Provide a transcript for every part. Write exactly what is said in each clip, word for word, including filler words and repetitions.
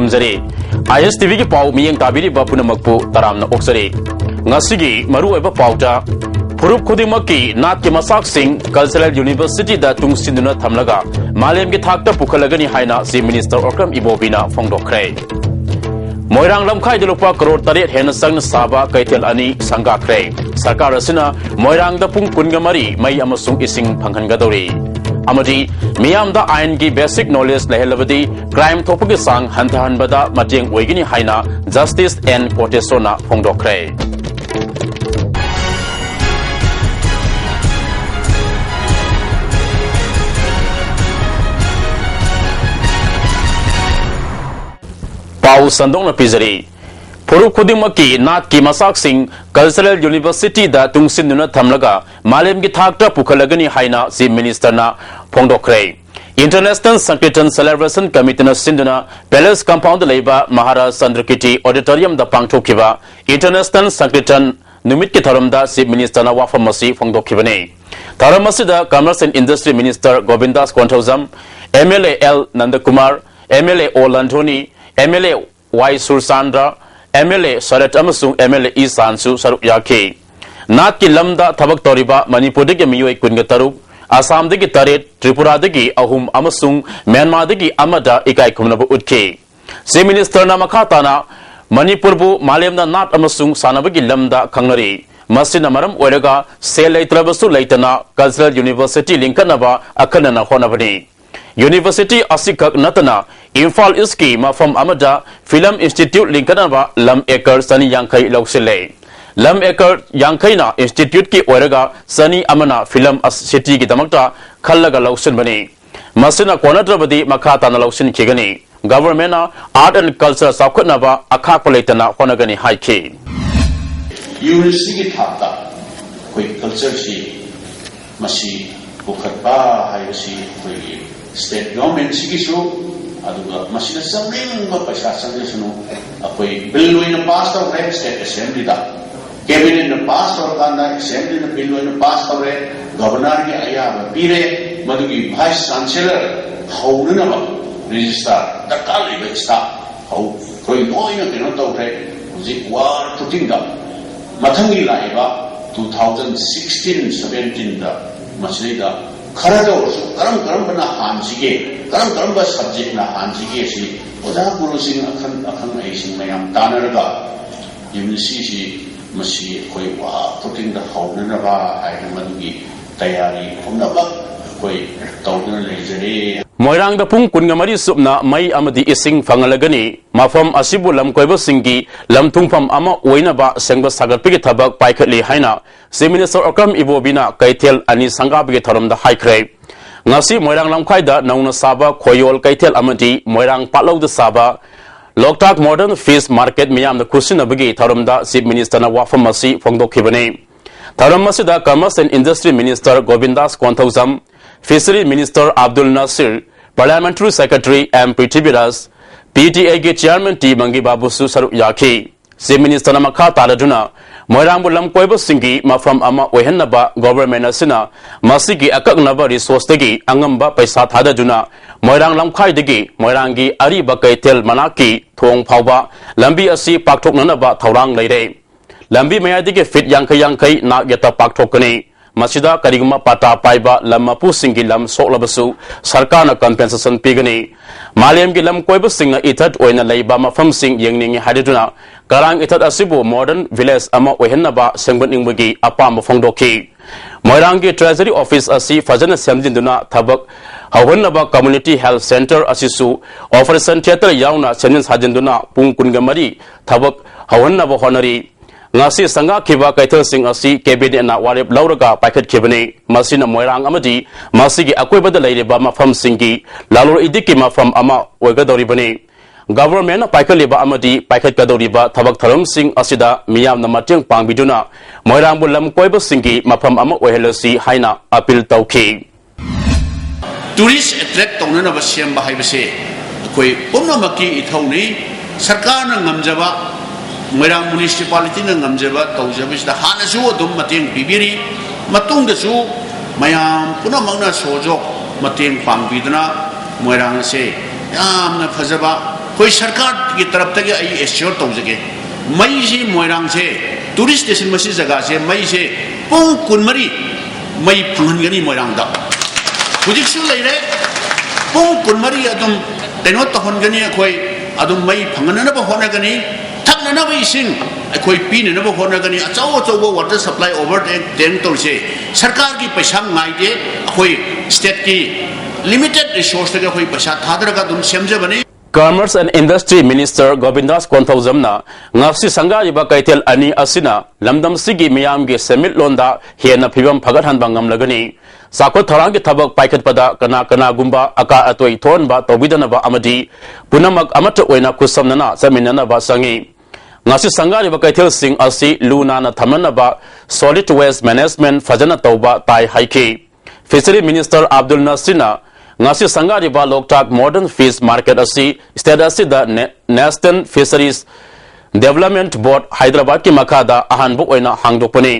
ꯊꯝꯖꯔꯤ꯫ ꯑꯥꯏ ꯑꯦꯁ ꯇꯤ ꯚꯤꯒꯤ ꯄꯥꯎ ꯃꯤꯠꯌꯦꯡ ꯇꯥꯕꯤꯔꯤꯕ ꯄꯨꯝꯅꯃꯛꯄꯨ ꯇꯔꯥꯝꯅ ꯑꯣꯛꯆꯔꯤ꯫ ꯉꯁꯤꯒꯤ ꯃꯔꯨꯑꯣꯏꯕ ꯄꯥꯎꯗ, ꯐꯨꯔꯨꯞ ꯈꯨꯗꯤꯡꯃꯛꯀꯤ ꯅꯥꯠꯀꯤ ꯃꯆꯥꯛꯁꯤꯡ Cultural Universityꯗ ꯇꯨꯡꯁꯤꯟꯗꯨꯅ ꯊꯝꯂꯒ ꯃꯥꯂꯦꯝꯒꯤ ꯊꯥꯛꯇ ꯄꯨꯈꯠꯂꯒꯅꯤ ꯍꯥꯏꯅ Chief Minister ꯑꯣꯀ꯭ꯔꯝ ꯏꯕꯣꯕꯤꯅ ꯐꯣꯡꯗꯣꯛꯈ꯭ꯔꯦ꯫ ꯃꯣꯏꯔꯥꯡ ꯂꯝꯈꯥꯏꯗ ꯂꯨꯄꯥ ꯀꯔꯣꯔ ꯇꯔꯦꯠ ꯍꯦꯟꯅ ꯆꯪꯅ ꯁꯥꯕ ꯀꯩꯊꯦꯜ ꯑꯅꯤ ꯁꯪꯒꯥꯈ꯭ꯔꯦ꯫ ꯁꯔꯀꯥꯔ ꯑꯁꯤꯅ ꯃꯣꯏꯔꯥꯡꯗ ꯄꯨꯡ ꯀꯨꯟꯒ ꯃꯔꯤ ꯃꯩ ꯑꯃꯁꯨꯡ ꯏꯁꯤꯡ ꯐꯪꯍꯟꯒꯗꯧꯔꯤ꯫ ꯑꯃꯗꯤ ꯃꯤꯌꯥꯝꯗ ꯑꯥꯏꯟꯒꯤ basic knowledge ꯂꯩꯍꯜꯂꯕꯗꯤ crime ꯊꯣꯛꯄꯒꯤ ꯆꯥꯡ ꯍꯟꯊꯍꯟꯕꯗ ꯃꯇꯦꯡ ꯑꯣꯏꯒꯅꯤ ꯍꯥꯏꯅ Justice N ꯀꯣꯇꯦꯁꯣꯔꯅ ꯐꯣꯡꯗꯣꯛꯈ꯭ꯔꯦ꯫ ꯄꯥꯎ ꯁꯟꯗꯣꯛꯅ ꯄꯤꯖꯔꯤ꯫ ꯐꯨꯔꯨꯞ ꯈꯨꯗꯤꯡꯃꯛꯀꯤ ꯅꯥꯠꯀꯤ ꯃꯆꯥꯛꯁꯤꯡ Cultural Universityꯗ ꯇꯨꯡꯁꯤꯟꯗꯨꯅ ꯊꯝꯂꯒ ꯃꯥꯂꯦꯝꯒꯤ ꯊꯥꯛꯇ ꯄꯨꯈꯠꯂꯒꯅꯤ ꯍꯥꯏꯅ Chief Ministerꯅ ꯐꯣꯡꯗꯣꯛꯈ꯭ꯔꯦ꯫ International Sankirtan Celebration Committeeꯅ ꯁꯤꯟꯗꯨꯅ Palace Compoundꯗ ꯂꯩꯕ ꯃꯍꯥꯔꯥꯖ ꯆꯟꯗ꯭ꯔꯀꯤꯔꯇꯤ Auditoriumꯗ ꯄꯥꯡꯊꯣꯛꯈꯤꯕ International Sankirtan ꯅꯨꯃꯤꯠꯀꯤ ꯊꯧꯔꯝꯗ Chief Ministerꯅ ꯋꯥꯐꯝ ꯑꯁꯤ ꯐꯣꯡꯗꯣꯛꯈꯤꯕꯅꯤ꯫ ꯊꯧꯔꯝ ꯑꯁꯤꯗ Commerce and Industry Minister Govindas Konthoujam, M L A L ꯅꯟꯗꯀꯨꯃꯥꯔ, M L A O ꯂꯟꯊꯣꯅꯤ, M L A Y ꯁꯨꯔꯆꯥꯟꯗ꯭ꯔ, M L A ꯁꯔꯠ ꯑꯃꯁꯨꯡ M L A ꯏꯁꯥꯟꯁꯨ ꯁꯔꯨꯛ ꯌꯥꯈꯤ꯫ ꯅꯥꯠꯀꯤ ꯂꯝꯗ ꯊꯕꯛ ꯇꯧꯔꯤꯕ ꯃꯅꯤꯄꯨꯔꯗꯒꯤ ꯃꯤꯑꯣꯏ ꯀꯨꯟꯒ ꯇꯔꯨꯛ, ꯑꯁꯥꯝꯗꯒꯤ ꯇꯔꯦꯠ, ꯇ꯭ꯔꯤꯄꯨꯔꯥꯗꯒꯤ ꯑꯍꯨꯝ ꯑꯃꯁꯨꯡ ꯃ꯭ꯌꯥꯟꯃꯥꯔꯗꯒꯤ ꯑꯃꯗ ꯏꯀꯥꯏ ꯈꯨꯝꯅꯕ ꯎꯠꯈꯤ꯫ Chief Ministerꯅ ꯃꯈꯥ ꯇꯥꯅ ꯃꯅꯤꯄꯨꯔꯕꯨ ꯃꯥꯂꯦꯝꯗ ꯅꯥꯠ ꯑꯃꯁꯨꯡ ꯁꯥꯟꯅꯕꯒꯤ ꯂꯝꯗ ꯈꯪꯅꯔꯤ꯫ ꯃꯁꯤꯅ ꯃꯔꯝ ꯑꯣꯏꯔꯒ ꯁꯦꯜ ꯂꯩꯇ꯭ꯔꯕꯁꯨ ꯂꯩꯇꯅ Cultural University ꯂꯤꯡꯈꯠꯅꯕ ꯑꯈꯟꯅꯅ ꯍꯣꯠꯅꯕꯅꯤ꯫ University ꯑꯁꯤꯈꯛ ꯅꯠꯇꯅ ꯏꯝꯐꯥꯜ ꯏꯁꯀꯤ ꯃꯐꯝ ꯑꯃꯗ Film Institute ꯂꯤꯡꯈꯠꯅꯕ ꯂꯝ acre ꯆꯅꯤ ꯌꯥꯡꯈꯩ ꯂꯧꯁꯤꯜꯂꯦ꯫ ꯂꯝ acre ꯌꯥꯡꯈꯩꯅ instituteꯀꯤ ꯑꯣꯏꯔꯒ ꯆꯅꯤ ꯑꯃꯅ Film Cityꯒꯤꯗꯃꯛꯇ ꯈꯜꯂꯒ ꯂꯧꯁꯤꯟꯕꯅꯤ꯫ ꯃꯁꯤꯅ ꯀꯣꯟꯅꯗ꯭ꯔꯕꯗꯤ ꯃꯈꯥ ꯇꯥꯅ ꯂꯧꯁꯤꯟꯈꯤꯒꯅꯤ꯫ Governmentꯅ Art and Culture ꯆꯥꯎꯈꯠꯅꯕ ꯑꯈꯥꯛꯄ ꯂꯩꯇꯅ ꯍꯣꯠꯅꯒꯅꯤ ꯍꯥꯏꯈꯤ꯫ Universityꯒꯤ ꯊꯥꯛꯇ ꯑꯩꯈꯣꯏ cultureꯁꯤ ꯃꯁꯤ ꯄꯨꯈꯠꯄ ꯍꯥꯏꯕꯁꯤ ꯑꯩꯈꯣꯏꯒꯤ state governmentꯁꯤꯒꯤꯁꯨ, ꯑꯗꯨꯒ ꯃꯁꯤꯗ ꯆꯪꯅꯤꯡꯕ ꯄꯩꯁꯥ ꯆꯪꯖꯁꯅꯨ, ꯑꯩꯈꯣꯏ bill ꯑꯣꯏꯅ pass ꯇꯧꯈ꯭ꯔꯦ state assemblyꯗ, cabinetꯅ pass ꯇꯧꯔꯀꯥꯟꯗ assemblyꯅ bill ꯑꯣꯏꯅ pass ꯇꯧꯔꯦ, governorꯒꯤ ꯑꯌꯥꯕ ꯄꯤꯔꯦ, ꯃꯗꯨꯒꯤ vice chancellor ꯍꯧꯅꯅꯕ registrar ꯗꯔꯀꯥꯔ ꯂꯩꯕ staff ꯍꯧ-, ꯑꯩꯈꯣꯏ ꯂꯣꯏꯅ ꯀꯩꯅꯣ ꯇꯧꯈ꯭ꯔꯦ꯫ ꯍꯧꯖꯤꯛ ꯋꯥꯔ ꯐꯨꯇꯤꯡꯗ ꯃꯊꯪꯒꯤ ꯂꯥꯛꯏꯕ two thousand sixteen seventeenꯗ ꯃꯁꯤꯗꯩꯗ ꯈꯔꯗ ꯑꯣꯏꯔꯁꯨ ꯀꯔꯝ ꯀꯔꯝꯕꯅ ꯍꯥꯟꯁꯤꯒꯦ, ꯀꯔꯝ ꯀꯔꯝꯕ subjectꯅ ꯍꯥꯟꯁꯤꯒꯦ ꯁꯤ ꯑꯣꯖꯥ ꯒꯨꯔꯨꯁꯤꯡ, ꯑꯈꯪ ꯑꯈꯪ ꯑꯍꯩꯁꯤꯡ ꯃꯌꯥꯝ ꯇꯥꯟꯅꯔꯒ ꯌꯨꯅꯤꯚꯔꯁꯤꯇꯤꯁꯤ ꯃꯁꯤ ꯑꯩꯈꯣꯏ ꯋꯥ ꯐꯨꯇꯤꯡꯗ ꯍꯧꯅꯅꯕ ꯍꯥꯏꯅ ꯃꯗꯨꯒꯤ ꯇꯌꯥꯔꯤ ꯄꯨꯝꯅꯃꯛ ꯑꯩꯈꯣꯏ ꯇꯧꯗꯨꯅ ꯂꯩꯖꯔꯦ꯫ ꯃꯣꯏꯔꯥꯡꯗ ꯄꯨꯡ ꯀꯨꯟꯒ ꯃꯔꯤ ꯆꯨꯞꯅ ꯃꯩ ꯑꯃꯗꯤ ꯏꯁꯤꯡ ꯐꯪꯍꯜꯂꯒꯅꯤ꯫ ꯃꯐꯝ ꯑꯁꯤꯕꯨ ꯂꯝꯀꯣꯏꯕꯁꯤꯡꯒꯤ ꯂꯝ ꯊꯨꯡꯐꯝ ꯑꯃ ꯑꯣꯏꯅꯕ ꯁꯦꯝꯒꯠ ꯁꯥꯒꯠꯄꯒꯤ ꯊꯕꯛ ꯄꯥꯏꯈꯠꯂꯤ ꯍꯥꯏꯅ Chief Minister ꯑꯣꯀ꯭ꯔꯝ ꯏꯕꯣꯕꯤꯅ ꯀꯩꯊꯦꯜ ꯑꯅꯤ ꯁꯪꯒꯥꯕꯒꯤ ꯊꯧꯔꯝꯗ ꯍꯥꯏꯈ꯭ꯔꯦ꯫ ꯉꯁꯤ ꯃꯣꯏꯔꯥꯡ ꯂꯝꯈꯥꯏꯗ ꯅꯧꯅ ꯁꯥꯕ ꯈꯣꯌꯣꯜ ꯀꯩꯊꯦꯜ ꯑꯃꯗꯤ ꯃꯣꯏꯔꯥꯡ ꯄꯥꯠꯂꯧꯗ ꯁꯥꯕ ꯂꯣꯛꯇꯥꯛ Modern Fish Market ꯃꯤꯌꯥꯝꯅ ꯈꯨꯠꯁꯤꯟꯅꯕꯒꯤ ꯊꯧꯔꯝꯗ Chief Ministerꯅ ꯋꯥꯐꯝ ꯑꯁꯤ ꯐꯣꯡꯗꯣꯛꯈꯤꯕꯅꯤ꯫ ꯊꯧꯔꯝ ꯑꯁꯤꯗ Commerce and Industry Minister Govindas Konthoujam, Fishery Minister Abdul Nasir, Parliamentary Secretary M Prithviraj, PTAꯒꯤ Chairman ꯇꯤ ꯃꯪꯒꯤ ꯕꯥꯕꯨꯁꯨ ꯁꯔꯨꯛ ꯌꯥꯈꯤ꯫ Chief Ministerꯅ ꯃꯈꯥ ꯇꯥꯔꯗꯨꯅ ꯃꯣꯏꯔꯥꯡꯕꯨ ꯂꯝ ꯀꯣꯏꯕꯁꯤꯡꯒꯤ ꯃꯐꯝ ꯑꯃ ꯑꯣꯏꯍꯟꯅꯕ government ꯑꯁꯤꯅ ꯃꯁꯤꯒꯤ ꯑꯀꯛꯅꯕ resourceꯇꯒꯤ ꯑꯉꯝꯕ ꯄꯩꯁꯥ ꯊꯥꯗꯗꯨꯅ ꯃꯣꯏꯔꯥꯡ ꯂꯝꯈꯥꯏꯗꯒꯤ ꯃꯣꯏꯔꯥꯡꯒꯤ ꯑꯔꯤꯕ ꯀꯩꯊꯦꯜ ꯃꯅꯥꯛꯀꯤ ꯊꯣꯡ ꯐꯥꯎꯕ ꯂꯝꯕꯤ ꯑꯁꯤ ꯄꯥꯛꯊꯣꯛꯅꯅꯕ ꯊꯧꯔꯥꯡ ꯂꯩꯔꯦ꯫ ꯂꯝꯕꯤ ꯃꯌꯥꯏꯗꯒꯤ feet ꯌꯥꯡꯈꯩ ꯌꯥꯡꯈꯩ ꯅꯥꯛ ꯌꯦꯠꯇ ꯄꯥꯛꯊꯣꯛꯀꯅꯤ꯫ ꯃꯁꯤꯗ ꯀꯔꯤꯒꯨꯝꯕ ꯄꯥꯇꯥ ꯄꯥꯏꯕ ꯂꯝ ꯃꯄꯨꯁꯤꯡꯒꯤ ꯂꯝ ꯁꯣꯛꯂꯕꯁꯨ ꯁꯔꯀꯥꯔꯅ compensation ꯄꯤꯒꯅꯤ꯫ ꯃꯥꯂꯦꯝꯒꯤ ꯂꯝ ꯀꯣꯏꯕꯁꯤꯡꯅ ꯏꯊꯠ ꯑꯣꯏꯅ ꯂꯩꯕ ꯃꯐꯝꯁꯤꯡ ꯌꯦꯡꯅꯤꯡꯏ ꯍꯥꯏꯔꯗꯨꯅ ꯀꯔꯥꯡ ꯏꯊꯠ ꯑꯁꯤꯕꯨ modern village ꯑꯃ ꯑꯣꯏꯍꯟꯅꯕ ꯁꯦꯝꯒꯠꯅꯤꯡꯕꯒꯤ ꯑꯄꯥꯝꯕ ꯐꯣꯡꯗꯣꯛꯈꯤ꯫ ꯃꯣꯏꯔꯥꯡꯒꯤ Treasury Office ꯑꯁꯤ ꯐꯖꯅ ꯁꯦꯝꯖꯤꯟꯗꯨꯅ ꯊꯕꯛ ꯍꯧꯍꯟꯅꯕ Community Health Centre ꯑꯁꯤꯁꯨ operation theatre ꯌꯥꯎꯅ ꯁꯦꯝꯖꯤꯟ ꯁꯥꯖꯤꯟꯗꯨꯅ ꯄꯨꯡ ꯀꯨꯟꯒ ꯃꯔꯤ ꯊꯕꯛ ꯍꯧꯍꯟꯅꯕ ꯍꯣꯠꯅꯔꯤ꯫ ꯉꯁꯤ ꯁꯪꯒꯥꯈꯤꯕ ꯀꯩꯊꯦꯜꯁꯤꯡ ꯑꯁꯤ Cabinetꯅ ꯋꯥꯔꯦꯞ ꯂꯧꯔꯒ ꯄꯥꯏꯈꯠꯈꯤꯕꯅꯤ꯫ ꯃꯁꯤꯅ ꯃꯣꯏꯔꯥꯡ ꯑꯃꯗꯤ ꯃꯁꯤꯒꯤ ꯑꯀꯣꯏꯕꯗ ꯂꯩꯔꯤꯕ ꯃꯐꯝꯁꯤꯡꯒꯤ ꯂꯂꯣꯟ ꯏꯇꯤꯛꯀꯤ ꯃꯐꯝ ꯑꯃ ꯑꯣꯏꯒꯗꯧꯔꯤꯕꯅꯤ꯫ Governmentꯅ ꯄꯥꯏꯈꯠꯂꯤꯕ ꯑꯃꯗꯤ ꯄꯥꯏꯈꯠꯀꯗꯧꯔꯤꯕ ꯊꯕꯛ ꯊꯧꯔꯝꯁꯤꯡ ꯑꯁꯤꯗ ꯃꯤꯌꯥꯝꯅ ꯃꯇꯦꯡ ꯄꯥꯡꯕꯤꯗꯨꯅ ꯃꯣꯏꯔꯥꯡꯕꯨ ꯂꯝ ꯀꯣꯏꯕꯁꯤꯡꯒꯤ ꯃꯐꯝ ꯑꯃ ꯑꯣꯏꯍꯜꯂꯁꯤ ꯍꯥꯏꯅ appeal ꯇꯧꯈꯤ꯫ Tourist attract ꯇꯧꯅꯅꯕ ꯁꯦꯝꯕ ꯍꯥꯏꯕꯁꯦ ꯑꯩꯈꯣꯏ ꯄꯨꯝꯅꯃꯛꯀꯤ ꯏꯊꯧꯅꯤ꯫ ꯁꯔꯀꯥꯔꯅ ꯉꯝꯖꯕ, ꯃꯣꯏꯔꯥꯡ Municipalityꯅ ꯉꯝꯖꯕ ꯇꯧꯖꯕꯁꯤꯗ ꯍꯥꯟꯅꯁꯨ ꯑꯗꯨꯝ ꯃꯇꯦꯡ ꯄꯤꯕꯤꯔꯤ, ꯃꯇꯨꯡꯗꯁꯨ ꯃꯌꯥꯝ ꯄꯨꯝꯅꯃꯛꯅ ꯁꯍꯖꯣꯛ ꯃꯇꯦꯡ ꯄꯥꯡꯕꯤꯗꯨꯅ ꯃꯣꯏꯔꯥꯡ ꯑꯁꯦ ꯌꯥꯝꯅ ꯐꯖꯕ, ꯑꯩꯈꯣꯏ ꯁꯔꯀꯥꯔꯒꯤ ꯇꯔꯞꯇꯒꯤ ꯑꯩ ꯑꯦꯁ꯭ꯌꯣꯔ ꯇꯧꯖꯒꯦ, ꯃꯩꯁꯤ ꯃꯣꯏꯔꯥꯡꯁꯦ, ꯇꯨꯔꯤꯁ ꯁ꯭ꯇꯦꯁꯟ ꯃꯁꯤ ꯖꯒꯥꯁꯦ, ꯃꯩꯁꯦ ꯄꯨꯡ ꯀꯨꯟꯃꯔꯤ ꯃꯩ ꯐꯪꯍꯟꯒꯅꯤ ꯃꯣꯏꯔꯥꯡꯗ꯫ ꯍꯧꯖꯤꯛꯁꯨ ꯂꯩꯔꯦ, ꯄꯨꯡ ꯀꯨꯟꯃꯔꯤ ꯑꯗꯨꯝ ꯀꯩꯅꯣ ꯇꯧꯍꯟꯒꯅꯤ, ꯑꯩꯈꯣꯏ ꯑꯗꯨꯝ ꯃꯩ ꯐꯪꯍꯟꯅꯅꯕ ꯍꯣꯠꯅꯒꯅꯤ꯫ ꯊꯛꯅꯅꯕ ꯏꯁꯤꯡ ꯑꯩꯈꯣꯏ ꯄꯤꯅꯅꯕ ꯍꯣꯠꯅꯒꯅꯤ꯫ ꯑꯆꯧ ꯑꯆꯧꯕ ꯋꯥꯇꯔ ꯁꯄ꯭ꯂꯥꯏ ꯑꯣꯚꯔ ꯇꯦꯡ ꯇꯧꯔꯤꯁꯦ ꯁꯔꯀꯥꯔꯒꯤ ꯄꯩꯁꯥ ꯉꯥꯏꯗꯦ, ꯑꯩꯈꯣꯏ ꯁ꯭ꯇꯦꯠꯀꯤ ꯂꯤꯃꯤꯇꯦꯠ ꯔꯤꯁꯣꯔꯁꯇꯒꯤ ꯑꯩꯈꯣꯏ ꯄꯩꯁꯥ ꯊꯥꯗꯔꯒ ꯑꯗꯨꯝ ꯁꯦꯝꯖꯕꯅꯤ꯫ Commerce and Industry Minister ꯒꯣꯕꯤꯟꯗꯥꯁ ꯀꯣꯟꯊꯧꯖꯝꯅ ꯉꯁꯤ ꯁꯪꯒꯥꯔꯤꯕ ꯀꯩꯊꯦꯜ ꯑꯅꯤ ꯑꯁꯤꯅ ꯂꯝꯗꯝꯁꯤꯒꯤ ꯃꯤꯌꯥꯝꯒꯤ ꯁꯦꯟꯃꯤꯠꯂꯣꯟꯗ ꯍꯦꯟꯅ ꯐꯤꯕꯝ ꯐꯒꯠꯍꯟꯕ ꯉꯝꯂꯒꯅꯤ꯫ ꯆꯥꯎꯈꯠ ꯊꯧꯔꯥꯡꯒꯤ ꯊꯕꯛ ꯄꯥꯏꯈꯠꯄꯗ ꯀꯅꯥ ꯀꯅꯥꯒꯨꯝꯕ ꯑꯀꯥ ꯑꯇꯣꯏ ꯊꯣꯛꯍꯟꯕ ꯇꯧꯕꯤꯗꯅꯕ ꯑꯃꯗꯤ ꯄꯨꯝꯅꯃꯛ ꯑꯃꯠꯇ ꯑꯣꯏꯅ ꯈꯨꯠꯁꯝꯅꯅ ꯆꯠꯃꯤꯟꯅꯅꯕ ꯆꯪꯏ꯫ ꯉꯁꯤ ꯁꯪꯒꯥꯔꯤꯕ ꯀꯩꯊꯦꯜꯁꯤꯡ ꯑꯁꯤ ꯂꯨ ꯅꯥꯟꯅ ꯊꯝꯅꯅꯕ, solid waste management ꯐꯖꯅ ꯇꯧꯕ ꯇꯥꯏ ꯍꯥꯏꯈꯤ꯫ Fishery Minister ꯑꯕꯗꯨꯜ ꯅꯁꯤꯔꯅ ꯉꯁꯤ ꯁꯪꯒꯥꯔꯤꯕ ꯂꯣꯛꯇꯥꯛ Modern Fish Market ꯑꯁꯤ state ꯑꯁꯤꯗ Ne-, National Fisheries Development Board ꯍꯥꯏꯗ꯭ꯔꯕꯥꯗꯀꯤ ꯃꯈꯥꯗ ꯑꯍꯥꯟꯕ ꯑꯣꯏꯅ ꯍꯥꯡꯗꯣꯛꯄꯅꯤ꯫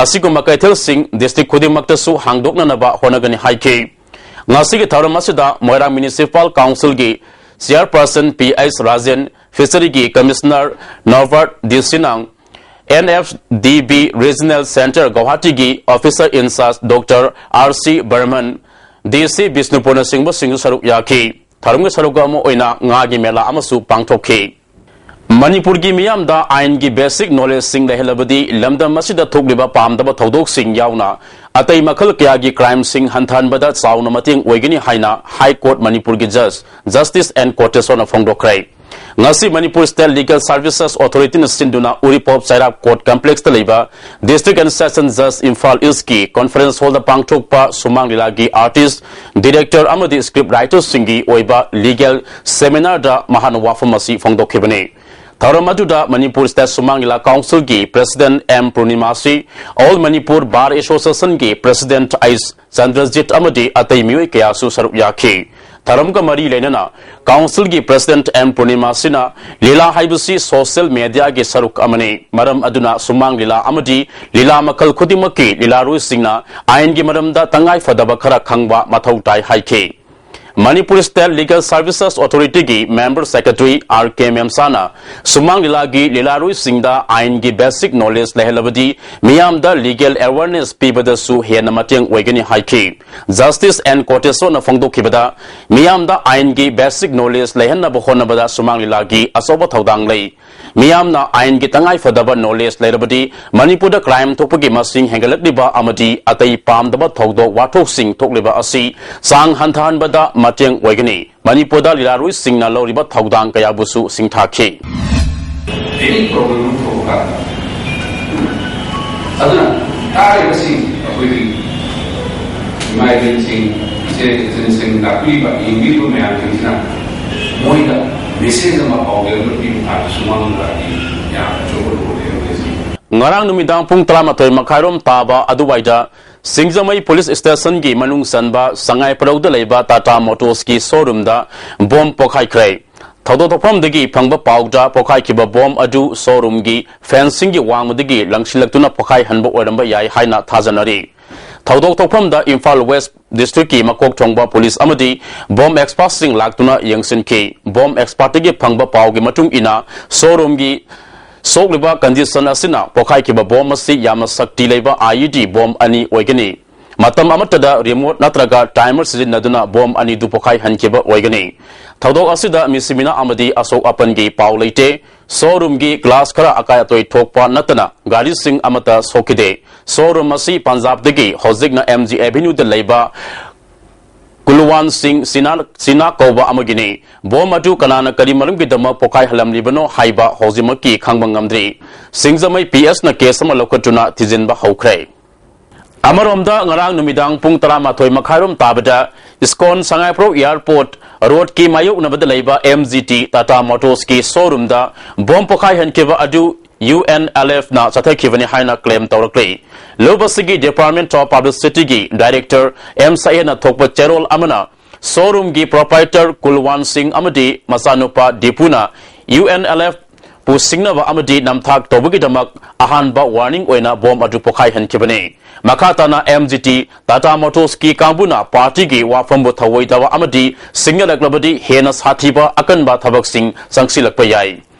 ꯑꯁꯤꯒꯨꯝꯕ ꯀꯩꯊꯦꯜꯁꯤꯡ district ꯈꯨꯗꯤꯡꯃꯛꯇꯁꯨ ꯍꯥꯡꯗꯣꯛꯅꯅꯕ ꯍꯣꯠꯅꯒꯅꯤ ꯍꯥꯏꯈꯤ꯫ ꯉꯁꯤꯒꯤ ꯊꯧꯔꯝ ꯑꯁꯤꯗ ꯃꯣꯏꯔꯥꯡ Municipal Councilꯒꯤ Chairperson ꯄꯤ ꯑꯩꯆ ꯔꯥꯖꯦꯟ, Fisheryꯒꯤ Commissioner Norbert D Sinang, NFDB Regional Centre ꯒꯧꯍꯥꯇꯤꯒꯤ Officer in Charge Doctor R C Barman, DC ꯕꯤꯁꯅꯨꯄꯨꯔꯅꯆꯤꯡꯕꯁꯤꯡꯁꯨ ꯁꯔꯨꯛ ꯌꯥꯈꯤ꯫ ꯊꯧꯔꯝꯒꯤ ꯁꯔꯨꯛ ꯑꯃ ꯑꯣꯏꯅ ꯉꯥꯒꯤ ꯃꯦꯂꯥ ꯑꯃꯁꯨ ꯄꯥꯡꯊꯣꯛꯈꯤ꯫ ꯃꯅꯤꯄꯨꯔꯒꯤ ꯃꯤꯌꯥꯝꯗ ꯑꯥꯏꯟꯒꯤ basic knowledgeꯁꯤꯡ ꯂꯩꯍꯜꯂꯕꯗꯤ ꯂꯝꯗꯝ ꯑꯁꯤꯗ ꯊꯣꯛꯂꯤꯕ ꯄꯥꯝꯗꯕ ꯊꯧꯗꯣꯛꯁꯤꯡ ꯌꯥꯎꯅ ꯑꯇꯩ ꯃꯈꯜ ꯀꯌꯥꯒꯤ crimeꯁꯤꯡ ꯍꯟꯊꯍꯟꯕꯗ ꯆꯥꯎꯅ ꯃꯇꯦꯡ ꯑꯣꯏꯒꯅꯤ ꯍꯥꯏꯅ High Court ꯃꯅꯤꯄꯨꯔꯒꯤ Judge Justice N ꯀꯣꯇꯦꯁꯣꯔꯅ ꯐꯣꯡꯗꯣꯛꯈ꯭ꯔꯦ꯫ ꯉꯁꯤ Manipur State Legal Services Authorityꯅ ꯁꯤꯟꯗꯨꯅ ꯎꯔꯤꯄꯣꯛ ꯆꯩꯔꯥꯛ Court Complexꯇ ꯂꯩꯕ District and Session Judge Imphal Eastꯀꯤ Conference Hallꯗ ꯄꯥꯡꯊꯣꯛꯄ ꯁꯨꯃꯥꯡ ꯂꯤꯂꯥꯒꯤ artist, director ꯑꯃꯗꯤ script writerꯁꯤꯡꯒꯤ ꯑꯣꯏꯕ legal seminarꯗ ꯃꯍꯥꯛꯅ ꯋꯥꯐꯝ ꯑꯁꯤ ꯐꯣꯡꯗꯣꯛꯈꯤꯕꯅꯤ꯫ ꯊꯧꯔꯝ ꯑꯗꯨꯗ Manipur State ꯁꯨꯃꯥꯡ ꯂꯤꯂꯥ Councilꯒꯤ President M Purnimashi, All Manipur Bar Associationꯒꯤ President ꯑꯩꯆ ꯆꯟꯗ꯭ꯔꯖꯤꯠ ꯑꯃꯗꯤ ꯑꯇꯩ ꯃꯤꯑꯣꯏ ꯀꯌꯥꯁꯨ ꯁꯔꯨꯛ ꯌꯥꯈꯤ꯫ ꯊꯧꯔꯝꯒ ꯃꯔꯤ ꯂꯩꯅꯅ Councilꯒꯤ President M ꯄꯨꯔꯅꯤꯃꯥꯁꯤꯅ ꯂꯤꯂꯥ ꯍꯥꯏꯕꯁꯤ social mediaꯒꯤ ꯁꯔꯨꯛ ꯑꯃꯅꯤ, ꯃꯔꯝ ꯑꯗꯨꯅ ꯁꯨꯃꯥꯡ ꯂꯤꯂꯥ ꯑꯃꯗꯤ ꯂꯤꯂꯥ ꯃꯈꯜ ꯈꯨꯗꯤꯡꯃꯛꯀꯤ ꯂꯤꯂꯥꯔꯣꯏꯁꯤꯡꯅ ꯑꯥꯏꯟꯒꯤ ꯃꯔꯝꯗ ꯇꯉꯥꯏ ꯐꯗꯕ ꯈꯔ ꯈꯪꯕ ꯃꯊꯧ ꯇꯥꯏ ꯍꯥꯏꯈꯤ꯫ ꯃꯅꯤꯄꯨꯔ ꯁ꯭ꯇꯦꯠ ꯂꯤꯒꯦꯜ ꯁꯔꯚꯤꯁꯦꯁ ꯑꯣꯊꯣꯔꯤꯇꯤꯒꯤ ꯃꯦꯝꯕꯔ ꯁꯦꯀ꯭ꯔꯦꯇꯔꯤ ꯑꯥꯔ ꯀꯦ ꯃꯦꯝꯁꯥꯅ ꯁꯨꯃꯥꯡ ꯂꯤꯂꯥꯒꯤ ꯂꯤꯂꯥꯔꯣꯏꯁꯤꯡꯗ ꯑꯥꯏꯟꯒꯤ ꯕꯦꯁꯤꯛ ꯅꯣꯂꯦꯖ ꯂꯩꯍꯜꯂꯕꯗꯤ ꯃꯤꯌꯥꯝꯗ ꯂꯤꯒꯦꯜ ꯑꯦꯋꯥꯔꯅꯦꯁ ꯄꯤꯕꯗꯁꯨ ꯍꯦꯟꯅ ꯃꯇꯦꯡ ꯑꯣꯏꯒꯅꯤ ꯍꯥꯏꯈꯤ꯫ ꯖꯁꯇꯤꯁ ꯑꯦꯟ ꯀꯣꯇꯦꯁꯣꯔꯅ ꯐꯣꯡꯗꯣꯛꯈꯤꯕꯗ, ꯃꯤꯌꯥꯝꯗ ꯑꯥꯏꯟꯒꯤ ꯕꯦꯁꯤꯛ ꯅꯣꯂꯦꯖ ꯂꯩꯍꯟꯅꯕ ꯍꯣꯠꯅꯕꯗ ꯁꯨꯃꯥꯡ ꯂꯤꯂꯥꯒꯤ ꯑꯆꯧꯕ ꯊꯧꯗꯥꯡ ꯂꯩ꯫ ꯃꯤꯌꯥꯝꯅ ꯑꯥꯏꯟꯒꯤ ꯇꯉꯥꯏꯐꯗꯕ ꯅꯣꯂꯦꯖ ꯂꯩꯔꯕꯗꯤ ꯃꯅꯤꯄꯨꯔꯗ ꯀ꯭ꯔꯥꯏꯝ ꯊꯣꯛꯄꯒꯤ ꯃꯁꯤꯡ ꯍꯦꯟꯒꯠꯂꯛꯂꯤꯕ ꯑꯃꯗꯤ ꯑꯇꯩ ꯄꯥꯝꯗꯕ ꯊꯧꯗꯣꯛ ꯋꯥꯊꯣꯛꯁꯤꯡ ꯊꯣꯛꯂꯤꯕ ꯑꯁꯤ ꯆꯥꯡ ꯍꯟꯊꯍꯟꯕꯗ ꯃꯇꯦꯡ ꯑꯣꯏꯒꯅꯤ꯫ ꯃꯅꯤꯄꯨꯔꯗ ꯂꯤꯂꯥꯔꯣꯏꯁꯤꯡꯅ ꯂꯧꯔꯤꯕ ꯊꯧꯗꯥꯡ ꯀꯌꯥꯕꯨꯁꯨ ꯁꯤꯡꯊꯥꯈꯤ꯫ ꯑꯦꯅꯤ ꯄ꯭ꯔꯣꯕ꯭ꯂꯦꯝ ꯑꯃ ꯊꯣꯛꯄ ꯀꯥꯟꯗ, ꯑꯗꯨꯅ ꯇꯥꯔꯤꯕꯁꯤꯡ, ꯑꯩꯈꯣꯏꯒꯤ ꯏꯃꯥ ꯏꯕꯦꯟꯁꯤꯡ, ꯏꯆꯦ ꯏꯆꯟꯁꯤꯡ, ꯇꯥꯛꯄꯤꯕ, ꯌꯦꯡꯕꯤꯕ ꯃꯌꯥꯝꯁꯤꯡꯁꯤꯅ ꯃꯣꯏꯗ ꯃꯦꯁꯦꯖ ꯑꯃ, ꯄꯥꯎꯖꯦꯜ ꯑꯃ ꯄꯤꯕ ꯀꯥꯟꯗꯁꯨ ꯃꯥꯡꯕ ꯌꯥꯝꯅ ꯑꯆꯧꯕ ꯔꯣꯜ ꯂꯩꯔꯝꯒꯅꯤ꯫ ꯉꯔꯥꯡ ꯅꯨꯃꯤꯗꯥꯡ ꯄꯨꯡ ꯇꯔꯥꯃꯥꯊꯣꯏ ꯃꯈꯥꯏꯔꯣꯝ ꯇꯥꯕ ꯑꯗꯨꯋꯥꯏꯗ ꯁꯤꯡꯖꯃꯩ ꯄꯨꯂꯤꯁ ꯁ꯭ꯇꯦꯁꯟꯒꯤ ꯃꯅꯨꯡ ꯆꯟꯕ ꯁꯉꯥꯏꯄ꯭ꯔꯧꯗ ꯂꯩꯕ ꯇꯥꯇꯥ ꯃꯣꯇꯣꯔꯁꯀꯤ ꯁꯣꯔꯨꯝꯗ ꯕꯣꯝ ꯄꯣꯈꯥꯏꯈ꯭ꯔꯦ꯫ ꯊꯧꯗꯣꯛ ꯊꯣꯛꯐꯝꯗꯒꯤ ꯐꯪꯕ ꯄꯥꯎꯗ, ꯄꯣꯈꯥꯏꯈꯤꯕ ꯕꯣꯝ ꯑꯗꯨ ꯁꯣꯔꯨꯝꯒꯤ ꯐꯦꯟꯁꯤꯡꯒꯤ ꯋꯥꯡꯃꯗꯒꯤ ꯂꯪꯁꯤꯜꯂꯛꯇꯨꯅ ꯄꯣꯈꯥꯏꯍꯟꯕ ꯑꯣꯏꯔꯝꯕ ꯌꯥꯏ ꯍꯥꯏꯅ ꯊꯥꯖꯅꯔꯤ꯫ ꯊꯧꯗꯣꯛ ꯊꯣꯛꯐꯝꯗ ꯏꯝꯐꯥꯜ ꯋꯦꯁ ꯗꯤꯁꯇ꯭ꯔꯤꯛꯀꯤ ꯃꯀꯣꯛ ꯊꯣꯡꯕ ꯄꯨꯂꯤꯁ ꯑꯃꯗꯤ ꯕꯣꯝ ꯑꯦꯛꯁꯄꯥꯔꯠꯁꯤꯡ ꯂꯥꯛꯇꯨꯅ ꯌꯦꯡꯁꯤꯟꯈꯤ꯫ ꯕꯣꯝ ꯑꯦꯛꯁꯄꯥꯔꯠꯇꯒꯤ ꯐꯪꯕ ꯄꯥꯎꯒꯤ ꯃꯇꯨꯡ ꯏꯟꯅ, ꯁꯣꯔꯨꯝꯒꯤ ꯁꯣꯛꯂꯤꯕ ꯀꯟꯗꯤꯁꯟ ꯑꯁꯤꯅ ꯄꯣꯈꯥꯏꯈꯤꯕ ꯕꯣꯝ ꯑꯁꯤ ꯌꯥꯝꯅ ꯁꯛꯇꯤ ꯂꯩꯕ ꯑꯥꯏꯏꯗꯤ ꯕꯣꯝ ꯑꯅꯤ ꯑꯣꯏꯒꯅꯤ꯫ ꯃꯇꯝ ꯑꯃꯠꯇꯗ ꯔꯤꯃꯣꯠ ꯅꯠꯇ꯭ꯔꯒ ꯇꯥꯏꯃꯔ ꯁꯤꯖꯤꯟꯅꯗꯨꯅ ꯕꯣꯝ ꯑꯅꯤꯗꯨ ꯄꯣꯈꯥꯏꯍꯟꯈꯤꯕ ꯑꯣꯏꯒꯅꯤ꯫ ꯊꯧꯗꯣꯛ ꯑꯁꯤꯗ ꯃꯤꯁꯤꯃꯤꯅ ꯑꯃꯗꯤ ꯑꯁꯣꯛ ꯑꯄꯟꯒꯤ ꯄꯥꯎ ꯂꯩꯇꯦ꯫ ꯁꯣꯔꯨꯝꯒꯤ ꯒ꯭ꯂꯥꯁ ꯈꯔ ꯑꯀꯥꯏ ꯑꯇꯣꯏ ꯊꯣꯛꯄ ꯅꯠꯇꯅ ꯒꯥꯔꯤꯁꯤꯡ ꯑꯃꯠꯇ ꯁꯣꯛꯈꯤꯗꯦ꯫ ꯁꯣꯔꯨꯝ ꯑꯁꯤ ꯄꯟꯖꯥꯕꯇꯒꯤ ꯍꯧꯖꯤꯛꯅ ꯑꯦꯝ ꯖꯤ ꯑꯦꯚꯦꯅ꯭ꯌꯨꯗ ꯂꯩꯕ ꯀꯨꯜꯋꯥꯟ ꯁꯤꯡ ꯁꯤꯅꯥ, ꯁꯤꯅꯥ ꯀꯧꯕ ꯑꯃꯒꯤꯅꯤ꯫ ꯕꯣꯝ ꯑꯗꯨ ꯀꯅꯥꯅ ꯀꯔꯤ ꯃꯔꯝꯒꯤꯗꯃꯛ ꯄꯣꯈꯥꯏꯍꯜꯂꯝꯂꯤꯕꯅꯣ ꯍꯥꯏꯕ ꯍꯧꯖꯤꯛꯃꯛꯀꯤ ꯈꯪꯕ ꯉꯝꯗ꯭ꯔꯤ꯫ ꯁꯤꯡꯖꯃꯩ ꯄꯤ ꯑꯦꯁꯅ ꯀꯦꯁ ꯑꯃ ꯂꯧꯈꯠꯇꯨꯅ ꯊꯤꯖꯤꯟꯕ ꯍꯧꯈ꯭ꯔꯦ꯫ ꯑꯃꯔꯣꯝꯗ, ꯉꯔꯥꯡ ꯅꯨꯃꯤꯗꯥꯡ ꯄꯨꯡ ꯇꯔꯥꯃꯥꯊꯣꯏ ꯃꯈꯥꯏꯔꯣꯝ ꯇꯥꯕꯗ ꯏꯁꯀꯣꯟ ꯁꯉꯥꯏꯄ꯭ꯔꯧ ꯑꯦꯌꯥꯔꯄꯣꯔꯠ ꯔꯣꯗꯀꯤ ꯃꯥꯌꯣꯛꯅꯕꯗ ꯂꯩꯕ ꯑꯦꯝ ꯖꯤ ꯇꯤ ꯇꯥꯇꯥ ꯃꯣꯇꯣꯔꯁꯀꯤ ꯁꯣꯔꯨꯝꯗ ꯕꯣꯝ ꯄꯣꯈꯥꯏꯍꯟꯈꯤꯕ ꯑꯗꯨ ꯌꯨ ꯑꯦꯟ ꯑꯦꯜ ꯑꯦꯐꯅ ꯆꯠꯊꯈꯤꯕꯅꯤ ꯍꯥꯏꯅ ꯀ꯭ꯂꯦꯝ ꯇꯧꯔꯛꯂꯤ꯫ ꯂꯨꯞ ꯑꯁꯤꯒꯤ ꯗꯤꯄꯥꯔꯠꯃꯦꯟ ꯑꯣꯐ ꯄꯕ꯭ꯂꯤꯁꯤꯇꯤꯒꯤ ꯗꯥꯏꯔꯦꯛꯇꯔ ꯑꯦꯝ ꯁꯌꯦꯗꯅ ꯊꯣꯛꯄ ꯆꯦꯔꯣꯜ ꯑꯃꯅ ꯁꯣꯔꯨꯝꯒꯤ ꯄ꯭ꯔꯣꯄꯥꯏꯇꯔ ꯀꯨꯜꯋꯥꯟ ꯁꯤꯡ ꯑꯃꯗꯤ ꯃꯆꯥꯅꯨꯄꯥ ꯗꯤꯄꯨꯅ ꯌꯨ ꯑꯦꯟ ꯑꯦꯜ ꯑꯦꯐ ꯄꯨ ꯁꯤꯡꯅꯕ ꯑꯃꯗꯤ ꯅꯝꯊꯥꯛ ꯇꯧꯕꯒꯤꯗꯃꯛ ꯑꯍꯥꯟꯕ warning ꯑꯣꯏꯅ ꯕꯣꯝ ꯑꯗꯨ ꯄꯣꯈꯥꯏꯍꯟꯈꯤꯕꯅꯤ꯫ ꯃꯈꯥ ꯇꯥꯅ M G T Tata Motorsꯀꯤ ꯀꯥꯡꯕꯨꯅ partyꯒꯤ ꯋꯥꯐꯝꯕꯨ ꯊꯧꯑꯣꯏꯗꯕ ꯑꯃꯗꯤ ꯁꯤꯡꯅꯔꯛꯂꯕꯗꯤ ꯍꯦꯟꯅ ꯁꯥꯊꯤꯕ ꯑꯀꯟꯕ ꯊꯕꯛꯁꯤꯡ ꯆꯪꯁꯤꯜꯂꯛꯄ ꯌꯥꯏ꯫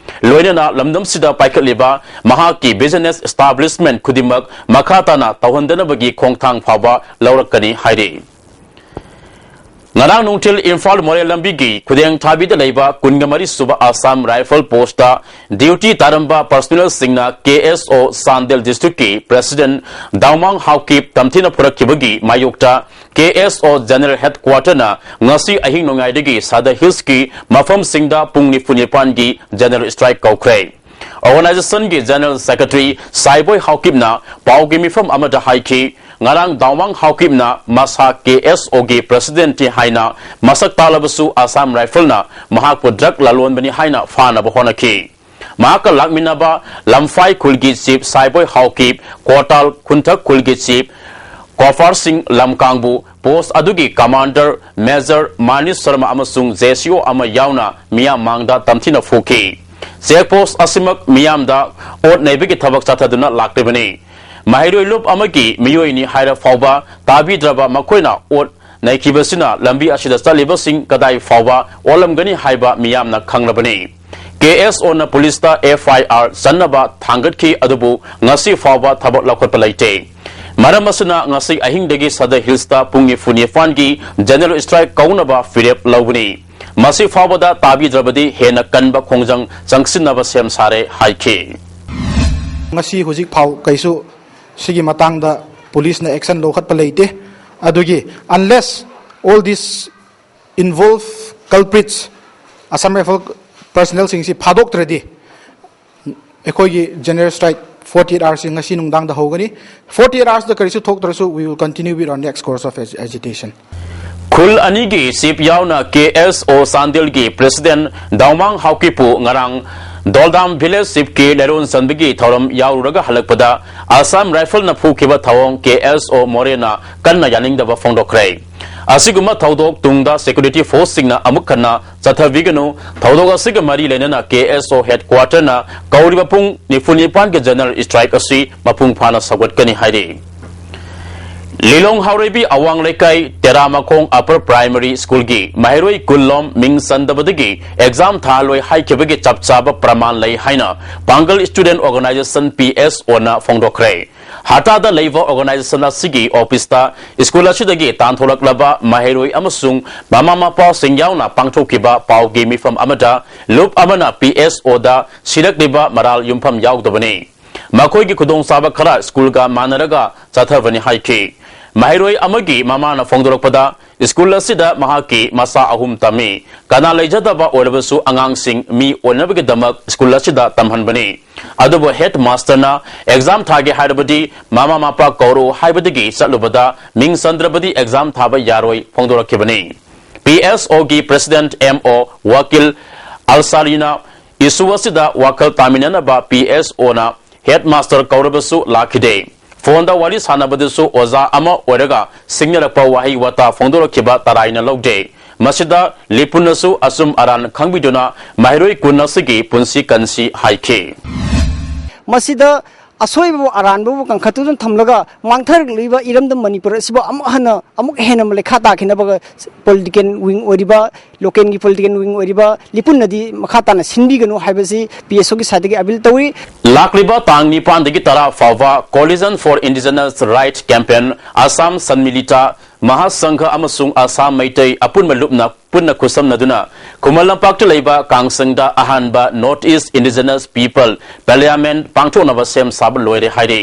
ꯂꯣꯏꯅꯅ ꯂꯝꯗꯝꯁꯤꯗ ꯄꯥꯏꯈꯠꯂꯤꯕ ꯃꯍꯥꯛꯀꯤ business establishment ꯈꯨꯗꯤꯡꯃꯛ ꯃꯈꯥ ꯇꯥꯅ ꯇꯧꯍꯟꯗꯅꯕꯒꯤ ꯈꯣꯡꯊꯥꯡ ꯐꯥꯎꯕ ꯂꯧꯔꯛꯀꯅꯤ ꯍꯥꯏꯔꯤ꯫ ꯉꯔꯥꯡ ꯅꯨꯡꯊꯤꯜ ꯏꯝꯐꯥꯜ ꯃꯣꯔꯦ ꯂꯝꯕꯤꯒꯤ ꯈꯨꯗꯦꯡ ꯊꯥꯕꯤꯗ ꯂꯩꯕ ꯀꯨꯟꯒ ꯃꯔꯤ ꯁꯨꯕ Assam Rifle Postꯇ duty ꯇꯥꯔꯝꯕ personnelꯁꯤꯡꯅ K S O Chandel Districtꯀꯤ President ꯗꯥꯎꯃꯥꯡ Haokip ꯇꯝꯊꯤꯅ ꯐꯨꯔꯛꯈꯤꯕꯒꯤ ꯃꯥꯌꯣꯛꯇ K S O General Headquarterꯅ ꯉꯁꯤ ꯑꯍꯤꯡ ꯅꯣꯡꯌꯥꯏꯗꯒꯤ Sadar Hillsꯀꯤ ꯃꯐꯝꯁꯤꯡꯗ ꯄꯨꯡ ꯅꯤꯐꯨ ꯅꯤꯄꯥꯟꯒꯤ General Strike ꯀꯧꯈ꯭ꯔꯦ꯫ Organizationꯒꯤ General Secretary ꯁꯥꯏꯕꯣꯏ ꯍꯥꯎꯀꯤꯞꯅ ꯄꯥꯎꯒꯤ ꯃꯤꯐꯝ ꯑꯃꯗ ꯍꯥꯏꯈꯤ, ꯉꯔꯥꯡ ꯗꯥꯎꯃꯥꯡ ꯍꯥꯎꯀꯤꯞꯅ ꯃꯁꯥ K S Oꯒꯤ Presidentꯅꯤ ꯍꯥꯏꯅ ꯃꯁꯛ ꯇꯥꯛꯂꯕꯁꯨ Assam Rifleꯅ ꯃꯍꯥꯛꯄꯨ drug ꯂꯂꯣꯟꯕꯅꯤ ꯍꯥꯏꯅ ꯐꯥꯅꯕ ꯍꯣꯠꯅꯈꯤ꯫ ꯃꯍꯥꯛꯀ ꯂꯥꯛꯃꯤꯟꯅꯕ ꯂꯝꯐꯥꯏ ꯈꯨꯜꯒꯤ Chief ꯁꯥꯏꯕꯣꯏ ꯍꯥꯎꯀꯤꯞ, ꯀꯣꯇꯥꯜ ꯈꯨꯟꯊꯛ ꯈꯨꯜꯒꯤ Chief ꯀꯣꯐꯥꯔ ꯁꯤꯡ ꯂꯝꯀꯥꯡꯕꯨ, post ꯑꯗꯨꯒꯤ Commander Major ꯃꯥꯅꯤꯁ ꯁꯔꯃ ꯑꯃꯁꯨꯡ J C O ꯑꯃ ꯌꯥꯎꯅ ꯃꯤꯌꯥꯝ ꯃꯥꯡꯗ ꯇꯝꯊꯤꯅ ꯐꯨꯈꯤ꯫ Check post ꯑꯁꯤꯃꯛ ꯃꯤꯌꯥꯝꯗ ꯑꯣꯠ ꯅꯩꯕꯒꯤ ꯊꯕꯛ ꯆꯠꯊꯗꯨꯅ ꯂꯥꯛꯂꯤꯕꯅꯤ꯫ ꯃꯍꯩꯔꯣꯏ ꯂꯨꯞ ꯑꯃꯒꯤ ꯃꯤꯑꯣꯏꯅꯤ ꯍꯥꯏꯔ ꯐꯥꯎꯕ ꯇꯥꯕꯤꯗ꯭ꯔꯕ ꯃꯈꯣꯏꯅ ꯑꯣꯠ ꯅꯩꯈꯤꯕꯁꯤꯅ ꯂꯝꯕꯤ ꯑꯁꯤꯗ ꯆꯠꯂꯤꯕꯁꯤꯡ ꯀꯗꯥꯏ ꯐꯥꯎꯕ ꯑꯣꯠꯂꯝꯒꯅꯤ ꯍꯥꯏꯕ ꯃꯤꯌꯥꯝꯅ ꯈꯪꯂꯕꯅꯤ꯫ K S Oꯅ policeꯇ F I R ꯆꯟꯅꯕ ꯊꯥꯡꯒꯠꯈꯤ, ꯑꯗꯨꯕꯨ ꯉꯁꯤ ꯐꯥꯎꯕ ꯊꯕꯛ ꯂꯧꯈꯠꯄ ꯂꯩꯇꯦ꯫ ꯃꯔꯝ ꯑꯁꯤꯅ ꯉꯁꯤ ꯑꯍꯤꯡꯗꯒꯤ Sadar Hillsꯇ ꯄꯨꯡ ꯅꯤꯐꯨ ꯅꯤꯄꯥꯟꯒꯤ General Strike ꯀꯧꯅꯕ ꯐꯤꯔꯦꯞ ꯂꯧꯕꯅꯤ꯫ ꯃꯁꯤ ꯐꯥꯎꯕꯗ ꯇꯥꯕꯤꯗ꯭ꯔꯕꯗꯤ ꯍꯦꯟꯅ ꯀꯟꯕ ꯈꯣꯡꯖꯪ ꯆꯪꯁꯤꯟꯅꯕ ꯁꯦꯝ ꯁꯥꯔꯦ ꯍꯥꯏꯈꯤ꯫ ꯉꯁꯤ ꯍꯧꯖꯤꯛ ꯐꯥꯎ ꯀꯩꯁꯨ ꯁꯤꯒꯤ ꯃꯇꯥꯡꯗ policeꯅ action ꯂꯧꯈꯠꯄ ꯂꯩꯇꯦ꯫ ꯑꯗꯨꯒꯤ unless all these involved culprits, Assam Rifle personnelꯁꯤꯡꯁꯤ ꯐꯥꯗꯣꯛꯇ꯭ꯔꯗꯤ ꯑꯩꯈꯣꯏꯒꯤ General Strike forty eight hoursꯁꯤ ꯉꯁꯤ ꯅꯨꯡꯗꯥꯡꯗ ꯍꯧꯒꯅꯤ꯫ Forty eight hoursꯇ ꯀꯔꯤꯁꯨ ꯊꯣꯛꯇ꯭ꯔꯁꯨ we will continue with our next course of agitation. ꯈꯨꯜ ꯑꯅꯤꯒꯤ Chief ꯌꯥꯎꯅ K S O Chandelꯒꯤ President ꯗꯥꯎꯃꯥꯡ ꯍꯥꯎꯀꯤꯞꯄꯨ ꯉꯔꯥꯡ ꯗꯣꯜꯗꯥꯝ ꯚꯤꯂꯦꯖ ꯆꯤꯐꯀꯤ ꯂꯩꯔꯣꯟ ꯆꯟꯕꯒꯤ ꯊꯧꯔꯝ ꯌꯥꯎꯔꯨꯔꯒ ꯍꯜꯂꯛꯄꯗ ꯑꯁꯥꯝ ꯔꯥꯏꯐꯜꯅ ꯐꯨꯈꯤꯕ ꯊꯧꯑꯣꯡ ꯀꯦ ꯑꯦꯁ ꯑꯣ ꯃꯣꯔꯦꯅ ꯀꯟꯅ ꯌꯥꯅꯤꯡꯗꯕ ꯐꯣꯡꯗꯣꯛꯈ꯭ꯔꯦ꯫ ꯑꯁꯤꯒꯨꯝꯕ ꯊꯧꯗꯣꯛ ꯇꯨꯡꯗ ꯁꯦꯀ꯭ꯌꯨꯔꯤꯇꯤ ꯐꯣꯔꯁꯁꯤꯡꯅ ꯑꯃꯨꯛ ꯍꯟꯅ ꯆꯠꯊꯕꯤꯒꯅꯨ꯫ ꯊꯧꯗꯣꯛ ꯑꯁꯤꯒ ꯃꯔꯤ ꯂꯩꯅꯅ ꯀꯦ ꯑꯦꯁ ꯑꯣ ꯍꯦꯗꯀ꯭ꯋꯥꯇꯔꯅ ꯀꯧꯔꯤꯕ ꯄꯨꯡ ꯅꯤꯐꯨ ꯅꯤꯄꯥꯟꯒꯤ ꯖꯦꯅꯔꯦꯜ ꯁ꯭ꯇ꯭ꯔꯥꯏꯛ ꯑꯁꯤ ꯃꯄꯨꯡ ꯐꯥꯅ ꯁꯧꯒꯠꯀꯅꯤ ꯍꯥꯏꯔꯤ꯫ ꯂꯤꯂꯣꯡ ꯍꯥꯎꯔꯩꯕꯤ ꯑꯋꯥꯡ ꯂꯩꯀꯥꯏ ꯇꯦꯔꯥꯃꯈꯣꯡ ꯑꯄꯔ ꯄ꯭ꯔꯥꯏꯃꯔꯤ ꯁ꯭ꯀꯨꯜꯒꯤ ꯃꯍꯩꯔꯣꯏ ꯀꯨꯟꯂꯣꯝ ꯃꯤꯡ ꯆꯟꯗꯕꯗꯒꯤ ꯑꯦꯛꯖꯥꯝ ꯊꯥꯍꯜꯂꯣꯏ ꯍꯥꯏꯈꯤꯕꯒꯤ ꯆꯞ ꯆꯥꯕ ꯄ꯭ꯔꯃꯥꯟ ꯂꯩ ꯍꯥꯏꯅ ꯄꯥꯡꯒꯜ ꯁ꯭ꯇꯨꯗꯦꯟꯠ ꯑꯣꯔꯒꯅꯥꯏꯖꯦꯁꯟ, ꯄꯤ ꯑꯦꯁ ꯑꯣꯅ ꯐꯣꯡꯗꯣꯛꯈ꯭ꯔꯦ꯫ ꯍꯇꯥꯗ ꯂꯩꯕ ꯑꯣꯔꯒꯅꯥꯏꯖꯦꯁꯟ ꯑꯁꯤꯒꯤ ꯑꯣꯐꯤꯁꯇ ꯁ꯭ꯀꯨꯜ ꯑꯁꯤꯗꯒꯤ ꯇꯥꯟꯊꯣꯔꯛꯂꯕ ꯃꯍꯩꯔꯣꯏ ꯑꯃꯁꯨꯡ ꯃꯃꯥ ꯃꯄꯥꯁꯤꯡ ꯌꯥꯎꯅ ꯄꯥꯡꯊꯣꯛꯈꯤꯕ ꯄꯥꯎꯒꯤ ꯃꯤꯐꯝ ꯑꯃꯗ ꯂꯨꯞ ꯑꯃꯅ ꯄꯤ ꯑꯦꯁ ꯑꯣꯗ ꯁꯤꯔꯛꯂꯤꯕ ꯃꯔꯥꯜ ꯌꯨꯝꯐꯝ ꯌꯥꯎꯗꯕꯅꯤ꯫ ꯃꯈꯣꯏꯒꯤ ꯈꯨꯗꯣꯡꯆꯥꯕ ꯈꯔ ꯁ꯭ꯀꯨꯜꯒ ꯃꯥꯟꯅꯔꯒ ꯆꯠꯊꯕꯅꯤ ꯍꯥꯏꯈꯤ꯫ ꯃꯍꯩꯔꯣꯏ ꯑꯃꯒꯤ ꯃꯃꯥꯅ ꯐꯣꯡꯗꯣꯔꯛꯄꯗ, ꯁ꯭ꯀꯨꯜ ꯑꯁꯤꯗ ꯃꯍꯥꯛꯀꯤ ꯃꯆꯥ ꯑꯍꯨꯝ ꯇꯝꯃꯤ꯫ ꯀꯅꯥ ꯂꯩꯖꯗꯕ ꯑꯣꯏꯔꯕꯁꯨ ꯑꯉꯥꯡꯁꯤꯡ ꯃꯤ ꯑꯣꯏꯅꯕꯒꯤꯗꯃꯛ ꯁ꯭ꯀꯨꯜ ꯑꯁꯤꯗ ꯇꯝꯍꯟꯕꯅꯤ꯫ ꯑꯗꯨꯕꯨ ꯍꯦꯗ ꯃꯥꯁꯇꯔꯅ ꯑꯦꯛꯖꯥꯝ ꯊꯥꯒꯦ ꯍꯥꯏꯔꯕꯗꯤ ꯃꯃꯥ ꯃꯄꯥ ꯀꯧꯔꯨ ꯍꯥꯏꯕꯗꯒꯤ ꯆꯠꯂꯨꯕꯗ ꯃꯤꯡ ꯆꯟꯗ꯭ꯔꯕꯗꯤ ꯑꯦꯛꯖꯥꯝ ꯊꯥꯕ ꯌꯥꯔꯣꯏ ꯐꯣꯡꯗꯣꯔꯛꯈꯤꯕꯅꯤ꯫ ꯄꯤ ꯑꯦꯁ ꯑꯣꯒꯤ ꯄ꯭ꯔꯦꯁꯤꯗꯦꯟꯠ ꯑꯦꯝ ꯑꯣ ꯋꯥꯀꯤꯜ ꯑꯜꯁꯥꯔꯤꯅ ꯏꯁꯨ ꯑꯁꯤꯗ ꯋꯥꯈꯜ ꯇꯥꯃꯤꯟꯅꯅꯕ ꯄꯤ ꯑꯦꯁ ꯑꯣꯅ ꯍꯦꯗ ꯃꯥꯁꯇꯔ ꯀꯧꯔꯕꯁꯨ ꯂꯥꯛꯈꯤꯗꯦ꯫ ꯐꯣꯟꯗ ꯋꯥꯔꯤ ꯁꯥꯟꯅꯕꯗꯁꯨ ꯑꯣꯖꯥ ꯑꯃ ꯑꯣꯏꯔꯒ ꯁꯤꯡꯅꯔꯛꯄ ꯋꯥꯍꯩ ꯋꯥꯇꯥ ꯐꯣꯡꯗꯣꯔꯛꯈꯤꯕ ꯇꯔꯥꯏꯅ ꯂꯧꯗꯦ꯫ ꯃꯁꯤꯗ ꯂꯤꯄꯨꯟꯅꯁꯨ ꯑꯆꯨꯝ ꯑꯔꯥꯟ ꯈꯪꯕꯤꯗꯨꯅ ꯃꯍꯩꯔꯣꯏ ꯀꯨꯟ ꯑꯁꯤꯒꯤ ꯄꯨꯟꯁꯤ ꯀꯟꯁꯤ ꯍꯥꯏꯈꯤ꯫ ꯃꯁꯤꯗ ꯑꯁꯣꯏꯕꯕꯨ ꯑꯔꯥꯟꯕꯕꯨ ꯀꯟꯈꯠꯇꯨꯅ ꯊꯝꯂꯒ ꯃꯥꯡꯊꯔꯛꯂꯤꯕ ꯏꯔꯝꯗꯝ ꯃꯅꯤꯄꯨꯔ ꯑꯁꯤꯕꯨ ꯑꯃꯨꯛ ꯍꯟꯅ ꯑꯃꯨꯛ ꯍꯦꯟꯅ ꯂꯩꯈꯥ ꯇꯥꯈꯤꯅꯕ ꯄꯣꯂꯤꯇꯤꯀꯦꯜ ꯋꯤꯡ ꯑꯣꯏꯔꯤꯕ, ꯂꯣꯀꯦꯜꯒꯤ ꯄꯣꯂꯤꯇꯤꯀꯦꯜ ꯋꯤꯡ ꯑꯣꯏꯔꯤꯕ ꯂꯤꯄꯨꯟꯅꯗꯤ ꯃꯈꯥ ꯇꯥꯅ ꯁꯤꯟꯕꯤꯒꯅꯨ ꯍꯥꯏꯕꯁꯤ ꯄꯤ ꯑꯦꯁ ꯑꯣꯒꯤ ꯁꯥꯏꯠꯇꯒꯤ ꯑꯄꯤꯜ ꯇꯧꯏ꯫ ꯂꯥꯛꯂꯤꯕ ꯇꯥꯡ ꯅꯤꯄꯥꯟꯗꯒꯤ ꯇꯔꯥ ꯐꯥꯎꯕ Coalition for Indigenous Right Campaign, Assam ꯁꯟꯃꯤꯂꯤꯇꯥ ꯃꯍꯥꯁꯪꯘ ꯑꯃꯁꯨꯡ ꯑꯁꯥꯝ ꯃꯩꯇꯩ ꯑꯄꯨꯟꯕ ꯂꯨꯞꯅ ꯄꯨꯟꯅ ꯈꯨꯠꯁꯝꯅꯗꯨꯅ ꯈꯨꯃꯟ ꯂꯝꯄꯥꯛꯇ ꯂꯩꯕ ꯀꯥꯡꯁꯪꯗ ꯑꯍꯥꯟꯕ North East Indigenous People Parliament ꯄꯥꯡꯊꯣꯛꯅꯕ ꯁꯦꯝ ꯁꯥꯕ ꯂꯣꯏꯔꯦ ꯍꯥꯏꯔꯤ꯫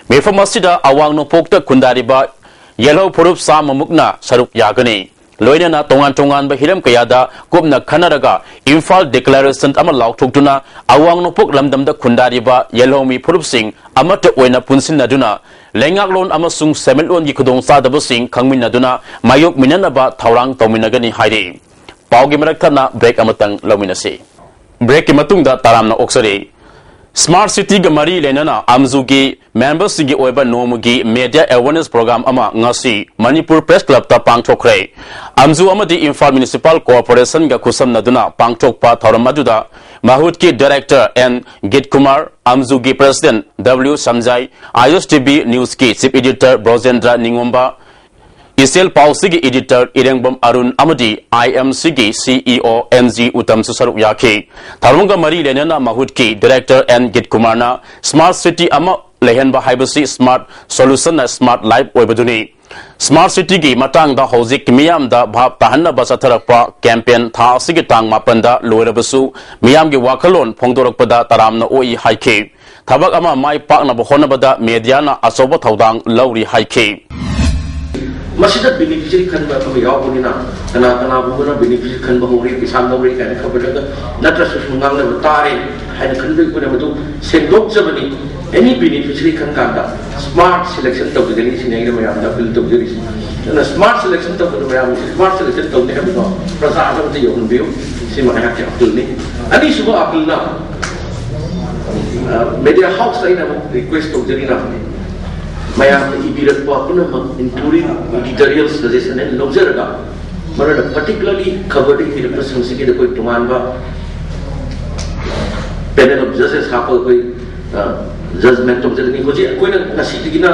ꯃꯤꯐꯝ ꯑꯁꯤꯗ ꯑꯋꯥꯡ ꯅꯣꯡꯄꯣꯛꯇ ꯈꯨꯟꯗꯥꯔꯤꯕ ꯌꯦꯜꯍꯧ ꯐꯨꯔꯨꯞ ꯆꯥꯝꯃꯃꯨꯛꯅ ꯁꯔꯨꯛ ꯌꯥꯒꯅꯤ꯫ ꯂꯣꯏꯅꯅ ꯇꯣꯉꯥꯟ ꯇꯣꯉꯥꯟꯕ ꯍꯤꯔꯝ ꯀꯌꯥꯗ ꯀꯨꯞꯅ ꯈꯟꯅꯔꯒ ꯏꯝꯐꯥꯜ ꯗꯤꯀ꯭ꯂꯦꯔꯦꯁꯟ ꯑꯃ ꯂꯥꯎꯊꯣꯛꯇꯨꯅ ꯑꯋꯥꯡ ꯅꯣꯡꯄꯣꯛ ꯂꯝꯗꯝꯗ ꯈꯨꯟꯗꯥꯔꯤꯕ ꯌꯦꯜꯍꯧꯃꯤ ꯐꯨꯔꯨꯞꯁꯤꯡ ꯑꯃꯠꯇ ꯑꯣꯏꯅ ꯄꯨꯟꯁꯤꯟꯅꯗꯨꯅ ꯂꯩꯉꯥꯛꯂꯣꯟ ꯑꯃꯁꯨꯡ ꯁꯦꯟꯃꯤꯠꯂꯣꯟꯒꯤ ꯈꯨꯗꯣꯡꯆꯥꯗꯕꯁꯤꯡ ꯈꯪꯃꯤꯟꯅꯗꯨꯅ ꯃꯥꯌꯣꯛꯃꯤꯟꯅꯅꯕ ꯊꯧꯔꯥꯡ ꯇꯧꯃꯤꯟꯅꯒꯅꯤ ꯍꯥꯏꯔꯤ꯫ ꯄꯥꯎꯒꯤ ꯃꯔꯛ ꯊꯠꯅ ꯕ꯭ꯔꯦꯛ ꯑꯃꯇꯪ ꯂꯧꯃꯤꯟꯅꯁꯤ꯫ Breakꯀꯤ ꯃꯇꯨꯡꯗ ꯇꯔꯥꯝꯅ ꯑꯣꯛꯆꯔꯤ꯫ Smart Cityꯒ ꯃꯔꯤ ꯂꯩꯅꯅ ꯑꯝꯖꯨꯒꯤ memberꯁꯤꯡꯒꯤ ꯑꯣꯏꯕ ꯅꯣꯡꯃꯒꯤ media awareness program ꯑꯃ ꯉꯁꯤ ꯃꯅꯤꯄꯨꯔ Press Clubꯇ ꯄꯥꯡꯊꯣꯛꯈ꯭ꯔꯦ꯫ ꯑꯝꯖꯨ ꯑꯃꯗꯤ ꯏꯝꯐꯥꯜ Municipal Corporationꯒ ꯈꯨꯠꯁꯝꯅꯗꯨꯅ ꯄꯥꯡꯊꯣꯛꯄ ꯊꯧꯔꯝ ꯑꯗꯨꯗ ꯃꯍꯨꯠꯀꯤ Director N ꯒꯤꯠꯀꯨꯃꯥꯔ, ꯑꯝꯖꯨꯒꯤ President W ꯁꯟꯖꯥꯏ, ISTV Newsꯀꯤ Chief Editor ꯕ꯭ꯔꯣꯖꯦꯟꯗ꯭ꯔ ꯅꯤꯉꯣꯝꯕ, ꯏꯆꯦꯜ ꯄꯥꯎꯁꯤꯒꯤ Editor ꯏꯔꯦꯡꯕꯝ ꯑꯔꯨꯟ ꯑꯃꯗꯤ IMCꯒꯤ CEO N G ꯎꯇꯝꯁꯨ ꯁꯔꯨꯛ ꯌꯥꯈꯤ꯫ ꯊꯧꯔꯝꯒ ꯃꯔꯤ ꯂꯩꯅꯅ ꯃꯍꯨꯠꯀꯤ Director N ꯒꯤꯠꯀꯨꯃꯥꯔꯅ Smart City ꯑꯃ ꯂꯩꯍꯟꯕ ꯍꯥꯏꯕꯁꯤ smart solutionꯅ smart life ꯑꯣꯏꯕꯗꯨꯅꯤ꯫ Smart Cityꯒꯤ ꯃꯇꯥꯡꯗ ꯍꯧꯖꯤꯛ ꯃꯤꯌꯥꯝꯗ ꯚꯥꯞ ꯇꯥꯍꯟꯅꯕ ꯆꯠꯊꯔꯛꯄ campaign ꯊꯥ ꯑꯁꯤꯒꯤ ꯇꯥꯡ ꯃꯥꯄꯟꯗ ꯂꯣꯏꯔꯕꯁꯨ ꯃꯤꯌꯥꯝꯒꯤ ꯋꯥꯈꯜꯂꯣꯟ ꯐꯣꯡꯗꯣꯔꯛꯄꯗ ꯇꯔꯥꯝꯅ ꯑꯣꯛꯏ ꯍꯥꯏꯈꯤ꯫ ꯊꯕꯛ ꯑꯃ ꯃꯥꯏ ꯄꯥꯛꯅꯕ ꯍꯣꯠꯅꯕꯗ mediaꯅ ꯑꯆꯧꯕ ꯊꯧꯗꯥꯡ ꯂꯧꯔꯤ ꯍꯥꯏꯈꯤ꯫ ꯃꯁꯤꯗ beneficiary ꯈꯟꯕ ꯑꯃ ꯌꯥꯎꯕꯅꯤꯅ ꯀꯅꯥ ꯀꯅꯥꯒꯨꯝꯕꯅ beneficiary ꯈꯟꯕ ꯍꯧꯔꯦ, ꯄꯩꯁꯥ ꯂꯧꯔꯦ ꯀꯥꯏꯅ ꯈꯟꯕꯗ ꯅꯠꯇ꯭ꯔꯁꯨ ꯁꯨꯝ ꯉꯥꯡꯅꯕ ꯇꯥꯔꯦ ꯍꯥꯏꯅ ꯈꯟꯕꯒꯤ ꯑꯩꯈꯣꯏꯅ ꯃꯗꯨ ꯁꯦꯡꯗꯣꯛꯆꯕꯅꯤ꯫ Any beneficiary ꯈꯟ ꯀꯥꯟꯗ smart selection ꯇꯧꯖꯒꯅꯤ ꯁꯤꯅꯤ ꯑꯩꯅ ꯃꯌꯥꯝꯗ appeal ꯇꯧꯖꯔꯤꯁꯤ꯫ ꯑꯗꯨꯅ smart selection ꯇꯧꯕꯗ ꯃꯌꯥꯝ smart selection ꯇꯧꯅꯤ ꯍꯥꯏꯕꯗꯣ ꯄ꯭ꯔꯖꯥꯗ ꯑꯝꯇ ꯌꯧꯍꯟꯕꯤꯌꯨ꯫ ꯁꯤ ꯃꯌꯥꯝꯒꯤ appealꯅꯤ꯫ ꯑꯅꯤꯁꯨꯕ appealꯅ media houseꯇ ꯑꯩꯅ ꯑꯃꯨꯛ request ꯇꯧꯖꯔꯤꯅ ꯃꯌꯥꯝꯅ ꯏꯕꯤꯔꯛꯄ ꯄꯨꯝꯅꯃꯛ including editorial suggestion ꯑꯩꯅ ꯂꯧꯖꯔꯒ ꯃꯔꯨꯑꯣꯏꯅ particularly coverꯗ ꯏꯕꯤꯔꯛꯄꯁꯤꯡꯁꯤꯒꯤꯗ ꯑꯩꯈꯣꯏ ꯇꯣꯉꯥꯟꯕ panel of judges ꯍꯥꯞꯄꯒ ꯑꯩꯈꯣꯏ judgement ꯇꯧꯖꯒꯅꯤ꯫ ꯍꯧꯖꯤꯛ ꯑꯩꯈꯣꯏꯅ ꯉꯁꯤꯗꯒꯤꯅ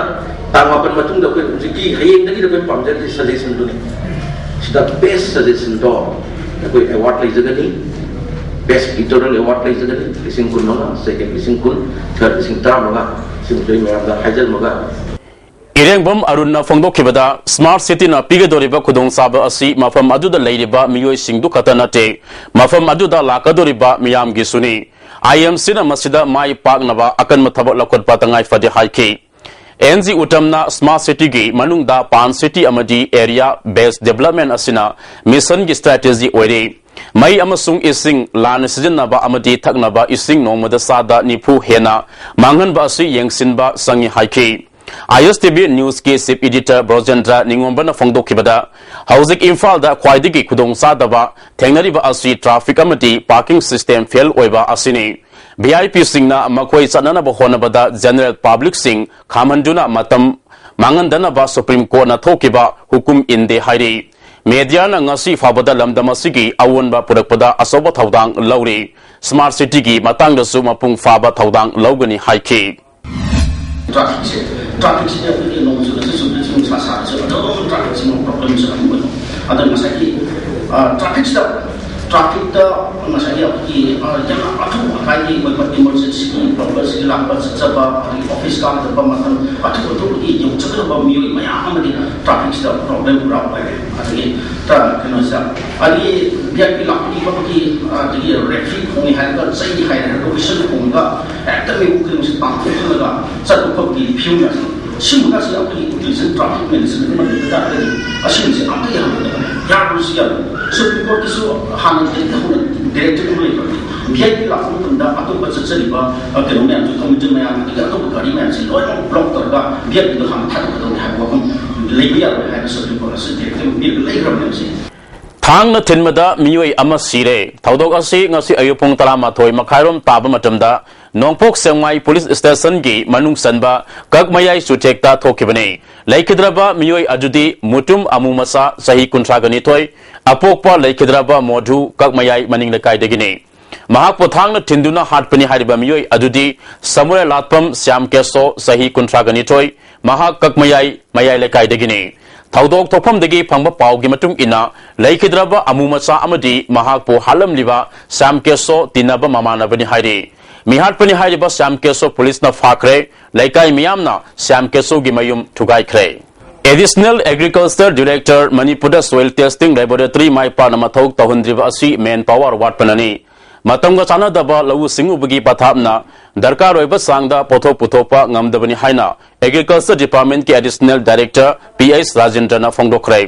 ꯇꯥꯡ ꯃꯥꯄꯟ ꯃꯇꯨꯡꯗ ꯑꯩꯈꯣꯏ ꯍꯧꯖꯤꯛꯀꯤ ꯍꯌꯦꯡꯗꯒꯤꯗꯤ ꯑꯩꯈꯣꯏ ꯄꯥꯝꯖꯔꯤꯁꯦ suggestionꯗꯨꯅꯤ꯫ ꯁꯤꯗ best suggestionꯗꯣ ꯑꯩꯈꯣꯏ award ꯂꯩꯖꯒꯅꯤ꯫ Best editorial award ꯂꯩꯖꯒꯅꯤ꯫ ꯂꯤꯁꯤꯡ ꯀꯨꯟ ꯃꯉꯥ, second ꯂꯤꯁꯤꯡ ꯀꯨꯟ, third ꯂꯤꯁꯤꯡ ꯇꯔꯥ ꯃꯉꯥ꯫ ꯁꯤꯃꯁꯨ ꯑꯩ ꯃꯌꯥꯝꯗ ꯍꯥꯏꯖꯔꯝꯃꯒ ꯏꯔꯦꯡꯕꯝ ꯑꯔꯨꯟꯅ ꯐꯣꯡꯗꯣꯛꯈꯤꯕꯗ Smart Cityꯅ ꯄꯤꯒꯗꯧꯔꯤꯕ ꯈꯨꯗꯣꯡꯆꯥꯕ ꯑꯁꯤ ꯃꯐꯝ ꯑꯗꯨꯗ ꯂꯩꯔꯤꯕ ꯃꯤꯑꯣꯏꯁꯤꯡꯗꯨ ꯈꯛꯇ ꯅꯠꯇꯦ, ꯃꯐꯝ ꯑꯗꯨꯗ ꯂꯥꯛꯀꯗꯧꯔꯤꯕ ꯃꯤꯌꯥꯝꯒꯤꯁꯨꯅꯤ꯫ IMCꯅ ꯃꯁꯤꯗ ꯃꯥꯏ ꯄꯥꯛꯅꯕ ꯑꯀꯟꯕ ꯊꯕꯛ ꯂꯧꯈꯠꯄ ꯇꯉꯥꯏ ꯐꯗꯦ ꯍꯥꯏꯈꯤ꯫ N G ꯎꯇꯝꯅ Smart Cityꯒꯤ ꯃꯅꯨꯡꯗ Pan City ꯑꯃꯗꯤ Area Based Development ꯑꯁꯤꯅ missionꯒꯤ strategy ꯑꯣꯏꯔꯤ꯫ ꯃꯩ ꯑꯃꯁꯨꯡ ꯏꯁꯤꯡ ꯂꯥꯟꯅ ꯁꯤꯖꯤꯟꯅꯕ ꯑꯃꯗꯤ ꯊꯛꯅꯕ ꯏꯁꯤꯡ ꯅꯣꯡꯃꯗ ꯆꯥꯗ ꯅꯤꯐꯨ ꯍꯦꯟꯅ ꯃꯥꯡꯍꯟꯕ ꯑꯁꯤ ꯌꯦꯡꯁꯤꯟꯕ ꯆꯪꯏ ꯍꯥꯏꯈꯤ꯫ ꯑꯥꯏ ꯑꯦꯁ ꯇꯤ ꯚꯤ ꯅ꯭ꯌꯨꯁꯀꯤ ꯆꯤꯐ ꯏꯗꯤꯇꯔ ꯕ꯭ꯔꯣꯖꯦꯟꯗ꯭ꯔ ꯅꯤꯉꯣꯝꯕꯅ ꯐꯣꯡꯗꯣꯛꯈꯤꯕꯗ, ꯍꯧꯖꯤꯛ ꯏꯝꯐꯥꯜꯗ ꯈ꯭ꯋꯥꯏꯗꯒꯤ ꯈꯨꯗꯣꯡꯆꯥꯗꯕ ꯊꯦꯡꯅꯔꯤꯕ ꯑꯁꯤ ꯇ꯭ꯔꯥꯐꯤꯛ ꯑꯃꯗꯤ ꯄꯥꯔꯀꯤꯡ ꯁꯤꯁꯇꯦꯝ ꯐꯦꯜ ꯑꯣꯏꯕ ꯑꯁꯤꯅꯤ꯫ ꯚꯤ ꯑꯥꯏ ꯄꯤꯁꯤꯡꯅ ꯃꯈꯣꯏ ꯆꯠꯅꯅꯕ ꯍꯣꯠꯅꯕꯗ ꯖꯦꯅꯔꯦꯜ ꯄꯕ꯭ꯂꯤꯛꯁꯤꯡ ꯈꯥꯝꯍꯟꯗꯨꯅ ꯃꯇꯝ ꯃꯥꯡꯍꯟꯗꯅꯕ ꯁꯨꯄ꯭ꯔꯤꯝ ꯀꯣꯔꯠꯅ ꯊꯣꯛꯈꯤꯕ ꯍꯨꯀꯨꯝ ꯏꯟꯗꯦ ꯍꯥꯏꯔꯤ꯫ ꯃꯦꯗꯤꯌꯥꯅ ꯉꯁꯤ ꯐꯥꯎꯕꯗ ꯂꯝꯗꯝ ꯑꯁꯤꯒꯤ ꯑꯑꯣꯟꯕ ꯄꯨꯔꯛꯄꯗ ꯑꯆꯧꯕ ꯊꯧꯗꯥꯡ ꯂꯧꯔꯤ꯫ ꯁ꯭ꯃꯥꯔꯠ ꯁꯤꯇꯤꯒꯤ ꯃꯇꯥꯡꯗꯁꯨ ꯃꯄꯨꯡ ꯐꯥꯕ ꯊꯧꯗꯥꯡ ꯂꯧꯒꯅꯤ ꯍꯥꯏꯈꯤ꯫ ꯇ꯭ꯔꯥꯐꯤꯛꯁꯦ, ꯇ꯭ꯔꯥꯐꯤꯛꯁꯤꯗꯤ ꯑꯩꯈꯣꯏꯒꯤ ꯅꯣꯡ ꯆꯨꯔꯁꯨ ꯆꯨꯗ꯭ꯔꯁꯨ ꯅꯨꯡꯁꯥ ꯁꯥꯔꯁꯨ ꯑꯗꯨꯝ ꯇ꯭ꯔꯥꯐꯤꯛꯁꯤꯃ ꯄ꯭ꯔꯣꯕ꯭ꯂꯦꯝꯁꯦ ꯑꯗꯨꯝ ꯑꯣꯏꯕ꯫ ꯑꯗꯣ ꯉꯁꯥꯏꯒꯤ, ꯑ, ꯇ꯭ꯔꯥꯐꯤꯛꯁꯤꯗ, ꯇ꯭ꯔꯥꯐꯤꯛꯇ ꯉꯁꯥꯏꯒꯤ ꯑꯩꯈꯣꯏꯒꯤ, ꯑ, ꯌꯥꯝꯅ ꯑꯊꯨ ꯑꯀꯥꯏꯒꯤ ꯑꯣꯏꯕ ꯏꯃꯔꯖꯦꯟꯁꯤꯒꯤ ꯄꯔꯄꯁꯀꯤ ꯂꯥꯛꯄ ꯆꯠꯆꯕ, ꯑꯗꯒꯤ ꯑꯣꯐꯤꯁ ꯀꯥꯒꯗꯕ ꯃꯇꯝ ꯑꯊꯨ ꯑꯊꯨꯕꯒꯤ ꯌꯧꯖꯒꯗꯕ ꯃꯤꯑꯣꯏ ꯃꯌꯥꯝ ꯑꯃꯗꯤ ꯇ꯭ꯔꯥꯐꯤꯛꯁꯤꯗ ꯄ꯭ꯔꯣꯕ꯭ꯂꯦꯝ ꯄꯨꯔꯥ ꯑꯣꯏꯔꯦ꯫ ꯑꯗꯒꯤ ꯇ-, ꯀꯩꯅꯣꯁꯤꯗ ꯑꯗꯒꯤ ꯚꯤ ꯑꯥꯏ ꯄꯤ ꯂꯥꯛꯄꯒꯤ ꯈꯣꯠꯄꯒꯤ, ꯑꯗꯒꯤ ꯔꯦꯐ꯭ꯔꯤ ꯈꯣꯡꯉꯤ ꯍꯥꯏꯔꯒ, ꯆꯩꯅꯤ ꯍꯥꯏꯔꯒ, ꯋꯤꯁꯜ ꯈꯣꯡꯉꯒ ꯍꯦꯛꯇ ꯃꯤꯄꯨꯝ ꯈꯨꯗꯤꯡꯃꯛꯁꯦ ꯄꯥꯡꯊꯣꯛꯍꯜꯂꯒ ꯆꯠꯄ ꯈꯣꯠꯄꯒꯤ ꯐꯤꯕꯝ ꯑꯁꯤ, ꯁꯤꯒꯨꯝꯕ ꯑꯁꯤ ꯑꯩꯈꯣꯏꯒꯤ ꯏꯟꯇꯦꯂꯤꯖꯦꯟ ꯇ꯭ꯔꯥꯐꯤꯛ ꯃꯦꯅꯦꯖꯃꯦꯟ ꯑꯃ ꯂꯩꯕ ꯇꯥꯔꯒꯗꯤ ꯑꯁꯤꯒꯨꯝꯕꯁꯦ ꯑꯝꯇ ꯌꯥꯍꯟꯒꯗꯕꯅꯤ꯫ ꯌꯥꯔꯣꯏꯁꯨ ꯌꯥꯔꯣꯏ꯫ ꯁꯨꯄ꯭ꯔꯤꯝ ꯀꯣꯔꯠꯀꯤꯁꯨ ꯍꯥꯟꯅꯗꯒꯤ ꯍꯧꯅ ꯗꯤꯔꯦꯛꯇꯤꯚ ꯑꯃ ꯂꯩꯈ꯭ꯔꯕꯅꯤ꯫ ꯚꯤ ꯑꯥꯏ ꯄꯤ ꯂꯥꯛꯄ ꯃꯇꯝꯗ ꯑꯇꯣꯞꯄ ꯆꯠꯆꯔꯤꯕ, ꯑ, ꯀꯩꯅꯣ ꯃꯌꯥꯝꯁꯦ, ꯀꯃ꯭ꯌꯨꯇꯔ ꯃꯌꯥꯝ, ꯑꯗꯒꯤ ꯑꯇꯣꯞꯄ ꯒꯥꯔꯤ ꯃꯌꯥꯝꯁꯦ ꯂꯣꯏꯅꯃꯛ ꯕ꯭ꯂꯣꯛ ꯇꯧꯔꯒ ꯚꯤ ꯑꯥꯏ ꯄꯤꯗꯣ ꯍꯥꯟꯅ ꯊꯥꯗꯣꯛꯀꯗꯕꯅꯤ ꯍꯥꯏꯕ ꯋꯥꯐꯝ ꯂꯩꯕ ꯌꯥꯔꯣꯏ ꯍꯥꯏꯅ ꯁꯨꯄ꯭ꯔꯤꯝ ꯀꯣꯔꯠꯅꯁꯨ ꯗꯤꯔꯦꯛꯇꯤꯚ ꯄꯤꯔꯒ ꯂꯩꯈ꯭ꯔꯕꯅꯦꯕꯁꯦ꯫ ꯊꯥꯡꯅ ꯊꯤꯟꯕꯗ ꯃꯤꯑꯣꯏ ꯑꯃ ꯁꯤꯔꯦ꯫ ꯊꯧꯗꯣꯛ ꯑꯁꯤ ꯉꯁꯤ ꯑꯌꯨꯛ ꯄꯨꯡ ꯇꯔꯥꯃꯥꯊꯣꯏ ꯃꯈꯥꯏꯔꯣꯝ ꯇꯥꯕ ꯃꯇꯝꯗ ꯅꯣꯡꯄꯣꯛ ꯁꯦꯛꯃꯥꯏ ꯄꯨꯂꯤꯁ ꯁ꯭ꯇꯦꯁꯟꯒꯤ ꯃꯅꯨꯡ ꯆꯟꯕ ꯀꯛꯃꯌꯥꯏ ꯆꯨꯊꯦꯛꯇ ꯊꯣꯛꯈꯤꯕꯅꯤ꯫ ꯂꯩꯈꯤꯗ꯭ꯔꯕ ꯃꯤꯑꯣꯏ ꯑꯗꯨꯗꯤ ꯃꯨꯇꯨꯝ ꯑꯃꯨ ꯃꯆꯥ, ꯆꯍꯤ ꯀꯨꯟꯊ꯭ꯔꯥꯒ ꯅꯤꯊꯣꯏ, ꯑꯄꯣꯛꯄ ꯂꯩꯈꯤꯗ꯭ꯔꯕ ꯃꯣꯙꯨ, ꯀꯛꯃꯌꯥꯏ ꯃꯅꯤꯡ ꯂꯩꯀꯥꯏꯗꯒꯤꯅꯤ꯫ ꯃꯍꯥꯛꯄꯨ ꯊꯥꯡꯅ ꯊꯤꯟꯗꯨꯅ ꯍꯥꯠꯄꯅꯤ ꯍꯥꯏꯔꯤꯕ ꯃꯤꯑꯣꯏ ꯑꯗꯨꯗꯤ ꯁꯃꯨꯔꯦ ꯂꯥꯠꯄꯝ ꯁ꯭ꯌꯥꯝ ꯀꯦꯁꯣ, ꯆꯍꯤ ꯀꯨꯟꯊ꯭ꯔꯥꯒ ꯅꯤꯊꯣꯏ, ꯃꯍꯥꯛ ꯀꯛꯃꯌꯥꯏ ꯃꯌꯥꯏ ꯂꯩꯀꯥꯏꯗꯒꯤꯅꯤ꯫ ꯊꯧꯗꯣꯛ ꯊꯣꯛꯐꯝꯗꯒꯤ ꯐꯪꯕ ꯄꯥꯎꯒꯤ ꯃꯇꯨꯡ ꯏꯟꯅ, ꯂꯩꯈꯤꯗ꯭ꯔꯕ ꯑꯃꯨ ꯃꯆꯥ ꯑꯃꯗꯤ ꯃꯍꯥꯛꯄꯨ ꯍꯥꯠꯂꯝꯂꯤꯕ ꯁ꯭ꯌꯥꯝ ꯀꯦꯁꯣ ꯇꯤꯟꯅꯕ ꯃꯃꯥꯟꯅꯕꯅꯤ ꯍꯥꯏꯔꯤ꯫ ꯃꯤꯍꯥꯠꯄꯅꯤ ꯍꯥꯏꯔꯤꯕ ꯁ꯭ꯌꯥꯝ ꯀꯦꯁꯣ ꯄꯨꯂꯤꯁꯅ ꯐꯥꯈ꯭ꯔꯦ꯫ ꯂꯩꯀꯥꯏ ꯃꯤꯌꯥꯝꯅ ꯁ꯭ꯌꯥꯝ ꯀꯦꯁꯣꯒꯤ ꯃꯌꯨꯝ ꯊꯨꯒꯥꯏꯈ꯭ꯔꯦ꯫ ꯑꯦꯗꯤꯁꯅꯦꯜ ꯑꯦꯒ꯭ꯔꯤꯀꯜꯆꯔ ꯗꯤꯔꯦꯛꯇꯔ, ꯃꯅꯤꯄꯨꯔꯗ ꯁꯣꯏꯜ ꯇꯦꯁꯇꯤꯡ ꯂꯦꯕꯣꯔꯦꯇꯔꯤ ꯃꯥꯏ ꯄꯥꯛꯅ ꯃꯊꯧ ꯇꯧꯍꯟꯗ꯭ꯔꯤꯕ ꯑꯁꯤ ꯃꯦꯟ ꯄꯥꯋꯔ ꯋꯥꯠꯄꯅꯅꯤ꯫ ꯃꯇꯝꯒ ꯆꯥꯟꯅꯗꯕ ꯂꯧꯎ ꯁꯤꯡꯎꯕꯒꯤ ꯄꯊꯥꯞꯅ ꯗꯔꯀꯥꯔ ꯑꯣꯏꯕ ꯆꯥꯡꯗ ꯄꯣꯠꯊꯣꯛ ꯄꯨꯊꯣꯛꯄ ꯉꯝꯗꯕꯅꯤ ꯍꯥꯏꯅ ꯑꯦꯒ꯭ꯔꯤꯀꯜꯆꯔ ꯗꯤꯄꯥꯔꯠꯃꯦꯟꯠꯀꯤ ꯑꯦꯗꯤꯁꯅꯦꯜ ꯗꯥꯏꯔꯦꯛꯇꯔ ꯄꯤ ꯑꯩꯆ ꯔꯥꯖꯦꯟꯗ꯭ꯔꯅ ꯐꯣꯡꯗꯣꯛꯈ꯭ꯔꯦ꯫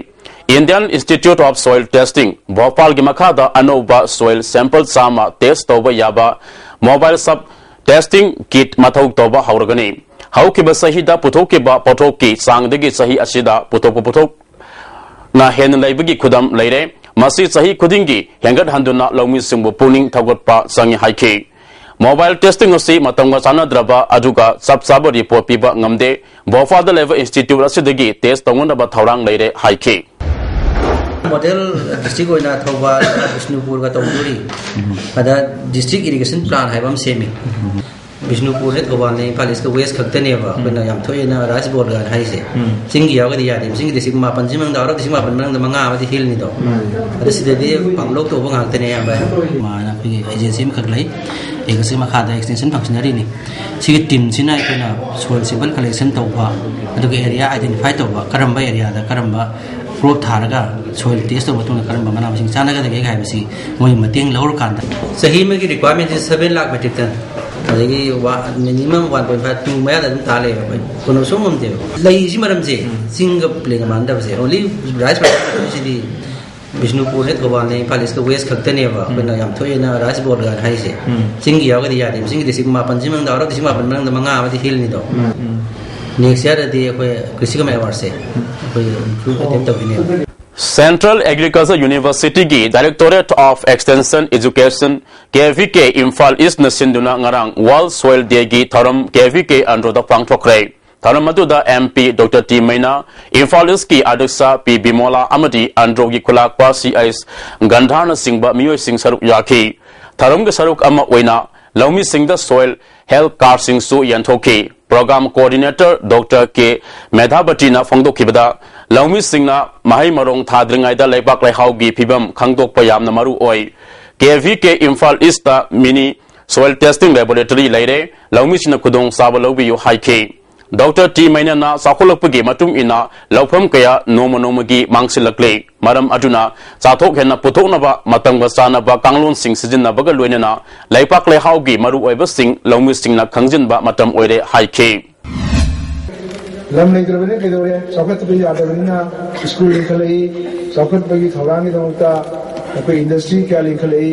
Indian institute of soil testing, ꯚꯣꯄꯥꯜꯒꯤ ꯃꯈꯥꯗ ꯑꯅꯧꯕ ꯁꯣꯏꯜ ꯁꯦꯝꯄꯜ ꯆꯥꯝꯃ ꯇꯦꯁ ꯇꯧꯕ ꯌꯥꯕ ꯃꯣꯕꯥꯏꯜ ꯁꯕ ꯇꯦꯁꯇꯤꯡ ꯀꯤꯠ ꯃꯊꯧ ꯇꯧꯕ ꯍꯧꯔꯒꯅꯤ꯫ ꯍꯧꯈꯤꯕ ꯆꯍꯤꯗ ꯄꯨꯊꯣꯛꯈꯤꯕ ꯄꯣꯠꯊꯣꯛꯀꯤ ꯆꯥꯡꯗꯒꯤ ꯆꯍꯤ ꯑꯁꯤꯗ ꯄꯨꯊꯣꯛꯄ ꯄꯣꯠꯊꯣꯛꯅ ꯍꯦꯟꯅ ꯂꯩꯕꯒꯤ ꯈꯨꯗꯝ ꯂꯩꯔꯦ꯫ ꯃꯁꯤ ꯆꯍꯤ ꯈꯨꯗꯤꯡꯒꯤ ꯍꯦꯟꯒꯠꯍꯟꯗꯨꯅ ꯂꯧꯃꯤꯁꯤꯡꯕꯨ ꯄꯨꯛꯅꯤꯡ ꯊꯧꯒꯠꯄ ꯆꯪꯏ ꯍꯥꯏꯈꯤ꯫ Mobile testing ꯑꯁꯤ ꯃꯇꯝꯒ ꯆꯥꯟꯅꯗ꯭ꯔꯕ ꯑꯗꯨꯒ ꯆꯞ ꯆꯥꯕ report ꯄꯤꯕ ꯉꯝꯗꯦ꯫ ꯚꯣꯄꯥꯗ ꯂꯩꯕ institute ꯑꯁꯤꯗꯒꯤ test ꯇꯧꯅꯅꯕ ꯊꯧꯔꯥꯡ ꯂꯩꯔꯦ ꯍꯥꯏꯈꯤ꯫ ꯃꯣꯗꯦꯜ ꯗꯤꯁꯇ꯭ꯔꯤꯛ ꯑꯣꯏꯅ ꯊꯧꯕꯥꯜ, ꯕꯤꯁꯅꯨꯄꯨꯔꯒ ꯇꯧꯗꯣꯔꯤ꯫ ꯑꯗ district irrigation plan ꯍꯥꯏꯕ ꯑꯃ ꯁꯦꯝꯃꯤ꯫ ꯕꯤꯁꯅꯨꯄꯨꯔꯅꯦ, ꯊꯧꯕꯥꯜꯅꯦ, ꯏꯝꯐꯥꯜ ꯏꯁꯀ ꯋꯦꯁ ꯈꯛꯇꯅꯦꯕ ꯑꯩꯈꯣꯏꯅ ꯌꯥꯝ ꯊꯣꯛꯑꯦꯅ ꯔꯥꯏꯁ ꯕꯣꯜꯒ ꯍꯥꯏꯁꯦ꯫ ꯆꯤꯡꯒꯤ ꯌꯥꯎꯔꯒꯗꯤ ꯌꯥꯗꯦ꯫ ꯆꯤꯡꯒꯤ ꯗꯤꯁꯇ꯭ꯔꯤꯛ ꯃꯥꯄꯟꯁꯤ ꯃꯅꯨꯡꯗ, ꯑꯥꯎꯠ ꯑꯣꯐ ꯗꯤꯁꯇ꯭ꯔꯤꯛ ꯃꯥꯄꯟ ꯃꯅꯨꯡꯗ ꯃꯉꯥ ꯑꯃꯗꯤ ꯍꯤꯜꯅꯤꯗꯣ꯫ ꯑꯗ ꯁꯤꯗꯗꯤ ꯄꯥꯝꯂꯧ ꯇꯧꯕ ꯉꯥꯛꯇꯅꯦ ꯑꯌꯥꯝꯕ꯫ ꯃꯥꯅ ꯑꯩꯈꯣꯏꯒꯤ ꯑꯦꯖꯦꯟꯁꯤ ꯑꯃꯈꯛ ꯂꯩ꯫ ꯑꯦꯒꯁꯤ ꯃꯈꯥꯗ ꯑꯦꯛꯁꯇꯦꯟꯁꯟ ꯐꯪꯁꯅꯔꯤꯅꯤ꯫ ꯁꯤꯒꯤ ꯇꯤꯝꯁꯤꯅ ꯑꯩꯈꯣꯏꯅ ꯁꯣꯏꯜ ꯁꯦꯝꯄꯜ ꯀꯂꯦꯛꯁꯟ ꯇꯧꯕ, ꯑꯗꯨꯒ ꯑꯦꯔꯤꯌꯥ ꯑꯥꯏꯗꯦꯟꯇꯤꯐꯥꯏ ꯇꯧꯕ, ꯀꯔꯝꯕ ꯑꯦꯔꯤꯌꯥꯗ ꯀꯔꯝꯕ ꯀ꯭ꯔꯣꯞ ꯊꯥꯔꯒ ꯁꯣꯏꯜ ꯇꯦꯁ ꯇꯧꯕ ꯃꯇꯨꯡꯗ ꯀꯔꯝꯕ ꯃꯅꯥ ꯃꯁꯤꯡ ꯆꯥꯟꯅꯒꯗꯒꯦ ꯍꯥꯏꯕꯁꯤ ꯃꯣꯏꯒꯤ ꯃꯇꯦꯡ ꯂꯧꯔꯀꯥꯟꯗ꯫ ꯆꯍꯤ ꯑꯃꯒꯤ ꯔꯤꯀ꯭ꯋꯥꯏꯔꯃꯦꯟꯁꯤ seven lakh metric ton, ꯑꯗꯒꯤ minimum one point five two ꯃꯌꯥꯗ ꯑꯗꯨꯝ ꯇꯥ ꯂꯩꯌꯦꯕ ꯑꯩꯈꯣꯏ꯫ ꯀꯩꯅꯣ ꯁꯨꯝ ꯉꯝꯗꯦꯕ꯫ ꯂꯩꯁꯤ ꯃꯔꯝꯁꯦ ꯆꯤꯡꯒ ꯄ꯭ꯂꯦꯟꯒ ꯃꯥꯟꯅꯗꯕꯁꯦ, ꯑꯣꯟꯂꯤ ꯔꯥꯏꯁ ꯁꯤꯗꯤ ꯕꯤꯁꯅꯨꯄꯨꯔꯅꯦ, ꯊꯧꯕꯥꯜꯅꯦ, ꯏꯝꯐꯥꯜ ꯏꯁꯀ ꯋꯦꯁ ꯈꯛꯇꯅꯦꯕ ꯑꯩꯈꯣꯏꯅ ꯌꯥꯝ ꯊꯣꯛꯑꯦꯅ ꯔꯥꯏꯁ ꯕꯣꯜꯒ ꯍꯥꯏꯁꯦ꯫ ꯆꯤꯡꯒꯤ ꯌꯥꯎꯔꯒꯗꯤ ꯌꯥꯗꯦ꯫ ꯆꯤꯡꯒꯤ ꯗꯤꯁꯇ꯭ꯔꯤꯛ ꯃꯥꯄꯟꯁꯤ ꯃꯅꯨꯡꯗ, ꯑꯥꯎꯠ ꯑꯣꯐ ꯗꯤꯁꯇ꯭ꯔꯤꯛ ꯃꯥꯄꯟ ꯃꯅꯨꯡꯗ ꯃꯉꯥ ꯑꯃꯗꯤ ꯍꯤꯜꯅꯤꯗꯣ꯫ ꯅꯦꯛꯁ ꯏꯌꯥꯔꯗꯗꯤ ꯑꯩꯈꯣꯏ ꯀ꯭ꯔꯤꯁꯤ ꯀꯃꯥꯏ ꯑꯦꯋꯥꯔꯗꯁꯦ ꯑꯩꯈꯣꯏ ꯏꯝꯄ꯭ꯔꯨꯞ ꯑꯦꯇꯦꯝ ꯇꯧꯈꯤꯅꯦꯕ꯫ Central Agriculture University ꯒꯤ Directorate of Extension Education, KVK, Imphal ꯏꯁꯅ ꯁꯤꯟꯗꯨꯅ ꯉꯔꯥꯡ World Soil Day ꯒꯤ ꯊꯧꯔꯝ KVK ꯑꯟꯗ꯭ꯔꯣꯗ ꯄꯥꯡꯊꯣꯛꯈ꯭ꯔꯦ꯫ ꯊꯧꯔꯝ ꯑꯗꯨꯗ MP Doctor ꯇꯤ ꯃꯩꯅꯥ, ꯏꯝꯐꯥꯜ ꯏꯁꯀꯤ ꯑꯗ꯭ꯌꯛꯁ ꯄꯤ ꯕꯤꯃꯣꯂꯥ ꯑꯃꯗꯤ ꯑꯟꯗ꯭ꯔꯣꯒꯤ ꯈꯨꯂꯥꯛꯄ ꯁꯤ ꯑꯩꯆ ꯒꯟꯙꯥꯔꯅꯆꯤꯡꯕ ꯃꯤꯑꯣꯏꯁꯤꯡ ꯁꯔꯨꯛ ꯌꯥꯈꯤ꯫ ꯊꯧꯔꯝꯒꯤ ꯁꯔꯨꯛ ꯑꯃ ꯑꯣꯏꯅ ꯂꯧꯃꯤꯁꯤꯡꯗ soil health cardꯁꯤꯡꯁꯨ ꯌꯦꯟꯊꯣꯛꯈꯤ꯫ Program Coordinator Doctor ꯀꯦ ꯃꯦꯙꯥꯕꯇꯤꯅ ꯐꯣꯡꯗꯣꯛꯈꯤꯕꯗ, ꯂꯧꯃꯤꯁꯤꯡꯅ ꯃꯍꯩ ꯃꯔꯣꯡ ꯊꯥꯗ꯭ꯔꯤꯉꯩꯗ ꯂꯩꯕꯥꯛ ꯂꯩꯍꯥꯎꯒꯤ ꯐꯤꯕꯝ ꯈꯪꯗꯣꯛꯄ ꯌꯥꯝꯅ ꯃꯔꯨ ꯑꯣꯏ꯫ KVK Imphal east mini soil testing laboratory ꯂꯩꯔꯦ, ꯂꯧꯃꯤꯁꯤꯡꯅ ꯈꯨꯗꯣꯡꯆꯥꯕ ꯂꯧꯕꯤꯌꯨ ꯍꯥꯏꯈꯤ꯫ ꯗꯣꯛꯇꯔ ꯇꯤ ꯃꯩꯅꯥꯅ ꯆꯥꯎꯈꯠꯂꯛꯄꯒꯤ ꯃꯇꯨꯡ ꯏꯟꯅ ꯂꯧꯐꯝ ꯀꯌꯥ ꯅꯣꯡꯃ ꯅꯣꯡꯃꯒꯤ ꯃꯥꯡꯁꯤꯜꯂꯛꯂꯦ꯫ ꯃꯔꯝ ꯑꯗꯨꯅ ꯆꯥꯊꯣꯛ ꯍꯦꯟꯅ ꯄꯨꯊꯣꯛꯅꯕ ꯃꯇꯝꯒ ꯆꯥꯟꯅꯕ ꯀꯥꯡꯂꯣꯟꯁꯤꯡ ꯁꯤꯖꯤꯟꯅꯕꯒ ꯂꯣꯏꯅꯅ ꯂꯩꯄꯥꯛ ꯂꯩꯍꯥꯎꯒꯤ ꯃꯔꯨꯑꯣꯏꯕꯁꯤꯡ ꯂꯧꯃꯤꯁꯤꯡꯅ ꯈꯪꯖꯤꯟꯕ ꯃꯇꯝ ꯑꯣꯏꯔꯦ ꯍꯥꯏꯈꯤ꯫ ꯂꯝ ꯂꯩꯇ꯭ꯔꯕꯅꯤꯅ ꯀꯩꯗꯧꯔꯦ? ꯆꯥꯎꯈꯠꯄ ꯌꯥꯗꯕꯅꯤꯅ ꯁ꯭ꯀꯨꯜ ꯂꯤꯡꯈꯠꯂꯛꯏ, ꯆꯥꯎꯈꯠꯄꯒꯤ ꯊꯧꯔꯥꯡꯒꯤꯗꯃꯛꯇ ꯑꯩꯈꯣꯏ ꯏꯟꯗꯁꯇ꯭ꯔꯤ ꯀꯌꯥ ꯂꯤꯡꯈꯠꯂꯛꯏ,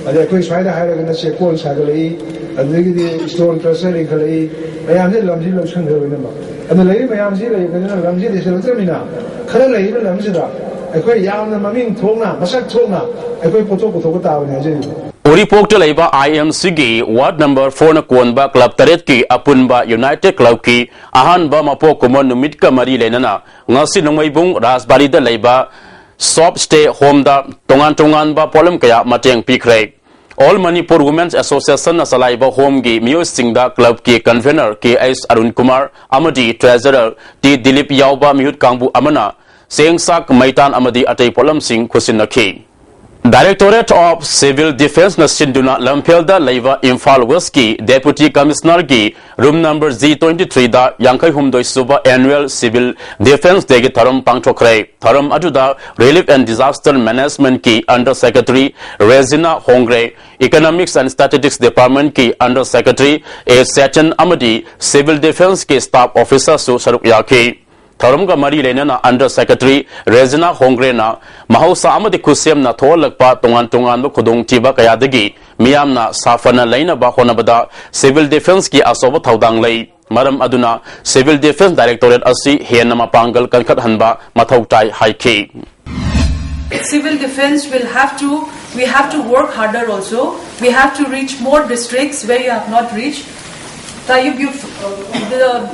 ꯑꯗꯩ ꯑꯩꯈꯣꯏ ꯁ꯭ꯋꯥꯏꯗ ꯍꯥꯏꯔꯒꯅ ꯆꯦꯛꯀꯣꯟ ꯁꯥꯒꯠꯂꯛꯏ, ꯑꯗꯨꯗꯒꯤꯗꯤ ꯁ꯭ꯇꯣꯟ ꯀ꯭ꯔꯁꯔ ꯂꯤꯡꯈꯠꯂꯛꯏ꯫ ꯃꯌꯥꯝꯁꯤ ꯂꯝꯁꯤ ꯂꯧꯁꯤꯟꯈ꯭ꯔꯕꯅꯤꯅ, ꯑꯗꯨ ꯂꯩꯔꯤꯕ ꯃꯌꯥꯝꯁꯤ ꯂꯩꯕꯅꯤꯅ ꯂꯝꯁꯤ ꯂꯩꯁꯤꯜꯂꯛꯇ꯭ꯔꯕꯅꯤꯅ, ꯈꯔ ꯂꯩꯔꯤꯕ ꯂꯝꯁꯤꯗ ꯑꯩꯈꯣꯏ ꯌꯥꯝꯅ ꯃꯃꯤꯡ ꯊꯣꯛꯅ, ꯃꯁꯛ ꯊꯣꯛꯅ ꯑꯩꯈꯣꯏ ꯄꯣꯠꯊꯣꯛ ꯄꯨꯊꯣꯛꯄ ꯇꯥꯕꯅꯤ ꯍꯥꯏꯖꯔꯤꯕ꯫ ꯎꯔꯤꯄꯣꯛꯇ ꯂꯩꯕ ꯑꯥꯏ ꯑꯦꯝ ꯁꯤꯒꯤ ꯋꯥꯔꯗ ꯅꯝꯕꯔ ꯐꯣꯔꯅ ꯀꯣꯟꯕ ꯀ꯭ꯂꯕ ꯇꯔꯦꯠꯀꯤ ꯑꯄꯨꯟꯕ ꯌꯨꯅꯥꯏꯇꯦꯗ ꯀ꯭ꯂꯕꯀꯤ ꯑꯍꯥꯟꯕ ꯃꯄꯣꯛ ꯀꯨꯝꯕ ꯅꯨꯃꯤꯠꯀ ꯃꯔꯤ ꯂꯩꯅꯅ ꯉꯁꯤ ꯅꯣꯡꯃꯩꯕꯨꯡ ꯔꯥꯖꯕꯥꯔꯤꯗ ꯂꯩꯕ ꯁꯣꯞ ꯁ꯭ꯇꯦ ꯍꯣꯝꯗ ꯇꯣꯉꯥꯟ ꯇꯣꯉꯥꯟꯕ ꯄꯣꯠꯂꯝ ꯀꯌꯥ ꯃꯇꯦꯡ ꯄꯤꯈ꯭ꯔꯦ꯫ ꯑꯣꯜ ꯃꯅꯤꯄꯨꯔ ꯋꯨꯃꯦꯟꯁ ꯑꯦꯁꯣꯁꯤꯌꯦꯁꯟꯅ ꯆꯂꯥꯏꯕ ꯍꯣꯝꯒꯤ ꯃꯤꯑꯣꯏꯁꯤꯡꯗ ꯀ꯭ꯂꯕꯀꯤ ꯀꯟꯚꯦꯅꯔ ꯀꯦ ꯑꯩꯆ ꯑꯔꯨꯟ ꯀꯨꯃꯥꯔ ꯑꯃꯗꯤ ꯇ꯭ꯔꯦꯖꯔꯔ ꯇꯤ ꯗꯤꯂꯤꯞ ꯌꯥꯎꯕ ꯃꯤꯍꯨꯠ ꯀꯥꯡꯕꯨ ꯑꯃꯅ ꯆꯦꯡ ꯆꯥꯛ ꯃꯩꯇꯥꯟ ꯑꯃꯗꯤ ꯑꯇꯩ ꯄꯣꯠꯂꯝꯁꯤꯡ ꯈꯨꯠꯁꯤꯟꯅꯈꯤ꯫ Directorate of Civil Defenceꯅ ꯁꯤꯟꯗꯨꯅ ꯂꯝꯐꯦꯜꯗ ꯂꯩꯕ ꯏꯝꯐꯥꯜ ꯋꯦꯁꯀꯤ ꯗꯦꯄꯨꯇꯤ ꯀꯃꯤꯁꯅꯔꯒꯤ ꯔꯨꯝ ꯅꯝꯕꯔ ꯖꯤ ꯇ꯭ꯋꯦꯟꯇꯤ ꯊ꯭ꯔꯤꯗ ꯌꯥꯡꯈꯩ ꯍꯨꯝꯗꯣꯏ ꯁꯨꯕ ꯑꯦꯅꯨꯋꯦꯜ ꯁꯤꯚꯤꯜ ꯗꯤꯐꯦꯟꯁ ꯗꯦꯒꯤ ꯊꯧꯔꯝ ꯄꯥꯡꯊꯣꯛꯈ꯭ꯔꯦ꯫ ꯊꯧꯔꯝ ꯑꯗꯨꯗ ꯔꯤꯂꯤꯐ ꯑꯦꯟ ꯗꯤꯖꯥꯁꯇꯔ ꯃꯦꯅꯦꯖꯃꯦꯟꯠꯀꯤ ꯑꯟꯗꯔ ꯁꯦꯀ꯭ꯔꯦꯇꯔꯤ ꯔꯦꯖꯤꯅꯥ ꯍꯣꯡꯒ꯭ꯔꯦ, ꯏꯀꯣꯅꯣꯃꯤꯛꯁ ꯑꯦꯟ ꯁ꯭ꯇꯦꯇꯤꯁꯇꯤꯛꯁ ꯗꯤꯄꯥꯔꯠꯃꯦꯟꯠꯀꯤ ꯑꯟꯗꯔ ꯁꯦꯀ꯭ꯔꯦꯇꯔꯤ ꯑꯦ ꯁꯦꯆꯟ ꯑꯃꯗꯤ ꯁꯤꯚꯤꯜ ꯗꯤꯐꯦꯟꯁꯀꯤ ꯁ꯭ꯇꯥꯐ ꯑꯣꯐꯤꯁꯥꯔꯁꯨ ꯁꯔꯨꯛ ꯌꯥꯈꯤ꯫ ꯊꯧꯔꯝꯒ ꯃꯔꯤ ꯂꯩꯅꯅ ꯑꯟꯗꯔ ꯁꯦꯀ꯭ꯔꯦꯇꯔꯤ ꯔꯦꯖꯤꯅꯥ ꯍꯣꯡꯒ꯭ꯔꯦꯅ ꯃꯍꯧꯁꯥ ꯑꯃꯗꯤ ꯈꯨꯠꯁꯦꯝꯅ ꯊꯣꯛꯍꯜꯂꯛꯄ ꯇꯣꯉꯥꯟ ꯇꯣꯉꯥꯟꯕ ꯈꯨꯗꯣꯡꯊꯤꯕ ꯀꯌꯥꯗꯒꯤ ꯃꯤꯌꯥꯝꯅ ꯁꯥꯐꯅ ꯂꯩꯅꯕ ꯍꯣꯠꯅꯕꯗ ꯁꯤꯚꯤꯜ ꯗꯤꯐꯦꯟꯁꯀꯤ ꯑꯆꯧꯕ ꯊꯧꯗꯥꯡ ꯂꯩ꯫ ꯃꯔꯝ ꯑꯗꯨꯅ ꯁꯤꯚꯤꯜ ꯗꯤꯐꯦꯟꯁ ꯗꯥꯏꯔꯦꯛꯇꯣꯔꯦꯠ ꯑꯁꯤ ꯍꯦꯟꯅ ꯃꯄꯥꯡꯒꯜ ꯀꯟꯈꯠꯍꯟꯕ ꯃꯊꯧ ꯇꯥꯏ ꯍꯥꯏꯈꯤ꯫ Civil defense will have to, we have to work harder also. We have to reach more districts where you have not reached. Ayub, you, the,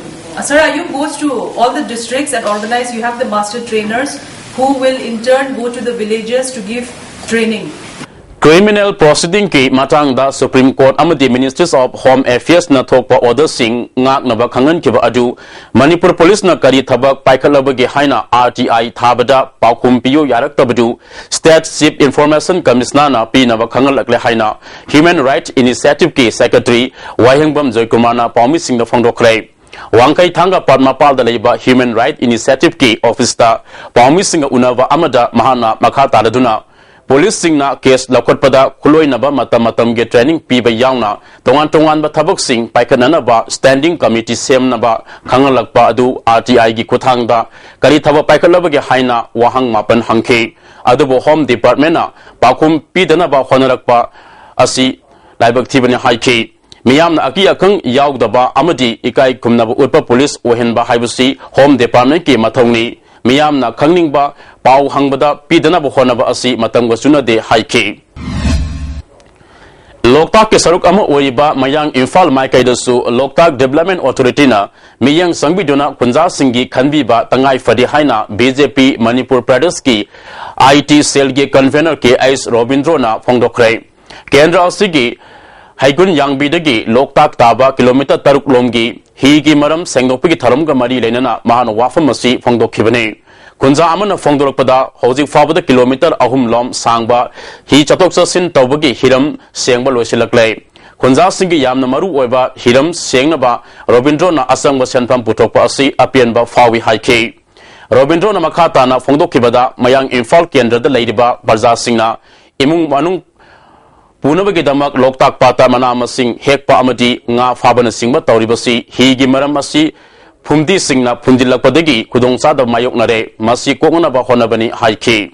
Sir Ayub goes to all the districts and organize, you have the master trainers who will in turn go to the villages to give training. Criminal ꯄ꯭ꯔꯣꯁꯤꯗꯤꯡꯒꯤ ꯃꯇꯥꯡꯗ supreme court ꯑꯃꯗꯤ ꯃꯤꯅꯤꯁꯇ꯭ꯔꯤꯁ of home ꯑꯦꯐꯤꯌꯔꯁꯅ ꯊꯣꯛꯄ ꯑꯣꯔꯗꯔꯁꯤꯡ ꯉꯥꯛꯅꯕ ꯈꯪꯍꯟꯈꯤꯕ ꯑꯗꯨ ꯃꯅꯤꯄꯨꯔ ꯄꯨꯂꯤꯁꯅ ꯀꯔꯤ ꯊꯕꯛ ꯄꯥꯏꯈꯠꯂꯕꯒꯦ ꯍꯥꯏꯅ R T ꯑꯥꯏ ꯊꯥꯕꯗ ꯄꯥꯎꯈꯨꯝ ꯄꯤꯌꯨ ꯌꯥꯔꯛꯇꯕꯗꯨ ꯁ꯭ꯇꯦꯠ ꯆꯤꯐ ꯏꯟꯐꯣꯔꯃꯦꯁꯟ ꯀꯃꯤꯁꯅꯔꯅ ꯄꯤꯅꯕ ꯈꯪꯍꯜꯂꯛꯂꯦ ꯍꯥꯏꯅ ꯍ꯭ꯌꯨꯃꯦꯟ ꯔꯥꯏꯠ ꯏꯅꯤꯁꯤꯌꯦꯇꯤꯚꯀꯤ ꯁꯦꯀ꯭ꯔꯦꯇꯔꯤ ꯋꯥꯍꯦꯡꯕꯝ ꯖꯣꯏꯀꯨꯃꯥꯔꯅ ꯄꯥꯎꯃꯤꯁꯤꯡꯗ ꯐꯣꯡꯗꯣꯛꯈ꯭ꯔꯦ꯫ ꯋꯥꯡꯈꯩ ꯊꯥꯡꯒ ꯄꯥꯠ ꯃꯄꯥꯜꯗ ꯂꯩꯕ ꯍ꯭ꯌꯨꯃꯦꯟ ꯔꯥꯏꯠ ꯏꯅꯤꯁꯤꯌꯦꯇꯤꯚꯀꯤ ꯑꯣꯐꯤꯁꯇ ꯄꯥꯎꯃꯤꯁꯤꯡꯒ ꯎꯅꯕ ꯑꯃꯗ ꯃꯍꯥꯛꯅ ꯃꯈꯥ ꯇꯥꯔꯗꯨꯅ ꯄꯨꯂꯤꯁꯁꯤꯡꯅ ꯀꯦꯁ ꯂꯧꯈꯠꯄꯗ ꯈꯨꯠꯂꯣꯏꯅꯕ ꯃꯇꯝ ꯃꯇꯝꯒꯤ ꯇ꯭ꯔꯦꯅꯤꯡ ꯄꯤꯕ ꯌꯥꯎꯅ ꯇꯣꯉꯥꯟ ꯇꯣꯉꯥꯟꯕ ꯊꯕꯛꯁꯤꯡ ꯄꯥꯏꯈꯠꯅꯅꯕ ꯁ꯭ꯇꯦꯟꯗꯤꯡ ꯀꯃꯤꯇꯤ ꯁꯦꯝꯅꯕ ꯈꯪꯍꯜꯂꯛꯄ ꯑꯗꯨ ꯑꯥꯔ ꯇꯤ ꯑꯥꯏꯒꯤ ꯈꯨꯠꯊꯥꯡꯗ ꯀꯔꯤ ꯊꯕꯛ ꯄꯥꯏꯈꯠꯂꯕꯒꯦ ꯍꯥꯏꯅ ꯋꯥꯍꯪ ꯃꯥꯄꯟ ꯍꯪꯈꯤ꯫ ꯑꯗꯨꯕꯨ ꯍꯣꯝ ꯗꯤꯄꯥꯔꯠꯃꯦꯟꯅ ꯄꯥꯎꯈꯨꯝ ꯄꯤꯗꯅꯕ ꯍꯣꯠꯅꯔꯛꯄ ꯑꯁꯤ ꯂꯥꯏꯕꯛ ꯊꯤꯕꯅꯤ ꯍꯥꯏꯈꯤ꯫ ꯃꯤꯌꯥꯝꯅ ꯑꯀꯤ ꯑꯈꯪ ꯌꯥꯎꯗꯕ ꯑꯃꯗꯤ ꯏꯀꯥꯏ ꯈꯨꯝꯅꯕ ꯎꯠꯄ ꯄꯨꯂꯤꯁ ꯑꯣꯏꯍꯟꯕ ꯍꯥꯏꯕꯁꯤ ꯍꯣꯝ ꯗꯤꯄꯥꯔꯠꯃꯦꯟꯠꯀꯤ ꯃꯊꯧꯅꯤ꯫ ꯃꯤꯌꯥꯝꯅ ꯈꯪꯅꯤꯡꯕ ꯄꯥꯎ ꯍꯪꯕꯗ ꯄꯤꯗꯅꯕ ꯍꯣꯠꯅꯕ ꯑꯁꯤ ꯃꯇꯝꯒ ꯆꯨꯅꯗꯦ ꯍꯥꯏꯈꯤ꯫ ꯂꯣꯛꯇꯥꯛꯀꯤ ꯁꯔꯨꯛ ꯑꯃ ꯑꯣꯏꯔꯤꯕ ꯃꯌꯥꯡ ꯏꯝꯐꯥꯜ ꯃꯥꯏꯀꯩꯗꯁꯨ ꯂꯣꯛꯇꯥꯛ ꯗꯤꯕꯦꯂꯞꯃꯦꯟꯠ ꯑꯣꯊꯣꯔꯤꯇꯤꯅ ꯃꯤꯠꯌꯦꯡ ꯆꯪꯕꯤꯗꯨꯅ ꯈꯨꯟꯖꯥꯁꯤꯡꯒꯤ ꯈꯟꯕꯤꯕ ꯇꯉꯥꯏ ꯐꯗꯦ ꯍꯥꯏꯅ ꯕꯤ ꯖꯦ ꯄꯤ ꯃꯅꯤꯄꯨꯔ ꯄ꯭ꯔꯗꯦꯁꯀꯤ ꯑꯥꯏ ꯇꯤ ꯁꯦꯜꯒꯤ ꯀꯟꯚꯦꯅꯔ ꯀꯦ ꯑꯩꯆ ꯔꯣꯕꯤꯟꯗ꯭ꯔꯣꯅ ꯐꯣꯡꯗꯣꯛꯈ꯭ꯔꯦ꯫ ꯀꯦꯟꯗ꯭ꯔ ꯑꯁꯤꯒꯤ ꯍꯩꯒꯨꯟ ꯌꯥꯡꯕꯤꯗꯒꯤ ꯂꯣꯛꯇꯥꯛ ꯇꯥꯕ ꯀꯤꯂꯣꯃꯤꯇꯔ ꯇꯔꯨꯛ ꯂꯣꯝꯒꯤ ꯍꯤꯒꯤ ꯃꯔꯝ ꯁꯦꯡꯗꯣꯛꯄꯒꯤ ꯊꯧꯔꯝꯒ ꯃꯔꯤ ꯂꯩꯅꯅ ꯃꯍꯥꯛꯅ ꯋꯥꯐꯝ ꯑꯁꯤ ꯐꯣꯡꯗꯣꯛꯈꯤꯕꯅꯤ꯫ ꯈꯨꯟꯖꯥ ꯑꯃꯅ ꯐꯣꯡꯗꯣꯔꯛꯄꯗ, ꯍꯧꯖꯤꯛ ꯐꯥꯎꯕꯗ ꯀꯤꯂꯣꯃꯤꯇꯔ ꯑꯍꯨꯝ ꯂꯣꯝ ꯁꯥꯡꯕ ꯍꯤ ꯆꯠꯊꯣꯛ ꯆꯠꯁꯤꯟ ꯇꯧꯕꯒꯤ ꯍꯤꯔꯝ ꯁꯦꯡꯕ ꯂꯣꯏꯁꯤꯜꯂꯛꯂꯦ꯫ ꯈꯨꯟꯖꯥꯁꯤꯡꯒꯤ ꯌꯥꯝꯅ ꯃꯔꯨ ꯑꯣꯏꯕ ꯍꯤꯔꯝ ꯁꯦꯡꯅꯕ ꯔꯣꯕꯤꯟꯗ꯭ꯔꯣꯅ ꯑꯆꯪꯕ ꯁꯦꯟꯐꯝ ꯄꯨꯊꯣꯛꯄ ꯑꯁꯤ ꯑꯄꯦꯟꯕ ꯐꯥꯎꯏ ꯍꯥꯏꯈꯤ꯫ ꯔꯣꯕꯤꯟꯗ꯭ꯔꯣꯅ ꯃꯈꯥ ꯇꯥꯅ ꯐꯣꯡꯗꯣꯛꯈꯤꯕꯗ, ꯃꯌꯥꯡ ꯏꯝꯐꯥꯜ ꯀꯦꯟꯗ꯭ꯔꯗ ꯂꯩꯔꯤꯕ ꯄ꯭ꯔꯖꯥꯁꯤꯡꯅ ꯏꯃꯨꯡ ꯃꯅꯨꯡ ꯄꯨꯅꯕꯒꯤꯗꯃꯛ ꯂꯣꯛꯇꯥꯛ ꯄꯥꯠꯇ ꯃꯅꯥ ꯃꯁꯤꯡ ꯍꯦꯛꯄ ꯑꯃꯗꯤ ꯉꯥ ꯐꯥꯕꯅꯆꯤꯡꯕ ꯇꯧꯔꯤꯕꯁꯤ ꯍꯤꯒꯤ ꯃꯔꯝ ꯑꯁꯤ ꯐꯨꯝꯗꯤꯁꯤꯡꯅ ꯐꯨꯝꯖꯤꯜꯂꯛꯄꯗꯒꯤ ꯈꯨꯗꯣꯡꯆꯥꯗꯕ ꯃꯥꯌꯣꯛꯅꯔꯦ꯫ ꯃꯁꯤ ꯀꯣꯛꯅꯅꯕ ꯍꯣꯠꯅꯕꯅꯤ ꯍꯥꯏꯈꯤ꯫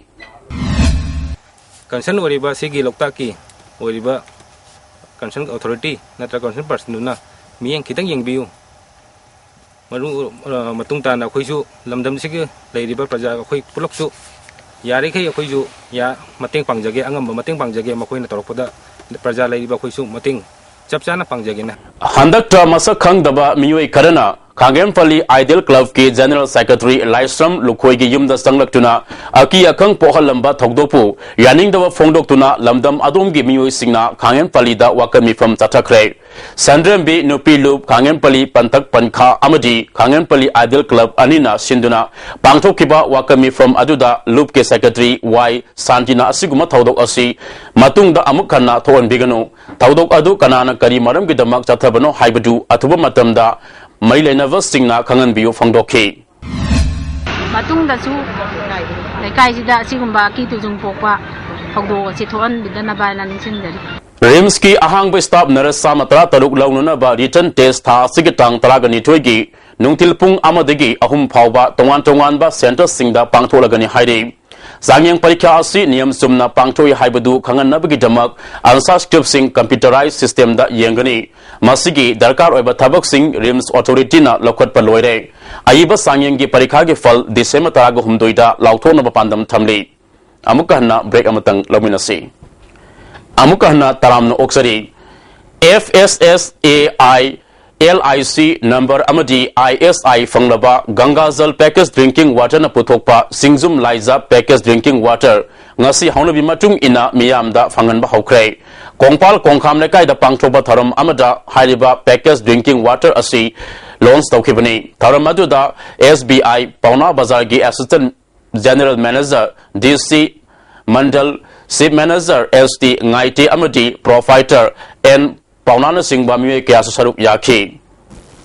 ꯀꯟꯁꯔꯟ ꯑꯣꯏꯔꯤꯕ ꯁꯤꯒꯤ ꯂꯣꯛꯇꯥꯛꯀꯤ ꯑꯣꯏꯔꯤꯕ ꯀꯟꯁꯔꯟ ꯑꯣꯊꯣꯔꯤꯇꯤ ꯅꯠꯇ꯭ꯔꯒ ꯀꯟꯁꯔꯟ ꯄꯔꯁꯟꯗꯨꯅ ꯃꯤꯠꯌꯦꯡ ꯈꯤꯇꯪ ꯌꯦꯡꯕꯤꯌꯨ꯫ ꯃꯔꯨ-, ꯑ, ꯃꯇꯨꯡ ꯇꯥꯅ ꯑꯩꯈꯣꯏꯁꯨ ꯂꯝꯗꯝꯁꯤꯒꯤ ꯂꯩꯔꯤꯕ ꯄ꯭ꯔꯖꯥ ꯑꯩꯈꯣꯏ ꯄꯨꯂꯞꯁꯨ ꯌꯥꯔꯤꯈꯩ ꯑꯩꯈꯣꯏꯁꯨ ꯌꯥ-, ꯃꯇꯦꯡ ꯄꯥꯡꯖꯒꯦ, ꯑꯉꯝꯕ ꯃꯇꯦꯡ ꯄꯥꯡꯖꯒꯦ꯫ ꯃꯈꯣꯏꯅ ꯇꯧꯔꯛꯄꯗ ꯄ꯭ꯔꯖꯥ ꯂꯩꯔꯤꯕ ꯑꯩꯈꯣꯏꯁꯨ ꯃꯇꯦꯡ ꯆꯞ ꯆꯥꯅ ꯄꯥꯡꯖꯒꯦꯅ꯫ ꯍꯟꯗꯛꯇ ꯃꯁꯛ ꯈꯪꯗꯕ ꯃꯤꯑꯣꯏ ꯈꯔꯅ ꯈꯥꯡꯒꯦꯝꯄꯜꯂꯤ ꯑꯥꯏꯗꯤꯌꯦꯜ ꯀ꯭ꯂꯕꯀꯤ ꯖꯦꯅꯔꯦꯜ ꯁꯦꯀ꯭ꯔꯦꯇꯔꯤ ꯂꯥꯏꯁ꯭ꯔꯝ ꯂꯨꯈꯣꯏꯒꯤ ꯌꯨꯝꯗ ꯆꯪꯂꯛꯇꯨꯅ ꯑꯀꯤ ꯑꯈꯪ ꯄꯣꯛꯍꯜꯂꯝꯕ ꯊꯧꯗꯣꯛꯄꯨ ꯌꯥꯅꯤꯡꯗꯕ ꯐꯣꯡꯗꯣꯛꯇꯨꯅ ꯂꯝꯗꯝ ꯑꯗꯣꯝꯒꯤ ꯃꯤꯑꯣꯏꯁꯤꯡꯅ ꯈꯥꯡꯒꯦꯝꯄꯜꯂꯤꯗ ꯋꯥꯀꯠ ꯃꯤꯐꯝ ꯆꯠꯊꯈ꯭ꯔꯦ꯫ ꯁꯟꯗ꯭ꯔꯦꯝꯕꯤ ꯅꯨꯄꯤ ꯂꯨꯞ, ꯈꯥꯡꯉꯦꯝꯄꯜꯂꯤ ꯄꯟꯊꯛ ꯄꯟꯈꯥ ꯑꯃꯗꯤ ꯈꯥꯡꯉꯦꯝꯄꯜꯂꯤ ꯑꯥꯏꯗꯤꯌꯦꯜ ꯀ꯭ꯂꯕ ꯑꯅꯤꯅ ꯁꯤꯟꯗꯨꯅ ꯄꯥꯡꯊꯣꯛꯈꯤꯕ ꯋꯥꯀꯠ ꯃꯤꯐꯝ ꯑꯗꯨꯗ ꯂꯨꯞꯀꯤ ꯁꯦꯀ꯭ꯔꯦꯇꯔꯤ ꯋꯥꯏ ꯁꯥꯟꯇꯤꯅ ꯑꯁꯤꯒꯨꯝꯕ ꯊꯧꯗꯣꯛ ꯑꯁꯤ ꯃꯇꯨꯡꯗ ꯑꯃꯨꯛ ꯍꯟꯅ ꯊꯣꯛꯍꯟꯕꯤꯒꯅꯨ, ꯊꯧꯗꯣꯛ ꯑꯗꯨ ꯀꯅꯥꯅ ꯀꯔꯤ ꯃꯔꯝꯒꯤꯗꯃꯛ ꯆꯠꯊꯕꯅꯣ ꯍꯥꯏꯕꯗꯨ ꯑꯊꯨꯕ ꯃꯇꯝꯗ ꯃꯔꯤ ꯂꯩꯅꯕꯁꯤꯡꯅ ꯈꯪꯍꯟꯕꯤꯌꯨ ꯐꯣꯡꯗꯣꯛꯈꯤ꯫ ꯃꯇꯨꯡꯗꯁꯨ ꯂꯩꯀꯥꯏꯁꯤꯗ ꯑꯁꯤꯒꯨꯝꯕ ꯑꯀꯤ ꯇꯨꯖꯨꯡ ꯄꯣꯛꯄ ꯊꯧꯗꯣꯛ ꯑꯁꯤ ꯊꯣꯛꯍꯟꯕꯤꯗꯅꯕ ꯍꯥꯏꯅ ꯅꯤꯡꯁꯤꯡꯖꯔꯤ꯫ ꯔꯤꯝꯁꯀꯤ ꯑꯍꯥꯡꯕ ꯁ꯭ꯇꯥꯐ ꯅꯔꯁ ꯆꯥꯝꯃ ꯇꯔꯥ ꯇꯔꯨꯛ ꯂꯧꯅꯅꯕ ꯔꯤꯇꯟ ꯇꯦꯁ ꯊꯥ ꯑꯁꯤꯒꯤ ꯇꯥꯡ ꯇꯔꯥꯒ ꯅꯤꯊꯣꯏꯒꯤ ꯅꯨꯡꯊꯤꯜ ꯄꯨꯡ ꯑꯃꯗꯒꯤ ꯑꯍꯨꯝ ꯐꯥꯎꯕ ꯇꯣꯉꯥꯟ ꯇꯣꯉꯥꯟꯕ ꯁꯦꯟꯇꯔꯁꯤꯡꯗ ꯄꯥꯡꯊꯣꯛꯂꯒꯅꯤ ꯍꯥꯏꯔꯤ꯫ ꯆꯥꯡꯌꯦꯡ ꯄꯔꯤꯈꯥ ꯑꯁꯤ ꯅꯤꯌꯝ ꯆꯨꯝꯅ ꯄꯥꯡꯊꯣꯛꯏ ꯍꯥꯏꯕꯗꯨ ꯈꯪꯍꯟꯅꯕꯒꯤꯗꯃꯛ answer scriptꯁꯤꯡ computerized systemꯗ ꯌꯦꯡꯒꯅꯤ꯫ ꯃꯁꯤꯒꯤ ꯗꯔꯀꯥꯔ ꯑꯣꯏꯕ ꯊꯕꯛꯁꯤꯡ RIMS authorityꯅ ꯂꯧꯈꯠꯄ ꯂꯣꯏꯔꯦ꯫ ꯑꯏꯕ ꯆꯥꯡꯌꯦꯡꯒꯤ ꯄꯔꯤꯈꯥꯒꯤ ꯐꯜ December ꯇꯔꯥꯒ ꯍꯨꯝꯗꯣꯏꯗ ꯂꯥꯎꯊꯣꯛꯅꯕ ꯄꯥꯟꯗꯝ ꯊꯝꯂꯤ꯫ ꯑꯃꯨꯛꯀ ꯍꯟꯅ break ꯑꯃꯇꯪ ꯂꯧꯃꯤꯟꯅꯁꯤ꯫ ꯑꯃꯨꯛꯀ ꯍꯟꯅ ꯇꯔꯥꯝꯅ ꯑꯣꯛꯆꯔꯤ꯫ F S S A I L I C number ꯑꯃꯗꯤ I S I ꯐꯪꯂꯕ ꯒꯪꯒꯥꯖꯜ package drinking waterꯅ ꯄꯨꯊꯣꯛꯄ ꯁꯤꯡꯖꯨꯝ ꯂꯥꯏꯖꯥ package drinking water ꯉꯁꯤ ꯍꯧꯅꯕꯤ ꯃꯇꯨꯡ ꯏꯟꯅ ꯃꯤꯌꯥꯝꯗ ꯐꯪꯍꯟꯕ ꯍꯧꯈ꯭ꯔꯦ꯫ ꯀꯣꯡꯄꯥꯜ ꯀꯣꯡꯈꯥꯝ ꯂꯩꯀꯥꯏꯗ ꯄꯥꯡꯊꯣꯛꯄ ꯊꯧꯔꯝ ꯑꯃꯗ ꯍꯥꯏꯔꯤꯕ package drinking water ꯑꯁꯤ launch ꯇꯧꯈꯤꯕꯅꯤ꯫ ꯊꯧꯔꯝ ꯑꯗꯨꯗ S B I ꯄꯥꯎꯅꯥ ꯕꯖꯥꯔꯒꯤ assistant general manager D C ꯃꯟꯗꯜ, chief manager S T ꯉꯥꯏꯇꯦ ꯑꯃꯗꯤ proprietor N ꯄꯥꯎꯅꯥꯅꯆꯤꯡꯕ ꯃꯤꯑꯣꯏ ꯀꯌꯥꯁꯨ ꯁꯔꯨꯛ ꯌꯥꯈꯤ꯫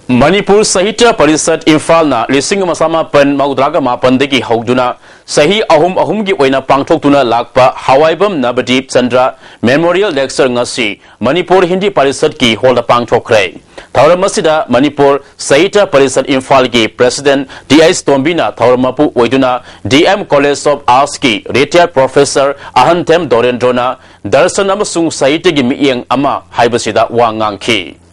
ꯃꯅꯤꯄꯨꯔ ꯁꯥꯍꯤꯇ꯭ꯌ ꯄꯔꯤꯁꯠ ꯏꯝꯐꯥꯜꯅ ꯂꯤꯁꯤꯡ ꯑꯃ ꯆꯃꯥꯄꯟ ꯃꯧꯗ꯭ꯔꯥꯒ ꯃꯥꯄꯟꯗꯒꯤ ꯍꯧꯗꯨꯅ ꯆꯍꯤ ꯑꯍꯨꯝ ꯑꯍꯨꯝꯒꯤ ꯑꯣꯏꯅ ꯄꯥꯡꯊꯣꯛꯇꯨꯅ ꯂꯥꯛꯄ ꯍꯋꯥꯏꯕꯝ ꯅꯕꯗꯤꯞ ꯆꯟꯗ꯭ꯔ Memorial Lecture ꯉꯁꯤ ꯃꯅꯤꯄꯨꯔ ꯍꯤꯟꯗꯤ ꯄꯔꯤꯁꯠꯀꯤ ꯍꯣꯜꯗ ꯄꯥꯡꯊꯣꯛꯈ꯭ꯔꯦ꯫ ꯊꯧꯔꯝ ꯑꯁꯤꯗ ꯃꯅꯤꯄꯨꯔ ꯁꯥꯍꯤꯇ꯭ꯌ ꯄꯔꯤꯁꯠ ꯏꯝꯐꯥꯜꯒꯤ president T H ꯇꯣꯝꯕꯤꯅ ꯊꯧꯔꯝ ꯃꯄꯨ ꯑꯣꯏꯗꯨꯅ D M College of Artsꯀꯤ retired professor ꯑꯍꯟꯊꯦꯝ ꯗꯣꯔꯦꯟꯗ꯭ꯔꯣꯅ Darshan ꯑꯃꯁꯨꯡ ꯁꯥꯍꯤꯇ꯭ꯌꯒꯤ ꯃꯤꯠꯌꯦꯡ ꯑꯃ ꯍꯥꯏꯕꯁꯤꯗ ꯋꯥ ꯉꯥꯡꯈꯤ꯫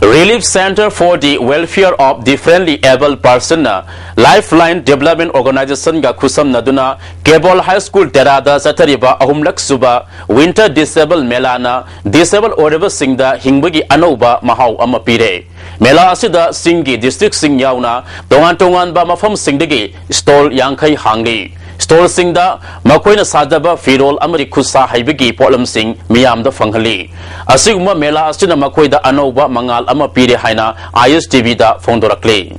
Relief Centre for the Welfare of Differently Abled Personꯅ Lifeline Development Organizationꯒ ꯈꯨꯠꯁꯝꯅꯗꯨꯅ ꯀꯦꯕꯣꯜ High School ꯇꯦꯔꯥꯗ ꯆꯠꯊꯔꯤꯕ ꯑꯍꯨꯝꯂꯛ ꯁꯨꯕ Winter Disable ꯃꯦꯂꯥꯅ disable ꯑꯣꯏꯔꯕꯁꯤꯡꯗ ꯍꯤꯡꯕꯒꯤ ꯑꯅꯧꯕ ꯃꯍꯥꯎ ꯑꯃ ꯄꯤꯔꯦ꯫ ꯃꯦꯂꯥ ꯑꯁꯤꯗ ꯆꯤꯡꯒꯤ districtꯁꯤꯡ ꯌꯥꯎꯅ ꯇꯣꯉꯥꯟ ꯇꯣꯉꯥꯟꯕ ꯃꯐꯝꯁꯤꯡꯗꯒꯤ stall ꯌꯥꯡꯈꯩ ꯍꯥꯡꯂꯤ꯫ Stallꯁꯤꯡꯗ ꯃꯈꯣꯏꯅ ꯁꯥꯖꯕ ꯐꯤꯔꯣꯜ ꯑꯃꯗꯤ ꯈꯨꯠꯁꯥ ꯍꯩꯕꯒꯤ ꯄꯣꯠꯂꯝꯁꯤꯡ ꯃꯤꯌꯥꯝꯗ ꯐꯪꯍꯜꯂꯤ꯫ ꯑꯁꯤꯒꯨꯝꯕ ꯃꯦꯂꯥ ꯑꯁꯤꯅ ꯃꯈꯣꯏꯗ ꯑꯅꯧꯕ ꯃꯉꯥꯜ ꯑꯃ ꯄꯤꯔꯦ ꯍꯥꯏꯅ I S T Vꯗ ꯐꯣꯡꯗꯣꯔꯛꯂꯤ꯫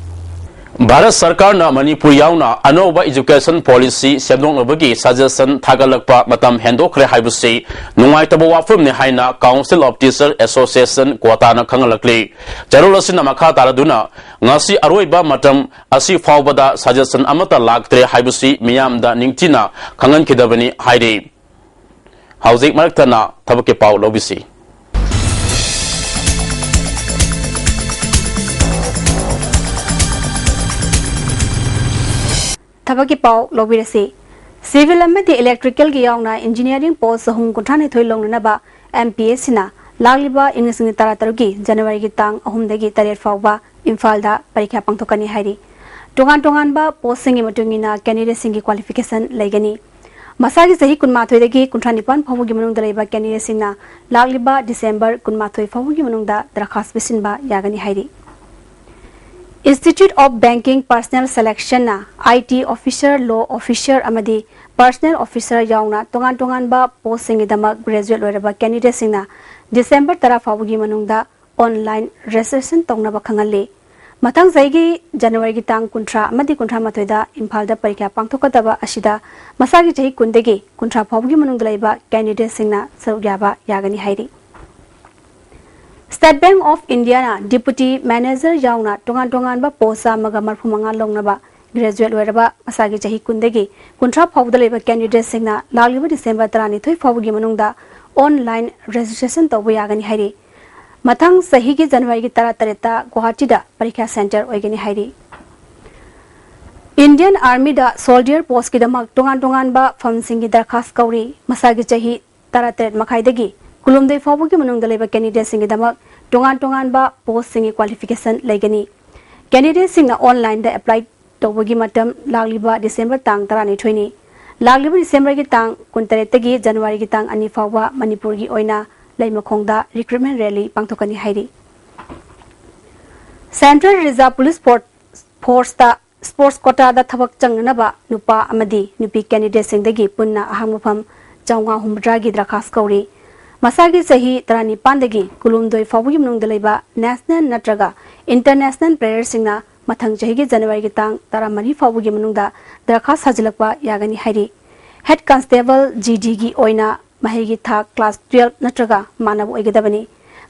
ꯚꯥꯔꯠ ꯁꯔꯀꯥꯔꯅ ꯃꯅꯤꯄꯨꯔ ꯌꯥꯎꯅ ꯑꯅꯧꯕ education policy ꯁꯦꯝꯗꯣꯛꯅꯕꯒꯤ suggestion ꯊꯥꯒꯠꯂꯛꯄ ꯃꯇꯝ ꯍꯦꯟꯗꯣꯛꯈ꯭ꯔꯦ ꯍꯥꯏꯕꯁꯤ ꯅꯨꯡꯉꯥꯏꯇꯕ ꯋꯥꯐꯝꯅꯤ ꯍꯥꯏꯅ Council of Teacher Association ꯀ꯭ꯋꯥꯇꯥꯅ ꯈꯪꯍꯜꯂꯛꯂꯤ꯫ ꯆꯦꯔꯣꯜ ꯑꯁꯤꯅ ꯃꯈꯥ ꯇꯥꯔꯗꯨꯅ ꯉꯁꯤ ꯑꯔꯣꯏꯕ ꯃꯇꯝ ꯑꯁꯤ ꯐꯥꯎꯕꯗ suggestion ꯑꯃꯠꯇ ꯂꯥꯛꯇ꯭ꯔꯦ ꯍꯥꯏꯕꯁꯤ ꯃꯤꯌꯥꯝꯗ ꯅꯤꯡꯊꯤꯅ ꯈꯪꯍꯟꯈꯤꯗꯕꯅꯤ ꯍꯥꯏꯔꯤ꯫ ꯍꯧꯖꯤꯛ ꯃꯔꯛ ꯊꯠꯅ ꯊꯕꯛꯀꯤ ꯄꯥꯎ ꯂꯧꯕꯤꯁꯤ꯫ ꯊꯕꯛꯀꯤ ꯄꯥꯎ ꯂꯧꯕꯤꯔꯁꯤ꯫ Civil ꯑꯃꯗꯤ Electricalꯒꯤ ꯌꯥꯎꯅ Engineering post ꯆꯍꯨꯝ ꯀꯨꯟꯊ꯭ꯔꯥ ꯅꯤꯊꯣꯏ ꯂꯧꯅꯅꯕ M P S Cꯅ ꯂꯥꯛꯂꯤꯕ ꯏꯪ ꯂꯤꯁꯤꯡ ꯇꯔꯥ ꯇꯔꯨꯛꯀꯤ Januaryꯒꯤ ꯇꯥꯡ ꯑꯍꯨꯝꯗꯒꯤ ꯇꯔꯦꯠ ꯐꯥꯎꯕ ꯏꯝꯐꯥꯜꯗ ꯄꯔꯤꯈ꯭ꯌꯥ ꯄꯥꯡꯊꯣꯛꯀꯅꯤ ꯍꯥꯏꯔꯤ꯫ ꯇꯣꯉꯥꯟ ꯇꯣꯉꯥꯟꯕ postꯁꯤꯡꯒꯤ ꯃꯇꯨꯡ ꯏꯟꯅ candidateꯁꯤꯡꯒꯤ qualification ꯂꯩꯒꯅꯤ꯫ ꯃꯁꯥꯒꯤ ꯆꯍꯤ ꯀꯨꯟꯃꯥꯊꯣꯏꯗꯒꯤ ꯀꯨꯟꯊ꯭ꯔꯥ ꯅꯤꯄꯥꯟ ꯐꯥꯎꯕꯒꯤ ꯃꯅꯨꯡꯗ ꯂꯩꯕ candidateꯁꯤꯡꯅ ꯂꯥꯛꯂꯤꯕ December ꯀꯨꯟꯃꯥꯊꯣꯏ ꯐꯥꯎꯕꯒꯤ ꯃꯅꯨꯡꯗ ꯗꯔꯈꯥꯁ ꯄꯤꯁꯤꯟꯕ ꯌꯥꯒꯅꯤ ꯍꯥꯏꯔꯤ꯫ Institute of Banking Personnel Selectionꯅ I T officer, law officer ꯑꯃꯗꯤ personnel officer ꯌꯥꯎꯅ ꯇꯣꯉꯥꯟ ꯇꯣꯉꯥꯟꯕ postꯁꯤꯡꯒꯤꯗꯃꯛ graduate ꯂꯣꯏꯔꯕ candidateꯁꯤꯡꯅ December ꯇꯔꯥ ꯐꯥꯎꯕꯒꯤ ꯃꯅꯨꯡꯗ online registration ꯇꯧꯅꯕ ꯈꯪꯍꯜꯂꯤ꯫ ꯃꯊꯪ ꯆꯍꯤꯒꯤ Januaryꯒꯤ ꯇꯥꯡ ꯀꯨꯟꯊ꯭ꯔꯥ ꯑꯃꯗꯤ ꯀꯨꯟꯊ꯭ꯔꯥ ꯃꯥꯊꯣꯏꯗ ꯏꯝꯐꯥꯜꯗ ꯄꯔꯤꯈ꯭ꯌꯥ ꯄꯥꯡꯊꯣꯛꯀꯗꯕ ꯑꯁꯤꯗ ꯃꯁꯥꯒꯤ ꯆꯍꯤ ꯀꯨꯟꯗꯒꯤ ꯀꯨꯟꯊ꯭ꯔꯥ ꯐꯥꯎꯕꯒꯤ ꯃꯅꯨꯡꯗ ꯂꯩꯕ candidateꯁꯤꯡꯅ ꯁꯔꯨꯛ ꯌꯥꯕ ꯌꯥꯒꯅꯤ ꯍꯥꯏꯔꯤ꯫ State Bank of Indiaꯅ deputy manager ꯌꯥꯎꯅ ꯇꯣꯉꯥꯟ ꯇꯣꯉꯥꯟꯕ post ꯆꯥꯝꯃꯒ ꯃꯔꯤꯐꯨ ꯃꯉꯥ ꯂꯧꯅꯕ graduate ꯂꯣꯏꯔꯕ ꯃꯁꯥꯒꯤ ꯆꯍꯤ ꯀꯨꯟꯗꯒꯤ ꯀꯨꯟꯊ꯭ꯔꯥ ꯐꯥꯎꯕꯗ ꯂꯩꯕ candidateꯁꯤꯡꯅ ꯂꯥꯛꯂꯤꯕ December ꯇꯔꯥꯅꯤꯊꯣꯏ ꯐꯥꯎꯕꯒꯤ ꯃꯅꯨꯡꯗ online registration ꯇꯧꯕ ꯌꯥꯒꯅꯤ ꯍꯥꯏꯔꯤ꯫ ꯃꯊꯪ ꯆꯍꯤꯒꯤ Januaryꯒꯤ ꯇꯔꯥꯇꯔꯦꯠꯇ ꯒꯨꯋꯥꯍꯥꯇꯤꯗ ꯄꯔꯤꯈ꯭ꯌꯥ center ꯑꯣꯏꯒꯅꯤ ꯍꯥꯏꯔꯤ꯫ Indian Armyꯗ soldier postꯀꯤꯗꯃꯛ ꯇꯣꯉꯥꯟ ꯇꯣꯉꯥꯟꯕ firmꯁꯤꯡꯒꯤ ꯗꯔꯈꯥꯁ ꯀꯧꯔꯤ꯫ ꯃꯁꯥꯒꯤ ꯆꯍꯤ ꯇꯔꯥꯇꯔꯦꯠ ꯃꯈꯥꯏꯗꯒꯤ ꯀꯨꯟꯍꯨꯝꯗꯣꯏ ꯐꯥꯎꯕꯒꯤ ꯃꯅꯨꯡꯗ ꯂꯩꯕ candidateꯁꯤꯡꯒꯤꯗꯃꯛ ꯇꯣꯉꯥꯟ ꯇꯣꯉꯥꯟꯕ postꯁꯤꯡꯒꯤ qualification ꯂꯩꯒꯅꯤ꯫ Candidateꯁꯤꯡꯅ onlineꯗ apply ꯇꯧꯕꯒꯤ ꯃꯇꯝ ꯂꯥꯛꯂꯤꯕ December ꯇꯥꯡ ꯇꯔꯥꯅꯤꯊꯣꯏꯅꯤ꯫ ꯂꯥꯛꯂꯤꯕ Decemberꯒꯤ ꯇꯥꯡ ꯀꯨꯟꯇꯔꯦꯠꯇꯒꯤ Januaryꯒꯤ ꯇꯥꯡ ꯑꯅꯤ ꯐꯥꯎꯕ ꯃꯅꯤꯄꯨꯔꯒꯤ ꯑꯣꯏꯅ ꯂꯩꯃꯈꯣꯡꯗ recruitment rally ꯄꯥꯡꯊꯣꯛꯀꯅꯤ ꯍꯥꯏꯔꯤ꯫ Central Reserve Police Force Forceꯇ sports quotaꯗ ꯊꯕꯛ ꯆꯪꯅꯅꯕ ꯅꯨꯄꯥ ꯑꯃꯗꯤ ꯅꯨꯄꯤ candidateꯁꯤꯡꯗꯒꯤ ꯄꯨꯟꯅ ꯑꯍꯥꯡꯕ ꯐꯝ ꯆꯥꯝꯃꯉꯥ ꯍꯨꯝꯐꯨꯇꯔꯥꯒꯤ ꯗꯔꯈꯥꯁ ꯀꯧꯔꯤ꯫ ꯃꯁꯥꯒꯤ ꯆꯍꯤ ꯇꯔꯥꯅꯤꯄꯥꯟꯗꯒꯤ ꯀꯨꯟꯍꯨꯝꯗꯣꯏ ꯐꯥꯎꯕꯒꯤ ꯃꯅꯨꯡꯗ ꯂꯩꯕ national ꯅꯠꯇ꯭ꯔꯒ international playerꯁꯤꯡꯅ ꯃꯊꯪ ꯆꯍꯤꯒꯤ Januaryꯒꯤ ꯇꯥꯡ ꯇꯔꯥꯃꯔꯤ ꯐꯥꯎꯕꯒꯤ ꯃꯅꯨꯡꯗ ꯗꯔꯈꯥꯁ ꯊꯥꯖꯤꯜꯂꯛꯄ ꯌꯥꯒꯅꯤ ꯍꯥꯏꯔꯤ꯫ Head Constable G Dꯒꯤ ꯑꯣꯏꯅ ꯃꯍꯩꯒꯤ ꯊꯥꯛ class twelve ꯅꯠꯇ꯭ꯔꯒ ꯃꯥꯟꯅꯕ ꯑꯣꯏꯒꯗꯕꯅꯤ꯫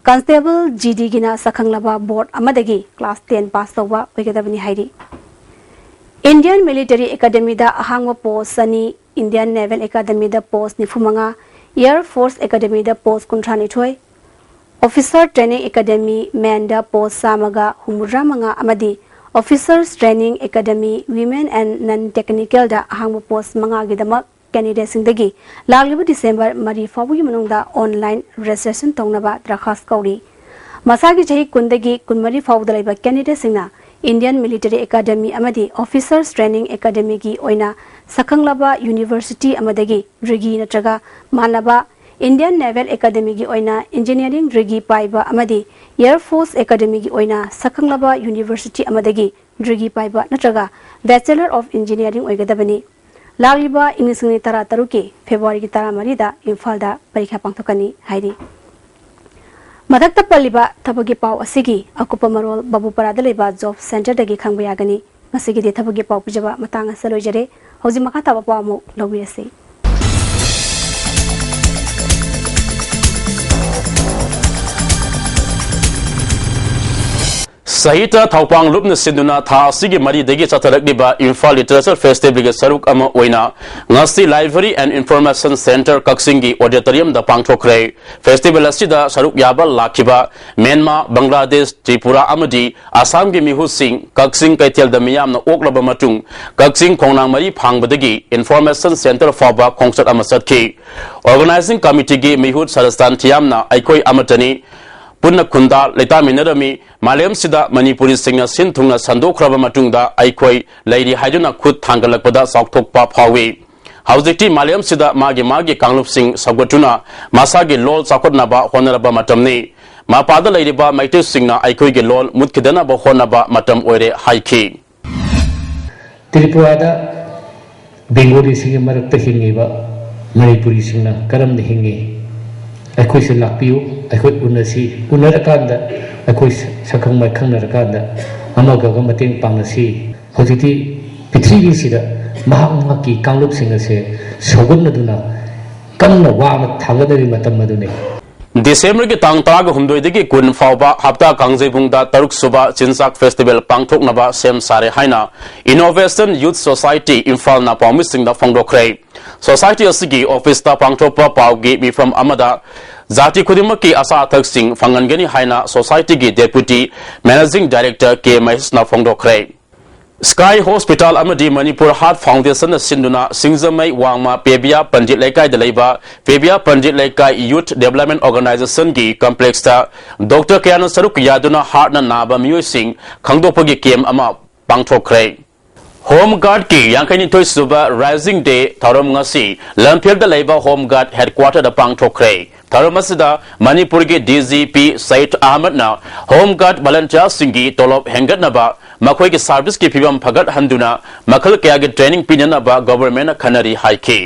Constable G Dꯒꯤꯅ ꯁꯛꯈꯪꯂꯕ board ꯑꯃꯗꯒꯤ class ten pass ꯇꯧꯕ ꯑꯣꯏꯒꯗꯕꯅꯤ ꯍꯥꯏꯔꯤ꯫ Indian Military Academyꯗ ꯑꯍꯥꯡꯕ post ꯆꯅꯤ, Indian Naval Academyꯗ post ꯅꯤꯐꯨꯃꯉꯥ, Air Force Academyꯗ post ꯀꯨꯟꯊ꯭ꯔꯥꯅꯤꯊꯣꯏ, Officer Training Academy Menꯗ post ꯆꯥꯝꯃꯒ ꯍꯨꯝꯐꯨꯇꯔꯥ ꯃꯉꯥ ꯑꯃꯗꯤ Officers Training Academy Women and Non-Technicalꯗ ꯑꯍꯥꯡꯕ post ꯃꯉꯥꯒꯤꯗꯃꯛ candidateꯁꯤꯡꯗꯒꯤ ꯂꯥꯛꯂꯤꯕ December ꯃꯔꯤ ꯐꯥꯎꯕꯒꯤ ꯃꯅꯨꯡꯗ online registration ꯇꯧꯅꯕ ꯗꯔꯈꯥꯁ ꯀꯧꯔꯤ꯫ ꯃꯁꯥꯒꯤ ꯆꯍꯤ ꯀꯨꯟꯗꯒꯤ ꯀꯨꯟꯃꯔꯤ ꯐꯥꯎꯕꯗ ꯂꯩꯕ candidateꯁꯤꯡꯅ Indian Military Academy ꯑꯃꯗꯤ Officers Training Academyꯒꯤ ꯑꯣꯏꯅ ꯁꯛꯈꯪꯂꯕ university ꯑꯃꯗꯒꯤ degree ꯅꯠꯇ꯭ꯔꯒ ꯃꯥꯟꯅꯕ Indian Naval Academyꯒꯤ ꯑꯣꯏꯅ engineering degree ꯄꯥꯏꯕ ꯑꯃꯗꯤ Air Force Academyꯒꯤ ꯑꯣꯏꯅ ꯁꯛꯈꯪꯂꯕ university ꯑꯃꯗꯒꯤ degree ꯄꯥꯏꯕ ꯅꯠꯇ꯭ꯔꯒ Bachelor of Engineering ꯑꯣꯏꯒꯗꯕꯅꯤ꯫ ꯂꯥꯛꯂꯤꯕ ꯏꯪ ꯂꯤꯁꯤꯡ ꯑꯅꯤ ꯇꯔꯥ ꯇꯔꯨꯛꯀꯤ Februaryꯒꯤ ꯇꯔꯥ ꯃꯔꯤꯗ ꯏꯝꯐꯥꯜꯗ ꯄꯔꯤꯈꯥ ꯄꯥꯡꯊꯣꯛꯀꯅꯤ ꯍꯥꯏꯔꯤ꯫ ꯃꯊꯛꯇ ꯄꯜꯂꯤꯕ ꯊꯕꯛꯀꯤ ꯄꯥꯎ ꯑꯁꯤꯒꯤ ꯑꯀꯨꯞꯄ ꯃꯔꯣꯜ ꯕꯥꯕꯨꯄꯥꯔꯥꯗ ꯂꯩꯕ job centreꯗꯒꯤ ꯈꯪꯕ ꯌꯥꯒꯅꯤ꯫ ꯉꯁꯤꯒꯤꯗꯤ ꯊꯕꯛꯀꯤ ꯄꯥꯎ ꯄꯤꯖꯕ ꯃꯇꯥꯡ ꯑꯁꯤꯗ ꯂꯣꯏꯖꯔꯦ꯫ ꯍꯧꯖꯤꯛ ꯃꯈꯥ ꯇꯥꯕ ꯄꯥꯎ ꯑꯃꯨꯛ ꯂꯧꯕꯤꯔꯁꯤ꯫ ꯁꯍꯤꯇ꯭ꯌ ꯊꯧꯄꯥꯡ ꯂꯨꯞꯅ ꯁꯤꯟꯗꯨꯅ ꯊꯥ ꯑꯁꯤꯒꯤ ꯃꯔꯤꯗꯒꯤ ꯆꯠꯊꯔꯛꯂꯤꯕ ꯏꯝꯐꯥꯜ Literature Festivalꯒꯤ ꯁꯔꯨꯛ ꯑꯃ ꯑꯣꯏꯅ ꯉꯁꯤ Library and Information Centre ꯀꯛꯆꯤꯡꯒꯤ auditoriumꯗ ꯄꯥꯡꯊꯣꯛꯈ꯭ꯔꯦ꯫ Festival ꯑꯁꯤꯗ ꯁꯔꯨꯛ ꯌꯥꯕ ꯂꯥꯛꯈꯤꯕ ꯃ꯭ꯌꯥꯟꯃꯥꯔ, ꯕꯪꯒ꯭ꯂꯥꯗꯦꯁ, ꯇ꯭ꯔꯤꯄꯨꯔꯥ ꯑꯃꯗꯤ ꯑꯁꯥꯝꯒꯤ ꯃꯤꯍꯨꯠꯁꯤꯡ ꯀꯛꯆꯤꯡ ꯀꯩꯊꯦꯜꯗ ꯃꯤꯌꯥꯝꯅ ꯑꯣꯛꯂꯕ ꯃꯇꯨꯡ ꯀꯛꯆꯤꯡ ꯈꯣꯡꯅꯥꯡ ꯃꯔꯤ ꯐꯥꯡꯕꯗꯒꯤ Information Centre ꯐꯥꯎꯕ ꯈꯣꯡꯆꯠ ꯑꯃ ꯆꯠꯈꯤ꯫ Organising Committeeꯒꯤ ꯃꯤꯍꯨꯠ ꯁꯔꯁꯇꯥꯟ ꯊꯤꯌꯥꯝꯅ ꯑꯩꯈꯣꯏ ꯑꯃꯠꯇꯅꯤ, ꯄꯨꯟꯅ ꯈꯨꯟꯗꯥ ꯂꯩꯇꯥꯃꯤꯟꯅꯔꯝꯃꯤ, ꯃꯥꯂꯦꯝꯁꯤꯗ ꯃꯅꯤꯄꯨꯔꯤꯁꯤꯡꯅ ꯁꯤꯟ ꯊꯨꯡꯅ ꯁꯟꯗꯣꯛꯈ꯭ꯔꯕ ꯃꯇꯨꯡꯗ ꯑꯩꯈꯣꯏ ꯂꯩꯔꯤ ꯍꯥꯏꯗꯨꯅ ꯈꯨꯠ ꯊꯥꯡꯒꯠꯂꯛꯄꯗ ꯆꯥꯎꯊꯣꯛꯄ ꯐꯥꯎꯏ꯫ ꯍꯧꯖꯤꯛꯇꯤ ꯃꯥꯂꯦꯝꯁꯤꯗ ꯃꯥꯒꯤ ꯃꯥꯒꯤ ꯀꯥꯡꯂꯨꯞꯁꯤꯡ ꯁꯧꯒꯠꯇꯨꯅ ꯃꯁꯥꯒꯤ ꯂꯣꯜ ꯆꯥꯎꯈꯠꯅꯕ ꯍꯣꯠꯅꯔꯕ ꯃꯇꯝꯅꯤ꯫ ꯃꯄꯥꯗ ꯂꯩꯔꯤꯕ ꯃꯩꯇꯩꯁꯤꯡꯅ ꯑꯩꯈꯣꯏꯒꯤ ꯂꯣꯜ ꯃꯨꯠꯈꯤꯗꯅꯕ ꯍꯣꯠꯅꯕ ꯃꯇꯝ ꯑꯣꯏꯔꯦ ꯍꯥꯏꯈꯤ꯫ ꯇ꯭ꯔꯤꯄꯨꯔꯥꯗ ꯕꯦꯡꯒꯣꯂꯤꯁꯤꯡꯒꯤ ꯃꯔꯛꯇ ꯍꯤꯡꯉꯤꯕ ꯃꯅꯤꯄꯨꯔꯤꯁꯤꯡꯅ ꯀꯔꯝꯅ ꯍꯤꯡꯉꯤ? ꯑꯩꯈꯣꯏꯁꯨ ꯂꯥꯛꯄꯤꯌꯨ, ꯑꯩꯈꯣꯏ ꯎꯅꯁꯤ, ꯎꯅꯔꯀꯥꯟꯗ ꯑꯩꯈꯣꯏ ꯁꯛꯈꯪ ꯃꯥꯏꯈꯪꯅꯔꯀꯥꯟꯗ ꯑꯃꯒ ꯑꯃꯒ ꯃꯇꯦꯡ ꯄꯥꯡꯅꯁꯤ꯫ ꯍꯧꯖꯤꯛꯇꯤ ꯄ꯭ꯔꯤꯊꯤꯕꯤꯁꯤꯗ ꯃꯍꯥꯛ ꯃꯍꯥꯛꯀꯤ ꯀꯥꯡꯂꯨꯞꯁꯤꯡ ꯑꯁꯦ ꯁꯧꯒꯠꯅꯗꯨꯅ ꯀꯟꯅ ꯋꯥꯅ ꯊꯥꯡꯒꯠꯅꯔꯤ ꯃꯇꯝ ꯑꯗꯨꯅꯤ꯫ ꯗꯤꯁꯦꯝꯕꯔꯒꯤ ꯇꯥꯡ ꯇꯔꯥꯒ ꯍꯨꯝꯗꯣꯏꯗꯒꯤ ꯀꯨꯟ ꯐꯥꯎꯕ ꯍꯞꯇꯥ ꯀꯥꯡꯖꯩꯕꯨꯡꯗ ꯇꯔꯨꯛ ꯁꯨꯕ ꯆꯤꯟꯖꯥꯛ festival ꯄꯥꯡꯊꯣꯛꯅꯕ ꯁꯦꯝ ꯁꯥꯔꯦ ꯍꯥꯏꯅ Innovation Youth Society ꯏꯝꯐꯥꯜꯅ ꯄꯥꯎꯃꯤꯁꯤꯡꯗ ꯐꯣꯡꯗꯣꯛꯈ꯭ꯔꯦ꯫ Society ꯑꯁꯤꯒꯤ officeꯇ ꯄꯥꯡꯊꯣꯛꯄ ꯄꯥꯎꯒꯤ ꯃꯤꯐꯝ ꯑꯃꯗ ꯖꯥꯇꯤ ꯈꯨꯗꯤꯡꯃꯛꯀꯤ ꯑꯆꯥ ꯑꯊꯛꯁꯤꯡ ꯐꯪꯍꯟꯒꯅꯤ ꯍꯥꯏꯅ ꯁꯣꯁꯥꯏꯇꯤꯒꯤ ꯗꯦꯄ꯭ꯌꯨꯇꯤ ꯃꯦꯅꯦꯖꯤꯡ ꯗꯥꯏꯔꯦꯛꯇꯔ ꯀꯦ ꯃꯍꯦꯁꯅ ꯐꯣꯡꯗꯣꯛꯈ꯭ꯔꯦ꯫ ꯁ꯭ꯀꯥꯏ ꯍꯣꯁꯄꯤꯇꯥꯜ ꯑꯃꯗꯤ ꯃꯅꯤꯄꯨꯔ ꯍꯥꯔꯠ ꯐꯥꯎꯟꯗꯦꯁꯟꯅ ꯁꯤꯟꯗꯨꯅ ꯁꯤꯡꯖꯃꯩ ꯋꯥꯡꯃ ꯄꯦꯕꯤꯌꯥ ꯄꯟꯗꯤꯠ ꯂꯩꯀꯥꯏꯗ ꯂꯩꯕ ꯄꯦꯕꯤꯌꯥ ꯄꯟꯗꯤꯠ ꯂꯩꯀꯥꯏ ꯌꯨꯊ ꯗꯦꯕꯂꯞꯃꯦꯟ ꯑꯣꯔꯒꯅꯥꯏꯖꯦꯁꯟꯒꯤ ꯀꯝꯄ꯭ꯂꯦꯛꯁꯇ ꯗꯣꯛꯇꯔ ꯀꯌꯥꯅ ꯁꯔꯨꯛ ꯌꯥꯗꯨꯅ ꯍꯥꯔꯠꯅ ꯅꯥꯕ ꯃꯤꯑꯣꯏꯁꯤꯡ ꯈꯪꯗꯣꯛꯄꯒꯤ ꯀꯦꯝ ꯑꯃ ꯄꯥꯡꯊꯣꯛꯈ꯭ꯔꯦ꯫ ꯍꯣꯝ ꯒꯥꯔꯗꯀꯤ ꯌꯥꯡꯈꯩꯅꯤꯊꯣꯏ ꯁꯨꯕ ꯔꯥꯏꯖꯤꯡ ꯗꯦ ꯊꯧꯔꯝ ꯉꯁꯤ ꯂꯝꯐꯦꯜꯗ ꯂꯩꯕ ꯍꯣꯝ ꯒꯥꯔꯗ ꯍꯦꯗꯀ꯭ꯋꯥꯇꯔꯗ ꯄꯥꯡꯊꯣꯛꯈ꯭ꯔꯦ꯫ ꯊꯧꯔꯝ ꯑꯁꯤꯗ ꯃꯅꯤꯄꯨꯔꯒꯤ D G P Sayed ꯑꯍꯃꯗꯅ home ꯒꯥꯔꯗ ꯚꯂꯟꯇꯤꯌꯔꯁꯤꯡꯒꯤ ꯇꯣꯂꯣꯞ ꯍꯦꯟꯒꯠꯅꯕ, ꯃꯈꯣꯏꯒꯤ ꯁꯥꯔꯚꯤꯁꯀꯤ ꯐꯤꯕꯝ ꯐꯒꯠꯍꯟꯗꯨꯅ ꯃꯈꯜ ꯀꯌꯥꯒꯤ ꯇ꯭ꯔꯦꯅꯤꯡ ꯄꯤꯅꯅꯕ ꯒꯚꯔꯟꯃꯦꯟꯠꯅ ꯈꯟꯅꯔꯤ ꯍꯥꯏꯈꯤ꯫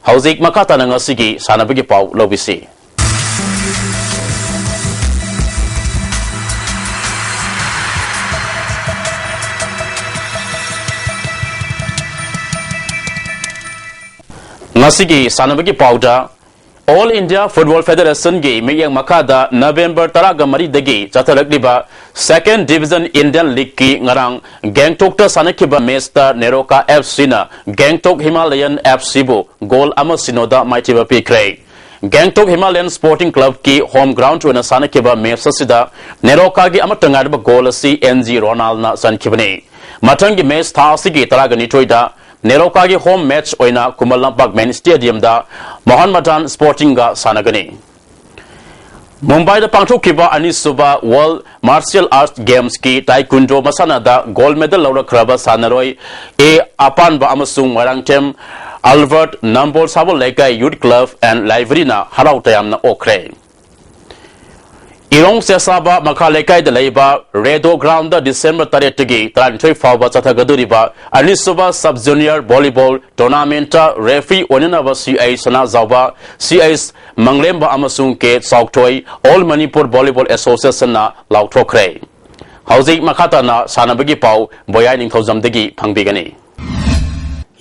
ꯍꯧꯖꯤꯛ ꯃꯈꯥ ꯇꯥꯅ ꯉꯁꯤꯒꯤ ꯁꯥꯟꯅꯕꯒꯤ ꯄꯥꯎ ꯂꯧꯕꯤꯁꯤ꯫ ꯉꯁꯤꯒꯤ ꯁꯥꯟꯅꯕꯒꯤ ꯄꯥꯎꯗ, ꯑꯣꯜ ꯏꯟꯗꯤꯌꯥ ꯐꯨꯠꯕꯣꯜ ꯐꯦꯗꯔꯦꯁꯟꯒꯤ ꯃꯤꯠꯌꯦꯡ ꯃꯈꯥꯗ ꯅꯕꯦꯝꯕꯔ ꯇꯔꯥꯒ ꯃꯔꯤꯗꯒꯤ ꯆꯠꯊꯔꯛꯂꯤꯕ ꯁꯦꯀꯦꯟ ꯗꯤꯚꯤꯖꯟ ꯏꯟꯗꯤꯌꯟ ꯂꯤꯒꯀꯤ ꯉꯔꯥꯡ ꯒꯦꯡꯇꯣꯛꯇ ꯁꯥꯟꯅꯈꯤꯕ ꯃꯦꯆꯇ ꯅꯦꯔꯣꯀꯥ ꯑꯦꯐ ꯁꯤꯅ ꯒꯦꯡꯇꯣꯛ ꯍꯤꯃꯥꯂꯌꯟ ꯑꯦꯐ ꯁꯤꯕꯨ ꯒꯣꯜ ꯑꯃ ꯁꯤꯅꯣꯗ ꯃꯥꯏꯊꯤꯕ ꯄꯤꯈ꯭ꯔꯦ꯫ ꯒꯦꯡꯇꯣꯛ ꯍꯤꯃꯥꯂꯌꯟ ꯁ꯭ꯄꯣꯔꯇꯤꯡ ꯀ꯭ꯂꯕꯀꯤ ꯍꯣꯝ ꯒ꯭ꯔꯥꯎꯟꯗ ꯑꯣꯏꯅ ꯁꯥꯟꯅꯈꯤꯕ ꯃꯦꯆ ꯑꯁꯤꯗ ꯅꯦꯔꯣꯀꯥꯒꯤ ꯑꯃꯠꯇ ꯉꯥꯏꯔꯕ ꯒꯣꯜ ꯑꯁꯤ ꯑꯦꯟ ꯖꯤ ꯔꯣꯅꯥꯜꯅ ꯆꯟꯈꯤꯕꯅꯤ꯫ ꯃꯊꯪꯒꯤ ꯃꯦꯆ ꯊꯥ ꯑꯁꯤꯒꯤ ꯇꯔꯥꯒ ꯅꯤꯊꯣꯏꯗ ꯅꯦꯔꯣꯀꯥꯒꯤ ꯍꯣꯝ ꯃꯦꯆ ꯑꯣꯏꯅ ꯈꯨꯃꯟ ꯂꯝꯄꯥꯛ ꯃꯦꯟ ꯁ꯭ꯇꯦꯗꯤꯌꯝꯗ ꯃꯣꯍꯟ ꯃꯗꯥꯟ ꯁ꯭ꯄꯣꯔꯇꯤꯡꯒ ꯁꯥꯟꯅꯒꯅꯤ꯫ ꯃꯨꯝꯕꯥꯏꯗ ꯄꯥꯡꯊꯣꯛꯈꯤꯕ ꯑꯅꯤꯁꯨꯕ ꯋꯥꯔꯜꯗ ꯃꯥꯔꯁꯤꯌꯦꯜ ꯑꯥꯔꯠꯁ ꯒꯦꯝꯁꯀꯤ ꯇꯥꯏꯀꯨꯟꯗꯣ ꯃꯁꯥꯟꯅꯗ ꯒꯣꯜꯗ ꯃꯦꯗꯜ ꯂꯧꯔꯛꯈ꯭ꯔꯕ ꯁꯥꯟꯅꯔꯣꯏ ꯑꯦ ꯑꯄꯥꯟꯕ ꯑꯃꯁꯨꯡ ꯃꯣꯏꯔꯥꯡꯊꯦꯝ ꯑꯜꯕꯔꯠ ꯅꯝꯕꯣꯜ ꯁꯥꯕꯣꯜ ꯂꯩꯀꯥꯏ ꯌꯨꯠ ꯀ꯭ꯂꯕ ꯑꯦꯟ ꯂꯥꯏꯕ꯭ꯔꯦꯔꯤꯅ ꯍꯔꯥꯎ ꯇꯌꯥꯝꯅ ꯑꯣꯛꯈ꯭ꯔꯦ꯫ ꯏꯔꯣꯡ ꯆꯦꯁꯥꯕ ꯃꯈꯥ ꯂꯩꯀꯥꯏꯗ ꯂꯩꯕ ꯔꯦꯗꯣ ꯒ꯭ꯔꯥꯎꯟꯗ ꯗꯤꯁꯦꯝꯕꯔ ꯇꯔꯦꯠꯇꯒꯤ ꯇꯔꯥꯅꯤꯊꯣꯏ ꯐꯥꯎꯕ ꯆꯠꯊꯒꯗꯧꯔꯤꯕ ꯑꯅꯤꯁꯨꯕ ꯁꯕ ꯖꯨꯅꯤꯌꯔ ꯚꯣꯂꯤꯕꯣꯜ ꯇꯣꯔꯅꯥꯃꯦꯟꯠꯇ ꯔꯦꯐ꯭ꯔꯤ ꯑꯣꯏꯅꯅꯕ ꯁꯤ ꯑꯩꯆ ꯁꯅꯥꯖꯥꯎꯕ, ꯁꯤ ꯑꯩꯆ ꯃꯪꯂꯦꯝꯕ ꯑꯃꯁꯨꯡ ꯀꯦ ꯆꯥꯎꯊꯣꯏ ꯑꯣꯜ ꯃꯅꯤꯄꯨꯔ ꯚꯣꯂꯤꯕꯣꯜ ꯑꯦꯁꯣꯁꯤꯌꯦꯁꯟꯅ ꯂꯥꯎꯊꯣꯛꯈ꯭ꯔꯦ꯫ ꯍꯧꯖꯤꯛ ꯃꯈꯥ ꯇꯥꯅ ꯁꯥꯟꯅꯕꯒꯤ ꯄꯥꯎ ꯕꯣꯌꯥꯏ ꯅꯤꯡꯊꯧꯖꯝꯗꯒꯤ ꯐꯪꯕꯤꯒꯅꯤ꯫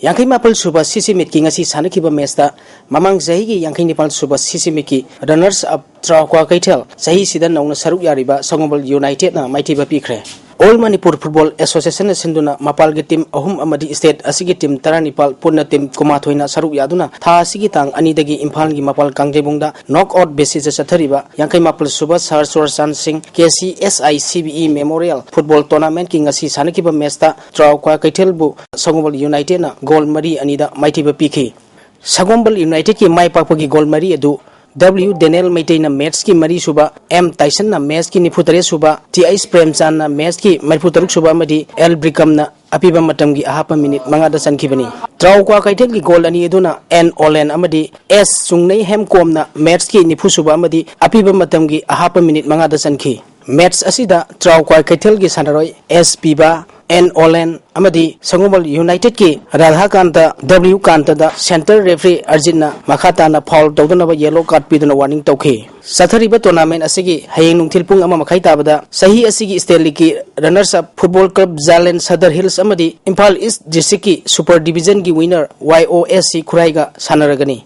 ꯌꯥꯡꯈꯩ ꯃꯥꯄꯜ ꯁꯨꯕ ꯁꯤꯁꯤ ꯃꯤꯠꯀꯤ ꯉꯁꯤ ꯁꯥꯟꯅꯈꯤꯕ ꯃꯦꯆꯇ ꯃꯃꯥꯡ ꯆꯍꯤꯒꯤ ꯌꯥꯡꯈꯩ ꯅꯤꯄꯥꯜ ꯁꯨꯕ ꯁꯤꯁꯤ ꯃꯤꯠꯀꯤ ꯔꯅꯔꯁ ꯑꯞ ꯇ꯭ꯔꯥꯎꯀ꯭ꯋꯥ ꯀꯩꯊꯦꯜ, ꯆꯍꯤꯁꯤꯗ ꯅꯧꯅ ꯁꯔꯨꯛ ꯌꯥꯔꯤꯕ ꯁꯒꯣꯜꯕꯜ ꯌꯨꯅꯥꯏꯇꯦꯗꯅ ꯃꯥꯏꯊꯤꯕ ꯄꯤꯈ꯭ꯔꯦ꯫ All Manipur Football Association ꯅ ꯁꯤꯟꯗꯨꯅ ꯃꯄꯥꯜꯒꯤ team ꯑꯍꯨꯝ ꯑꯃꯗꯤ state ꯑꯁꯤꯒꯤ team ꯇꯔꯥꯅꯤꯄꯥꯜ, ꯄꯨꯟꯅ team ꯀꯨꯟꯃꯥꯊꯣꯏꯅ ꯁꯔꯨꯛ ꯌꯥꯗꯨꯅ ꯊꯥ ꯑꯁꯤꯒꯤ ꯇꯥꯡ ꯑꯅꯤꯗꯒꯤ ꯏꯝꯐꯥꯜꯒꯤ ꯃꯄꯥꯜ ꯀꯥꯡꯖꯩꯕꯨꯡꯗ knock out basis ꯇ ꯆꯠꯊꯔꯤꯕ ꯌꯥꯡꯈꯩ ꯃꯥꯄꯜ ꯁꯨꯕ Sir Churachandpur Singh K C S I C B E Memorial Football Tournament ꯀꯤ ꯉꯁꯤ ꯁꯥꯟꯅꯈꯤꯕ match ꯇ ꯇ꯭ꯔꯥꯎ ꯀ꯭ꯋꯥꯀꯩꯊꯦꯜꯕꯨ ꯁꯒꯣꯜꯕꯜ United ꯅ goal ꯃꯔꯤ ꯑꯅꯤꯗ ꯃꯥꯏꯊꯤꯕ ꯄꯤꯈꯤ꯫ ꯁꯒꯣꯜꯕꯜ United ꯀꯤ ꯃꯥꯏ ꯄꯥꯛꯄꯒꯤ goal ꯃꯔꯤ ꯑꯗꯨ W ꯗꯦꯅꯦꯜ ꯃꯩꯇꯩꯅ match ꯀꯤ ꯃꯔꯤ ꯁꯨꯕ, M ꯇꯥꯏꯁꯟꯅ match ꯀꯤ ꯅꯤꯐꯨ ꯇꯔꯦꯠ ꯁꯨꯕ, T H ꯄ꯭ꯔꯦꯝꯆꯥꯟꯅ match ꯀꯤ ꯃꯔꯤꯐꯨ ꯇꯔꯨꯛ ꯁꯨꯕ ꯑꯃꯗꯤ L ꯕ꯭ꯔꯤꯀꯝꯅ ꯑꯄꯤꯕ ꯃꯇꯝꯒꯤ ꯑꯍꯥꯞꯄ minute ꯃꯉꯥꯗ ꯆꯟꯈꯤꯕꯅꯤ꯫ ꯇ꯭ꯔꯥꯎ ꯀ꯭ꯋꯥꯀꯩꯊꯦꯜꯒꯤ goal ꯑꯅꯤ ꯑꯗꯨꯅ N ꯑꯣꯂꯦꯟ ꯑꯃꯗꯤ S ꯆꯨꯡꯅꯩ ꯍꯦꯝꯀꯣꯝꯅ match ꯀꯤ ꯅꯤꯐꯨ ꯁꯨꯕ ꯑꯃꯗꯤ ꯑꯄꯤꯕ ꯃꯇꯝꯒꯤ ꯑꯍꯥꯞꯄ minute ꯃꯉꯥꯗ ꯆꯟꯈꯤ꯫ Match ꯑꯁꯤꯗ ꯇ꯭ꯔꯥꯎ ꯀ꯭ꯋꯥꯀꯩꯊꯦꯜꯒꯤ ꯁꯥꯟꯅꯔꯣꯏ S ꯄꯤꯕ, N ꯑꯣꯂꯦꯟ ꯑꯃꯗꯤ ꯁꯒꯣꯜꯕꯜ United ꯀꯤ ꯔꯥꯙꯥꯀꯥꯟꯇ W ꯀꯥꯟꯇꯗ centre referee ꯑꯔꯖꯤꯠꯅ ꯃꯈꯥ ꯇꯥꯅ foul ꯇꯧꯗꯅꯕ yellow card ꯄꯤꯗꯨꯅ warning ꯇꯧꯈꯤ꯫ ꯆꯠꯊꯔꯤꯕ tournament ꯑꯁꯤꯒꯤ ꯍꯌꯦꯡ ꯅꯨꯡꯊꯤꯜ ꯄꯨꯡ ꯑꯃ ꯃꯈꯥꯏ ꯇꯥꯕꯗ ꯆꯍꯤ ꯑꯁꯤꯒꯤ state league ꯀꯤ runners up football club Zalen Sadar Hills ꯑꯃꯗꯤ Imphal East district ꯀꯤ super division ꯒꯤ winner Y O S C ꯈꯨꯔꯥꯏꯒ ꯁꯥꯟꯅꯔꯒꯅꯤ꯫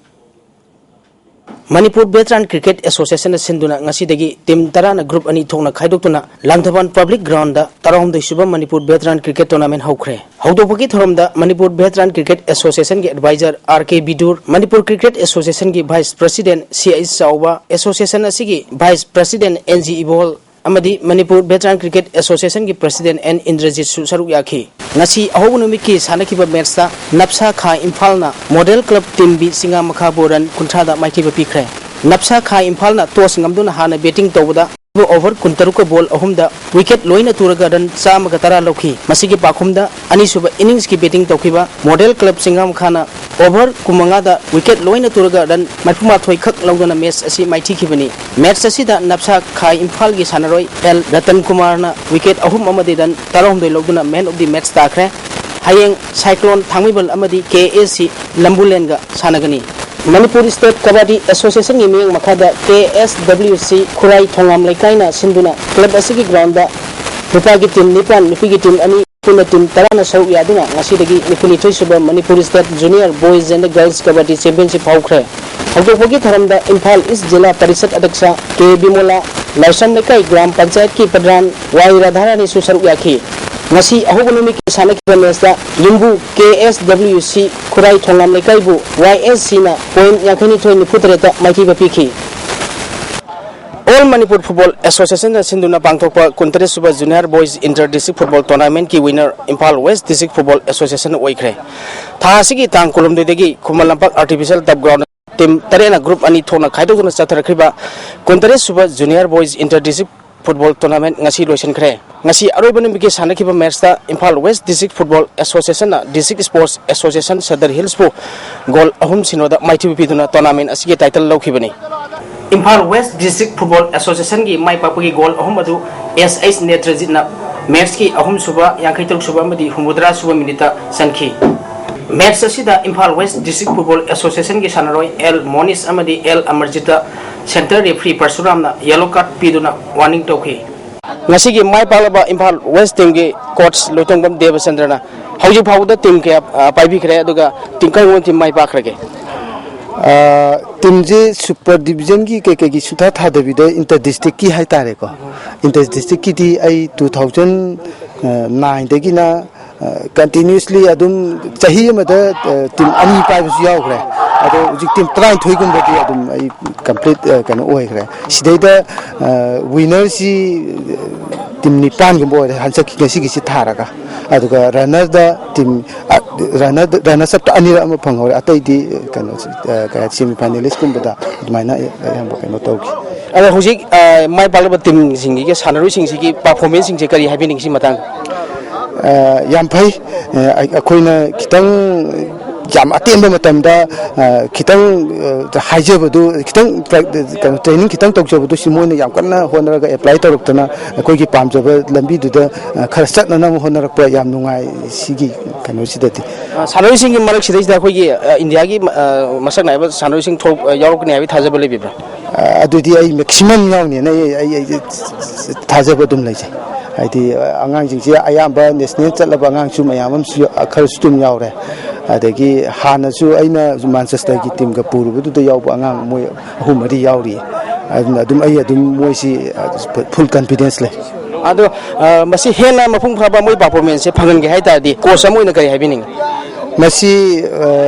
Manipur Veteran Cricket Association ꯅ ꯁꯤꯟꯗꯨꯅ ꯉꯁꯤꯗꯒꯤ team ꯇꯔꯥꯅ group ꯑꯅꯤ ꯊꯣꯛꯅ ꯈꯥꯏꯗꯣꯛꯇꯨꯅ ꯂꯥꯡꯊꯕꯥꯟ public ground ꯗ ꯇꯔꯥꯍꯨꯝꯗꯣꯏ ꯁꯨꯕ ꯃꯅꯤꯄꯨꯔ Veteran Cricket Tournament ꯍꯧꯈ꯭ꯔꯦ꯫ ꯍꯧꯗꯣꯛꯄꯒꯤ ꯊꯧꯔꯝꯗ ꯃꯅꯤꯄꯨꯔ Veteran Cricket Association ꯒꯤ advisor R K ꯕꯤꯗꯨꯔ, Manipur Cricket Association ꯒꯤ vice president C H ꯆꯥꯎꯕ, association ꯑꯁꯤꯒꯤ vice president N G ꯏꯕꯣꯜ, ꯑꯃꯗꯤ ꯃꯅꯤꯄꯨꯔ Veteran Cricket Association ꯒꯤ president N ꯏꯟꯗ꯭ꯔꯖꯤꯠꯁꯨ ꯁꯔꯨꯛ ꯌꯥꯈꯤ꯫ ꯉꯁꯤ ꯑꯍꯧꯕ ꯅꯨꯃꯤꯠꯀꯤ ꯁꯥꯟꯅꯈꯤꯕ match ꯇ ꯅꯞꯁꯥ ꯈꯥ ꯏꯝꯐꯥꯜꯅ Model Club Team B ꯆꯤꯡꯉꯥꯃꯈꯥꯕꯨ run ꯀꯨꯟꯊ꯭ꯔꯥꯗ ꯃꯥꯏꯊꯤꯕ ꯄꯤꯈ꯭ꯔꯦ꯫ ꯅꯞꯁꯥ ꯈꯥ ꯏꯝꯐꯥꯜꯅ toss ꯉꯝꯗꯨꯅ ꯍꯥꯟꯅ batting ꯇꯧꯕꯗ over ꯀꯨꯟꯇꯔꯨꯛꯀ ball ꯑꯍꯨꯝꯗ wicket ꯂꯣꯏꯅ ꯇꯨꯔꯒ run ꯆꯥꯝꯃꯒ ꯇꯔꯥ ꯂꯧꯈꯤ꯫ ꯃꯁꯤꯒꯤ ꯄꯥꯎꯈꯨꯝꯗ ꯑꯅꯤꯁꯨꯕ innings ꯀꯤ batting ꯇꯧꯈꯤꯕ Model Club ꯆꯤꯡꯉꯥꯃꯈꯥꯅ over ꯀꯨꯟꯃꯉꯥꯗ wicket ꯂꯣꯏꯅ ꯇꯨꯔꯒ run ꯃꯔꯤꯐꯨꯃꯥꯊꯣꯏ ꯈꯛ ꯂꯧꯗꯨꯅ match ꯑꯁꯤ ꯃꯥꯏꯊꯤꯈꯤꯕꯅꯤ꯫ Match ꯑꯁꯤꯗ ꯅꯞꯁꯥ ꯈꯥ ꯏꯝꯐꯥꯜꯒꯤ ꯁꯥꯟꯅꯔꯣꯏ L ꯔꯇꯟ ꯀꯨꯃꯥꯔꯅ wicket ꯑꯍꯨꯝ ꯑꯃꯗꯤ run ꯇꯔꯥꯍꯨꯝꯗꯣꯏ ꯂꯧꯗꯨꯅ man of the match ꯇꯥꯈ꯭ꯔꯦ꯫ ꯍꯌꯦꯡ Cyclone ꯊꯥꯡꯃꯩꯕꯟ ꯑꯃꯗꯤ K S C ꯂꯝꯕꯨꯂꯦꯟꯒ ꯁꯥꯟꯅꯒꯅꯤ꯫ ꯃꯅꯤꯄꯨꯔ State Kabaddi Association ꯒꯤ ꯃꯤꯠꯌꯦꯡ ꯃꯈꯥꯗ K S W C ꯈꯨꯔꯥꯏ ꯊꯣꯉꯥꯝ ꯂꯩꯀꯥꯏꯅ ꯁꯤꯟꯗꯨꯅ club ꯑꯁꯤꯒꯤ ground ꯗ ꯅꯨꯄꯥꯒꯤ team ꯅꯤꯄꯥꯟ, ꯅꯨꯄꯤꯒꯤ team ꯑꯅꯤ, ꯄꯨꯟꯅ ꯇꯤꯝ ꯇꯔꯥꯅ ꯁꯔꯨꯛ ꯌꯥꯗꯨꯅ ꯉꯁꯤꯗꯒꯤ ꯅꯤꯐꯨꯅꯤꯊꯣꯏ ꯁꯨꯕ Manipur state junior boys and girls kabaddi championship ꯍꯧꯈ꯭ꯔꯦ꯫ ꯍꯧꯗꯣꯛꯄꯒꯤ ꯊꯧꯔꯝꯗ ꯏꯝꯐꯥꯜ ꯏꯁ ꯖꯤꯂꯥ ꯄꯔꯤꯁꯠ ꯑꯗ꯭ꯌꯛꯁ ꯀꯦ ꯕꯤꯃꯣꯂꯥ, ꯂꯥꯏꯁ꯭ꯔꯝ ꯂꯩꯀꯥꯏ ꯒ꯭ꯔꯥꯝ ꯄꯟꯆꯥꯌꯠꯀꯤ ꯄ꯭ꯔꯙꯥꯟ ꯋꯥꯏ ꯔꯥꯙꯥꯔꯥꯅꯤꯁꯨ ꯁꯔꯨꯛ ꯌꯥꯈꯤ꯫ ꯉꯁꯤ ꯑꯍꯧꯕ ꯅꯨꯃꯤꯠꯀꯤ ꯁꯥꯟꯅꯈꯤꯕ ꯃꯦꯆꯇ ꯌꯨꯝꯕꯨ ꯀꯦ ꯑꯦꯁ ꯗꯕ꯭ꯂꯤꯎ ꯁꯤ ꯈꯨꯔꯥꯏ ꯊꯣꯉꯥꯝ ꯂꯩꯀꯥꯏꯕꯨ ꯋꯥꯏ ꯑꯦꯁ ꯁꯤꯅ ꯄꯣꯏꯟꯠ ꯌꯥꯡꯈꯩꯅꯤꯊꯣꯏ ꯅꯤꯐꯨꯇꯔꯦꯠꯇ ꯃꯥꯏꯊꯤꯕ ꯄꯤꯈꯤ꯫ ꯑꯣꯜ ꯃꯅꯤꯄꯨꯔ ꯐꯨꯠꯕꯣꯜ ꯑꯦꯁꯣꯁꯤꯌꯦꯁꯟꯅ ꯁꯤꯟꯗꯨꯅ ꯄꯥꯡꯊꯣꯛꯄ ꯀꯨꯟꯇꯔꯦꯠ sub junior boys inter district football ꯇꯣꯔꯅꯥꯃꯦꯟꯠꯀꯤ winner Imphal West district football association ꯑꯣꯏꯈ꯭ꯔꯦ꯫ ꯊꯥ ꯑꯁꯤꯒꯤ ꯇꯥꯡ ꯀꯨꯟꯍꯨꯝꯗꯣꯏꯗꯒꯤ ꯈꯨꯃꯟ ꯂꯝꯄꯥꯛ ꯑꯥꯔꯇꯤꯐꯤꯁꯤꯌꯦꯜ ꯇꯔꯐ ꯒ꯭ꯔꯥꯎꯟꯗ ꯇꯤꯝ ꯇꯔꯦꯠꯅ ꯒ꯭ꯔꯨꯞ ꯑꯅꯤ ꯊꯣꯛꯅ ꯈꯥꯏꯗꯣꯛꯇꯨꯅ ꯆꯠꯊꯔꯛꯈꯤꯕ ꯀꯨꯟꯇꯔꯦꯠ sub junior boys inter district football tournament ꯉꯁꯤ ꯂꯣꯏꯁꯤꯟꯈ꯭ꯔꯦ꯫ ꯉꯁꯤ ꯑꯔꯣꯏꯕ ꯅꯨꯃꯤꯠꯀꯤ ꯁꯥꯟꯅꯈꯤꯕ ꯃꯦꯆꯇ ꯏꯝꯐꯥꯜ ꯋꯦꯁ꯭ꯠ ꯗꯤꯁꯇ꯭ꯔꯤꯛ ꯐꯨꯠꯕꯣꯜ ꯑꯦꯁꯣꯁꯤꯌꯦꯁꯟꯅ ꯗꯤꯁꯇ꯭ꯔꯤꯛ ꯁ꯭ꯄꯣꯔꯠꯁ ꯑꯦꯁꯣꯁꯤꯌꯦꯁꯟ ꯁꯗꯔ ꯍꯤꯜꯁꯄꯨ ꯒꯣꯜ ꯑꯍꯨꯝ ꯁꯤꯅꯣꯗ ꯃꯥꯏꯊꯤꯕ ꯄꯤꯗꯨꯅ ꯇꯣꯔꯅꯥꯃꯦꯟꯠ ꯑꯁꯤꯒꯤ ꯇꯥꯏꯇꯜ ꯂꯧꯈꯤꯕꯅꯤ꯫ ꯏꯝꯐꯥꯜ ꯋꯦꯁ꯭ꯠ ꯗꯤꯁꯇ꯭ꯔꯤꯛ ꯐꯨꯠꯕꯣꯜ ꯑꯦꯁꯣꯁꯤꯌꯦꯁꯟꯒꯤ ꯃꯥꯏ ꯄꯥꯛꯄꯒꯤ ꯒꯣꯜ ꯑꯍꯨꯝ ꯑꯗꯨ ꯑꯦꯁ ꯑꯩꯆ ꯅꯦꯇ꯭ꯔꯖꯤꯠꯅ ꯃꯦꯆꯀꯤ ꯑꯍꯨꯝꯁꯨꯕ, ꯌꯥꯡꯈꯩ ꯇꯔꯨꯛ ꯁꯨꯕ ꯑꯃꯗꯤ ꯍꯨꯝꯐꯨꯇꯔꯥ ꯁꯨꯕ ꯃꯤꯅꯤꯠꯇ ꯆꯟꯈꯤ꯫ ꯃꯦꯆ ꯑꯁꯤꯗ ꯏꯝꯐꯥꯜ ꯋꯦꯁ꯭ꯠ ꯗꯤꯁꯇ꯭ꯔꯤꯛ ꯐꯨꯠꯕꯣꯜ ꯑꯦꯁꯣꯁꯤꯌꯦꯁꯟꯒꯤ ꯁꯥꯟꯅꯔꯣꯏ ꯑꯦꯜ ꯃꯣꯅꯤꯁ ꯑꯃꯗꯤ ꯑꯦꯜ ꯑꯃꯔꯖꯤꯠꯇ ꯁꯦꯟꯇꯔ ꯔꯦꯐ꯭ꯔꯤ ꯄꯔꯁꯨꯔꯥꯝꯅ ꯌꯦꯂꯣ ꯀꯥꯔꯗ ꯄꯤꯗꯨꯅ ꯋꯥꯔꯅꯤꯡ ꯇꯧꯈꯤ꯫ ꯉꯁꯤꯒꯤ ꯃꯥꯏ ꯄꯥꯛꯂꯕ ꯏꯝꯐꯥꯜ ꯋꯦꯁ꯭ꯠ ꯇꯤꯝꯒꯤ ꯀꯣꯆ ꯂꯣꯏꯇꯣꯡꯕꯝ ꯗꯦꯕꯆꯟꯗ꯭ꯔꯅ ꯍꯧꯖꯤꯛ ꯐꯥꯎꯕꯗ ꯇꯤꯝ ꯀꯌꯥ, ꯑ, ꯄꯥꯏꯕꯤꯈ꯭ꯔꯦ, ꯑꯗꯨꯒ ꯇꯤꯝ ꯀꯔꯝꯕ ꯇꯤꯝ ꯃꯥꯏ ꯄꯥꯛꯈ꯭ꯔꯒꯦ? ꯑ, ꯇꯤꯝꯁꯦ ꯁꯨꯄꯔ ꯗꯤꯕꯤꯖꯟꯒꯤ ꯀꯩꯀꯩꯒꯤ ꯁꯨꯡꯊꯥ ꯊꯥꯗꯕꯤꯗ ꯏꯟꯇꯔ ꯗꯤꯁꯇ꯭ꯔꯤꯛꯀꯤ ꯍꯥꯏꯇꯥꯔꯦꯀꯣ, ꯏꯟꯇꯔ ꯗꯤꯁꯇ꯭ꯔꯤꯛꯀꯤꯗꯤ ꯑꯩ ꯇꯨ ꯊꯥꯎꯖꯟ ꯅꯥꯏꯟꯗꯒꯤꯅ ꯀꯟꯇꯤꯅ꯭ꯌꯨꯁꯂꯤ ꯑꯗꯨꯝ ꯆꯍꯤ ꯑꯃꯗ, ꯑ, ꯇꯤꯝ ꯑꯅꯤ ꯄꯥꯏꯕꯁꯨ ꯌꯥꯎꯈ꯭ꯔꯦ꯫ ꯑꯗꯣ ꯍꯧꯖꯤꯛ ꯇꯤꯝ ꯇꯔꯥꯅꯤꯊꯣꯏꯒꯨꯝꯕꯗꯤ ꯑꯗꯨꯝ ꯑꯩ ꯀꯝꯄ꯭ꯂꯤꯠ, ꯑ, ꯀꯩꯅꯣ ꯑꯣꯏꯈ꯭ꯔꯦ꯫ ꯁꯤꯗꯩꯗ, ꯑ, ꯋꯤꯅꯔꯁꯤ, ꯑ, ꯇꯤꯝ ꯅꯤꯄꯥꯟꯒꯨꯝꯕ ꯑꯣꯏꯔꯦ ꯍꯟꯗꯛꯀꯤ, ꯉꯁꯤꯒꯤꯁꯤ ꯊꯥꯔꯒ꯫ ꯑꯗꯨꯒ ꯔꯟꯅꯔꯗ ꯇꯤꯝ, ꯑ, ꯔꯟꯅꯔꯗ, ꯔꯟꯅꯔꯁ ꯑꯞꯇ ꯑꯅꯤꯔꯛ ꯑꯃ ꯐꯪꯍꯧꯔꯦ꯫ ꯑꯇꯩꯗꯤ, ꯑ, ꯀꯩꯅꯣ, ꯑ, ꯀꯩ ꯍꯥꯏ, ꯁꯦꯃꯤ ꯐꯥꯏꯅꯦꯂꯤꯁꯀꯨꯝꯕꯗ ꯑꯗꯨꯃꯥꯏꯅ ꯑꯌꯥꯝꯕ ꯀꯩꯅꯣ ꯇꯧꯈꯤ꯫ ꯑꯗꯣ ꯍꯧꯖꯤꯛ, ꯑ, ꯃꯥꯏ ꯄꯥꯛꯂꯕ ꯇꯤꯝꯁꯤꯡꯁꯤꯒꯤ ꯁꯥꯟꯅꯔꯣꯏꯁꯤꯡꯁꯤꯒꯤ ꯄꯔꯐꯣꯔꯃꯦꯟꯁꯁꯤꯡꯁꯦ ꯀꯔꯤ ꯍꯥꯏꯕꯤꯅꯤꯡꯉꯤ ꯁꯤ ꯃꯇꯥꯡꯗ? ꯑ, ꯌꯥꯝ ꯐꯩ꯫ ꯑ, ꯑꯩ-, ꯑꯩꯈꯣꯏꯅ ꯈꯤꯇꯪ ꯌꯥꯝ ꯑꯇꯦꯟꯕ ꯃꯇꯝꯗ, ꯑ, ꯈꯤꯇꯪ, ꯑ, ꯍꯥꯏꯖꯕꯗꯨ, ꯈꯤꯇꯪ ꯄ꯭ꯔꯦꯛ-, ꯀꯩꯅꯣ, ꯇ꯭ꯔꯦꯅꯤꯡ ꯈꯤꯇꯪ ꯇꯧꯖꯕꯗꯨ ꯁꯤ ꯃꯣꯏꯅ ꯌꯥꯝ ꯀꯟꯅ ꯍꯣꯠꯅꯔꯒ ꯑꯦꯄ꯭ꯂꯥꯏ ꯇꯧꯔꯛꯇꯅ ꯑꯩꯈꯣꯏꯒꯤ ꯄꯥꯝꯖꯕ ꯂꯝꯕꯤꯗꯨꯗ, ꯑ, ꯈꯔ ꯆꯠꯅꯅꯕ ꯍꯣꯠꯅꯔꯛꯄ ꯌꯥꯝ ꯅꯨꯡꯉꯥꯏ ꯁꯤꯒꯤ ꯀꯩꯅꯣꯁꯤꯗꯗꯤ꯫ ꯑ, ꯁꯥꯟꯅꯔꯣꯏꯁꯤꯡꯒꯤ ꯃꯔꯛꯁꯤꯗꯩꯁꯤꯗ ꯑꯩꯈꯣꯏꯒꯤ, ꯑ, ꯏꯟꯗꯤꯌꯥꯒꯤ, ꯑ, ꯃꯁꯛ ꯅꯥꯏꯕ ꯁꯥꯟꯅꯔꯣꯏꯁꯤꯡ ꯊꯣꯛ-, ꯑ, ꯌꯥꯎꯔꯛꯀꯅꯤ ꯍꯥꯏꯕꯒꯤ ꯊꯥꯖꯕ ꯂꯩꯕꯤꯕ꯭ꯔꯥ? ꯑ, ꯑꯗꯨꯗꯤ ꯑꯩ ꯃꯦꯛꯁꯤꯃꯝ ꯌꯥꯎꯅꯦꯅ ꯑꯩ, ꯑꯩ, ꯑꯩ ꯊꯥꯖꯕ ꯑꯗꯨꯝ ꯂꯩꯖꯩ꯫ ꯍꯥꯏꯗꯤ ꯑꯉꯥꯡꯁꯤꯡꯁꯦ ꯑꯌꯥꯝꯕ ꯅꯦꯁꯅꯦꯜ ꯆꯠꯂꯕ ꯑꯉꯥꯡꯁꯨ ꯃꯌꯥꯝ ꯑꯃꯁꯨ ꯈꯔꯁꯨ ꯑꯗꯨꯝ ꯌꯥꯎꯔꯦ꯫ ꯑꯗꯒꯤ ꯍꯥꯟꯅꯁꯨ ꯑꯩꯅ ꯃꯥꯟꯆꯦꯁꯇꯔꯒꯤ ꯇꯤꯝꯒ ꯄꯨꯔꯨꯕꯗꯨꯗ ꯌꯥꯎꯕ ꯑꯉꯥꯡ ꯃꯣꯏ ꯑꯍꯨꯝ ꯃꯔꯤ ꯌꯥꯎꯔꯤ꯫ ꯑꯗꯨꯅ ꯑꯗꯨꯝ ꯑꯩ ꯑꯗꯨꯝ ꯃꯣꯏꯁꯤ ꯐꯨꯜ ꯀꯟꯐꯤꯗꯦꯟꯁ ꯂꯩ꯫ ꯑꯗꯣ ꯃꯁꯤ ꯍꯦꯟꯅ ꯃꯄꯨꯡ ꯐꯥꯕ ꯃꯣꯏ ꯄꯔꯐꯣꯔꯃꯦꯟꯁꯁꯦ ꯐꯪꯍꯟꯒꯦ ꯍꯥꯏ ꯇꯥꯔꯗꯤ ꯀꯣꯆ ꯑꯃ ꯑꯣꯏꯅ ꯀꯔꯤ ꯍꯥꯏꯕꯤꯅꯤꯡꯉꯤ? ꯃꯁꯤ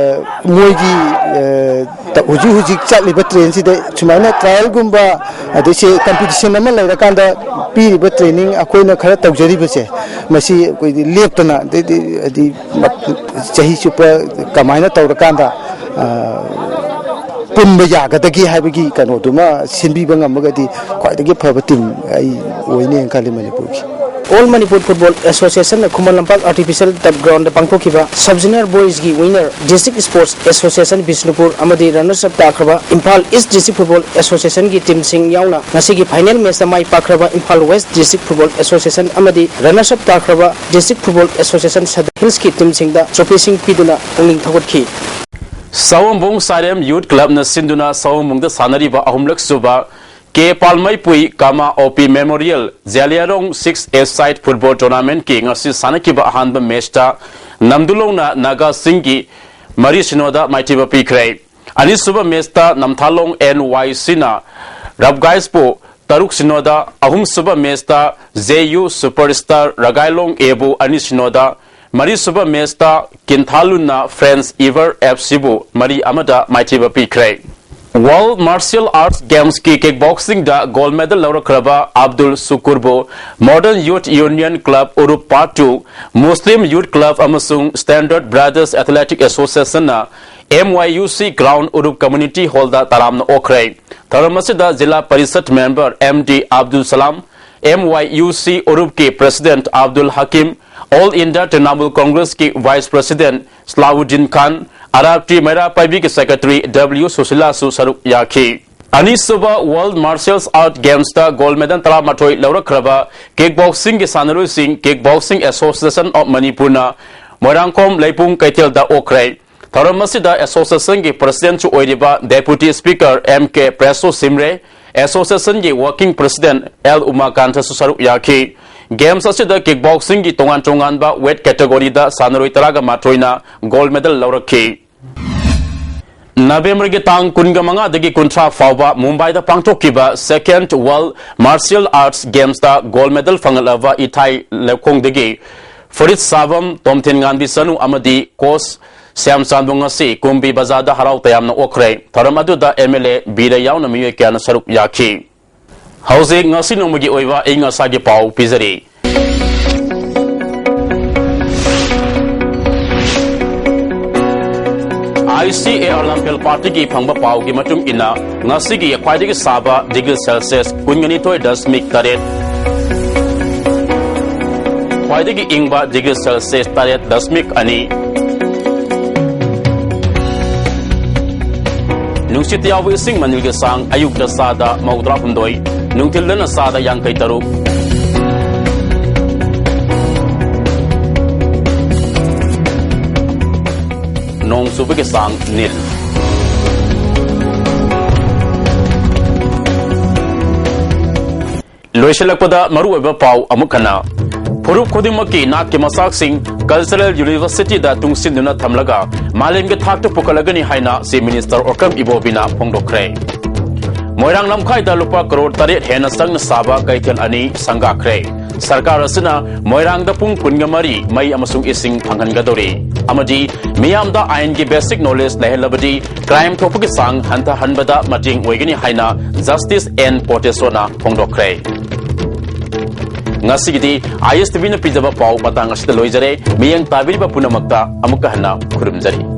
ꯃꯣꯏꯒꯤ ꯍꯧꯖꯤꯛ ꯍꯧꯖꯤꯛ ꯆꯠꯂꯤꯕ ꯇ꯭ꯔꯦꯟꯁꯤꯗ ꯁꯨꯃꯥꯏꯅ ꯇ꯭ꯔꯥꯏꯌꯦꯜꯒꯨꯝꯕ, ꯑꯗꯩꯁꯦ ꯀꯝꯄꯤꯇꯤꯁꯟ ꯑꯃ ꯂꯩꯔꯀꯥꯟꯗ ꯄꯤꯔꯤꯕ ꯇ꯭ꯔꯦꯅꯤꯡ ꯑꯩꯈꯣꯏꯅ ꯈꯔ ꯇꯧꯖꯔꯤꯕꯁꯦ, ꯃꯁꯤ ꯑꯩꯈꯣꯏꯗꯤ ꯂꯦꯞꯇꯅ, ꯑꯗꯩꯗꯤ ꯍꯥꯏꯗꯤ ꯆꯍꯤ ꯆꯨꯞꯄ ꯀꯃꯥꯏꯅ ꯇꯧꯔꯀꯥꯟꯗ ꯄꯨꯟꯕ ꯌꯥꯒꯗꯒꯦ ꯍꯥꯏꯕꯒꯤ ꯀꯩꯅꯣꯗꯨꯃ ꯁꯤꯟꯕꯤꯕ ꯉꯝꯃꯒꯗꯤ ꯈ꯭ꯋꯥꯏꯗꯒꯤ ꯐꯕ ꯇꯤꯝ ꯑꯩ ꯑꯣꯏꯅꯦꯅ ꯈꯜꯂꯤ ꯃꯅꯤꯄꯨꯔꯒꯤ꯫ ꯑꯣꯜ ꯃꯅꯤꯄꯨꯔ ꯐꯨꯠꯕꯣꯜ ꯑꯦꯁꯣꯁꯤꯌꯦꯁꯟꯅ ꯈꯨꯃꯟ ꯂꯝꯄꯥꯛ ꯑꯥꯔꯇꯤꯐꯤꯁꯤꯌꯦꯜ ꯇꯔꯐ ꯒ꯭ꯔꯥꯎꯟꯗ ꯄꯥꯡꯊꯣꯛꯈꯤꯕ ꯁꯕ ꯖꯨꯅꯤꯌꯔ ꯕꯣꯏꯁꯀꯤ winner district sports association Bishnupur ꯑꯃꯗꯤ ꯔꯟꯅꯔꯁ ꯑꯞ ꯇꯥꯈ꯭ꯔꯕ ꯏꯝꯐꯥꯜ ꯏꯁ ꯗꯤꯁꯇ꯭ꯔꯤꯛ ꯐꯨꯠꯕꯣꯜ ꯑꯦꯁꯣꯁꯤꯌꯦꯁꯟꯒꯤ ꯇꯤꯝꯁꯤꯡ ꯌꯥꯎꯅ ꯉꯁꯤꯒꯤ ꯐꯥꯏꯅꯦꯜ ꯃꯦꯆꯇ ꯃꯥꯏ ꯄꯥꯛꯈ꯭ꯔꯕ Imphal west district football association ꯑꯃꯗꯤ ꯔꯟꯅꯔꯁ ꯑꯞ ꯇꯥꯈ꯭ꯔꯕ ꯗꯤꯁꯇ꯭ꯔꯤꯛ ꯐꯨꯠꯕꯣꯜ ꯑꯦꯁꯣꯁꯤꯌꯦꯁꯟ ꯁꯗꯔ ꯍꯤꯜꯁꯀꯤ ꯇꯤꯝꯁꯤꯡꯗ ꯇ꯭ꯔꯣꯐꯤꯁꯤꯡ ꯄꯤꯗꯨꯅ ꯄꯨꯛꯅꯤꯡ ꯊꯧꯒꯠꯈꯤ꯫ ꯁꯑꯣꯝꯕꯨꯡ ꯁꯥꯏꯔꯦꯝ ꯌꯨꯠ ꯀ꯭ꯂꯕꯅ ꯁꯤꯟꯗꯨꯅ ꯁꯑꯣꯝꯕꯨꯡꯗ ꯁꯥꯟꯅꯔꯤꯕ ꯑꯍꯨꯝꯂꯛ ꯁꯨꯕ ꯀꯦ ꯄꯥꯜꯃꯩꯄꯨꯏ ꯀꯥꯃꯥ ꯑꯣ ꯄꯤ ꯃꯦꯃꯣꯔꯤꯌꯦꯜ ꯖꯦꯂꯤꯌꯥꯔꯣꯡ ꯁꯤꯛꯁ ꯑꯦ ꯁꯥꯏꯠ ꯐꯨꯠꯕꯣꯜ ꯇꯣꯔꯅꯥꯃꯦꯟꯠꯀꯤ ꯉꯁꯤ ꯁꯥꯟꯅꯈꯤꯕ ꯑꯍꯥꯟꯕ ꯃꯦꯆꯇ ꯅꯝꯗꯨꯂꯣꯡꯅ ꯅꯥꯒꯥꯁꯤꯡꯒꯤ ꯃꯔꯤ ꯁꯤꯅꯣꯗ ꯃꯥꯏꯊꯤꯕ ꯄꯤꯈ꯭ꯔꯦ꯫ ꯑꯅꯤꯁꯨꯕ ꯃꯦꯆꯇ ꯅꯝꯊꯥꯂꯣꯡ ꯑꯦꯟ ꯋꯥꯏ ꯁꯤꯅ ꯔꯕꯒꯥꯏꯁꯄꯨ ꯇꯔꯨꯛ ꯁꯤꯅꯣꯗ, ꯑꯍꯨꯝꯁꯨꯕ ꯃꯦꯆꯇ ꯖꯦ ꯌꯨ ꯁꯨꯄꯔ ꯁ꯭ꯇꯥꯔ ꯔꯒꯥꯏꯂꯣꯡ ꯑꯦꯕꯨ ꯑꯅꯤ ꯁꯤꯅꯣꯗ, ꯃꯔꯤꯁꯨꯕ ꯃꯦꯆꯇ ꯀꯤꯟꯊꯥꯂꯨꯟꯅ ꯐ꯭ꯔꯦꯟꯁ ꯏꯚꯔ ꯑꯦꯐ ꯁꯤꯕꯨ ꯃꯔꯤ ꯑꯃꯗ ꯃꯥꯏꯊꯤꯕ ꯄꯤꯈ꯭ꯔꯦ꯫ ꯋꯥꯔꯜꯗ ꯃꯥꯔꯁꯤꯌꯦꯜ ꯑꯥꯔꯠꯁ ꯒꯦꯝꯁꯀꯤ ꯀꯤꯛ ꯕꯣꯛꯁꯤꯡꯗ ꯒꯣꯜꯗ ꯃꯦꯗꯜ ꯂꯧꯔꯛꯈ꯭ꯔꯕ ꯑꯕꯗꯨꯜ ꯁꯨꯀꯨꯔꯕꯨ ꯃꯣꯗꯔꯟ ꯌꯨꯠ ꯌꯨꯅꯤꯌꯟ ꯀ꯭ꯂꯕ ꯎꯔꯨꯞ part two, Muslim youth club ꯑꯃꯁꯨꯡ ꯁ꯭ꯇꯦꯟꯗꯔꯗ ꯕ꯭ꯔꯥꯗꯔꯁ ꯑꯦꯊꯂꯦꯇꯤꯛ ꯑꯦꯁꯣꯁꯤꯌꯦꯁꯟꯅ M Y U C ground ꯎꯔꯨꯞ ꯀꯝꯃ꯭ꯌꯨꯅꯤꯇꯤ ꯍꯣꯜꯗ ꯇꯔꯥꯝꯅ ꯑꯣꯛꯈ꯭ꯔꯦ꯫ ꯊꯧꯔꯝ ꯑꯁꯤꯗ Zila Parishad member M D Abdul Salam, M Y U C ꯎꯔꯨꯞꯀꯤ president Abdul Hakim, all India Trinamool ꯀꯣꯡꯒ꯭ꯔꯦꯁꯀꯤ vice president Salauddin Khan, R R T Meira ꯄꯥꯏꯕꯤꯒꯤ ꯁꯦꯀ꯭ꯔꯦꯇꯔꯤ ꯗꯕ꯭ꯂꯤꯎ ꯁꯨꯁꯤꯂꯥꯁꯨ ꯁꯔꯨꯛ ꯌꯥꯈꯤ꯫ ꯑꯅꯤꯁꯨꯕ ꯋꯥꯔꯜꯗ ꯃꯥꯔꯁꯤꯌꯦꯜ ꯑꯥꯔꯠ ꯒꯦꯝꯁꯇ ꯒꯣꯜꯗ ꯃꯦꯗꯜ ꯇꯔꯥꯃꯥꯊꯣꯏ ꯂꯧꯔꯛꯈ꯭ꯔꯕ ꯀꯤꯛ ꯕꯣꯛꯁꯤꯡꯒꯤ ꯁꯥꯟꯅꯔꯣꯏꯁꯤꯡ ꯀꯤꯛ ꯕꯣꯛꯁꯤꯡ ꯑꯦꯁꯣꯁꯤꯌꯦꯁꯟ ꯑꯣꯐ ꯃꯅꯤꯄꯨꯔꯅ ꯃꯣꯏꯔꯥꯡꯈꯣꯝ ꯂꯩꯄꯨꯡ ꯀꯩꯊꯦꯜꯗ ꯑꯣꯛꯈ꯭ꯔꯦ꯫ ꯊꯧꯔꯝ ꯑꯁꯤꯗ ꯑꯦꯁꯣꯁꯤꯌꯦꯁꯟꯒꯤ ꯄ꯭ꯔꯦꯁꯤꯗꯦꯟꯠꯁꯨ ꯑꯣꯏꯔꯤꯕ ꯗꯦꯄꯨꯇꯤ ꯁ꯭ꯄꯤꯀꯔ ꯑꯦꯝ ꯀꯦ ꯄ꯭ꯔꯦꯁꯣ ꯁꯤꯝꯔꯦ, ꯑꯦꯁꯣꯁꯤꯌꯦꯁꯟꯒꯤ ꯋꯥꯔꯀꯤꯡ ꯄ꯭ꯔꯦꯁꯤꯗꯦꯟꯠ ꯑꯦꯜ ꯎꯃꯥꯀꯥꯟꯊꯁꯨ ꯁꯔꯨꯛ ꯌꯥꯈꯤ꯫ Games ꯑꯁꯤꯗ kickboxingꯒꯤ ꯇꯣꯉꯥꯟ ꯇꯣꯉꯥꯟꯕ weight categoryꯗ ꯁꯥꯟꯅꯔꯣꯏ ꯇꯔꯥꯒ ꯃꯥꯊꯣꯏꯅ gold medal ꯂꯧꯔꯛꯈꯤ꯫ Novemberꯒꯤ ꯇꯥꯡ ꯀꯨꯟꯒ ꯃꯉꯥꯗꯒꯤ ꯀꯨꯟꯊ꯭ꯔꯥ ꯐꯥꯎꯕ ꯃꯨꯝꯕꯥꯏꯗ ꯄꯥꯡꯊꯣꯛꯈꯤꯕ Second World Martial Arts Gamesꯇ gold medal ꯐꯪꯂꯛꯂꯕ ꯏꯊꯥꯏ ꯂꯩꯈꯣꯡꯗꯒꯤ ꯐꯨꯔꯤꯠ ꯁꯥꯕꯝ ꯇꯣꯝꯊꯤꯟꯉꯥꯟꯕꯤ ꯆꯅꯨ ꯑꯃꯗꯤ coach ꯁ꯭ꯌꯥꯝꯆꯥꯟꯕꯨ ꯉꯁꯤ ꯀꯨꯝꯕꯤ ꯕꯖꯥꯔꯗ ꯍꯔꯥꯎ ꯇꯌꯥꯝꯅ ꯑꯣꯛꯈ꯭ꯔꯦ꯫ ꯊꯧꯔꯝ ꯑꯗꯨꯗ MLA ꯕꯤꯔ ꯌꯥꯎꯅ ꯃꯤꯑꯣꯏ ꯀꯌꯥꯅ ꯁꯔꯨꯛ ꯌꯥꯈꯤ꯫ ꯍꯧꯖꯤꯛ ꯉꯁꯤ ꯅꯣꯡꯃꯒꯤ ꯑꯣꯏꯕ ꯑꯏꯪ ꯑꯁꯥꯒꯤ ꯄꯥꯎ ꯄꯤꯖꯔꯤ꯫ ICAR ꯂꯝꯐꯦꯜ ꯄꯥꯠꯇꯒꯤ ꯐꯪꯕ ꯄꯥꯎꯒꯤ ꯃꯇꯨꯡ ꯏꯟꯅ, ꯉꯁꯤꯒꯤ ꯈ꯭ꯋꯥꯏꯗꯒꯤ ꯁꯥꯕ degree Celsius ꯀꯨꯟꯅꯤꯊꯣꯏ ꯗꯁꯃꯤꯛ ꯇꯔꯦꯠ, ꯈ꯭ꯋꯥꯏꯗꯒꯤ ꯏꯪꯕ degree Celsius ꯇꯔꯦꯠ ꯗꯁꯃꯤꯛ ꯑꯅꯤ꯫ ꯅꯨꯡꯁꯤꯠ ꯌꯥꯎꯕ ꯏꯁꯤꯡ ꯃꯅꯤꯜꯒꯤ ꯆꯥꯡ ꯑꯌꯨꯛꯇ ꯆꯥꯗ ꯃꯧꯗ꯭ꯔꯥ ꯍꯨꯝꯗꯣꯏ, ꯅꯨꯡꯊꯤꯜꯗꯅ ꯆꯥꯗ ꯌꯥꯡꯈꯩ ꯇꯔꯨꯛ꯫ ꯅꯣꯡ ꯆꯨꯕꯒꯤ ꯆꯥꯡ ꯅꯤꯜ꯫ ꯂꯣꯏꯁꯤꯜꯂꯛꯄꯗ ꯃꯔꯨꯑꯣꯏꯕ ꯄꯥꯎ ꯑꯃꯨꯛ ꯍꯟꯅ꯫ ꯐꯨꯔꯨꯞ ꯈꯨꯗꯤꯡꯃꯛꯀꯤ ꯅꯥꯠꯀꯤ ꯃꯆꯥꯛꯁꯤꯡ Cultural Universityꯗ ꯇꯨꯡꯁꯤꯟꯗꯨꯅ ꯊꯝꯂꯒ ꯃꯥꯂꯦꯝꯒꯤ ꯊꯥꯛꯇ ꯄꯨꯈꯠꯂꯒꯅꯤ ꯍꯥꯏꯅ Chief Minister ꯑꯣꯀ꯭ꯔꯝ ꯏꯕꯣꯕꯤꯅ ꯐꯣꯡꯗꯣꯛꯈ꯭ꯔꯦ꯫ ꯃꯣꯏꯔꯥꯡ ꯂꯝꯈꯥꯏꯗ ꯂꯨꯄꯥ ꯀꯔꯣꯔ ꯇꯔꯦꯠ ꯍꯦꯟꯅ ꯆꯪꯅ ꯁꯥꯕ ꯀꯩꯊꯦꯜ ꯑꯅꯤ ꯁꯪꯒꯥꯈ꯭ꯔꯦ꯫ ꯁꯔꯀꯥꯔ ꯑꯁꯤꯅ ꯃꯣꯏꯔꯥꯡꯗ ꯄꯨꯡ ꯀꯨꯟꯒ ꯃꯔꯤ ꯃꯩ ꯑꯃꯁꯨꯡ ꯏꯁꯤꯡ ꯐꯪꯍꯟꯒꯗꯧꯔꯤ ꯑꯃꯗꯤ ꯃꯤꯌꯥꯝꯗ ꯑꯥꯏꯟꯒꯤ basic knowledge ꯂꯩꯍꯜꯂꯕꯗꯤ crime ꯊꯣꯛꯄꯒꯤ ꯆꯥꯡ ꯍꯟꯊꯍꯟꯕꯗ ꯃꯇꯦꯡ ꯑꯣꯏꯒꯅꯤ ꯍꯥꯏꯅ Justice N ꯄꯣꯇꯦꯁꯣꯅ ꯐꯣꯡꯗꯣꯛꯈ꯭ꯔꯦ꯫ ꯉꯁꯤꯒꯤꯗꯤ ISTVꯅ ꯄꯤꯖꯕ ꯄꯥꯎ ꯃꯇꯥꯡ ꯑꯁꯤꯗ ꯂꯣꯏꯖꯔꯦ꯫ ꯃꯤꯠꯌꯦꯡ ꯇꯥꯕꯤꯔꯤꯕ ꯄꯨꯝꯅꯃꯛꯇ ꯑꯃꯨꯛꯀ ꯍꯟꯅ ꯈꯨꯔꯨꯝꯖꯔꯤ꯫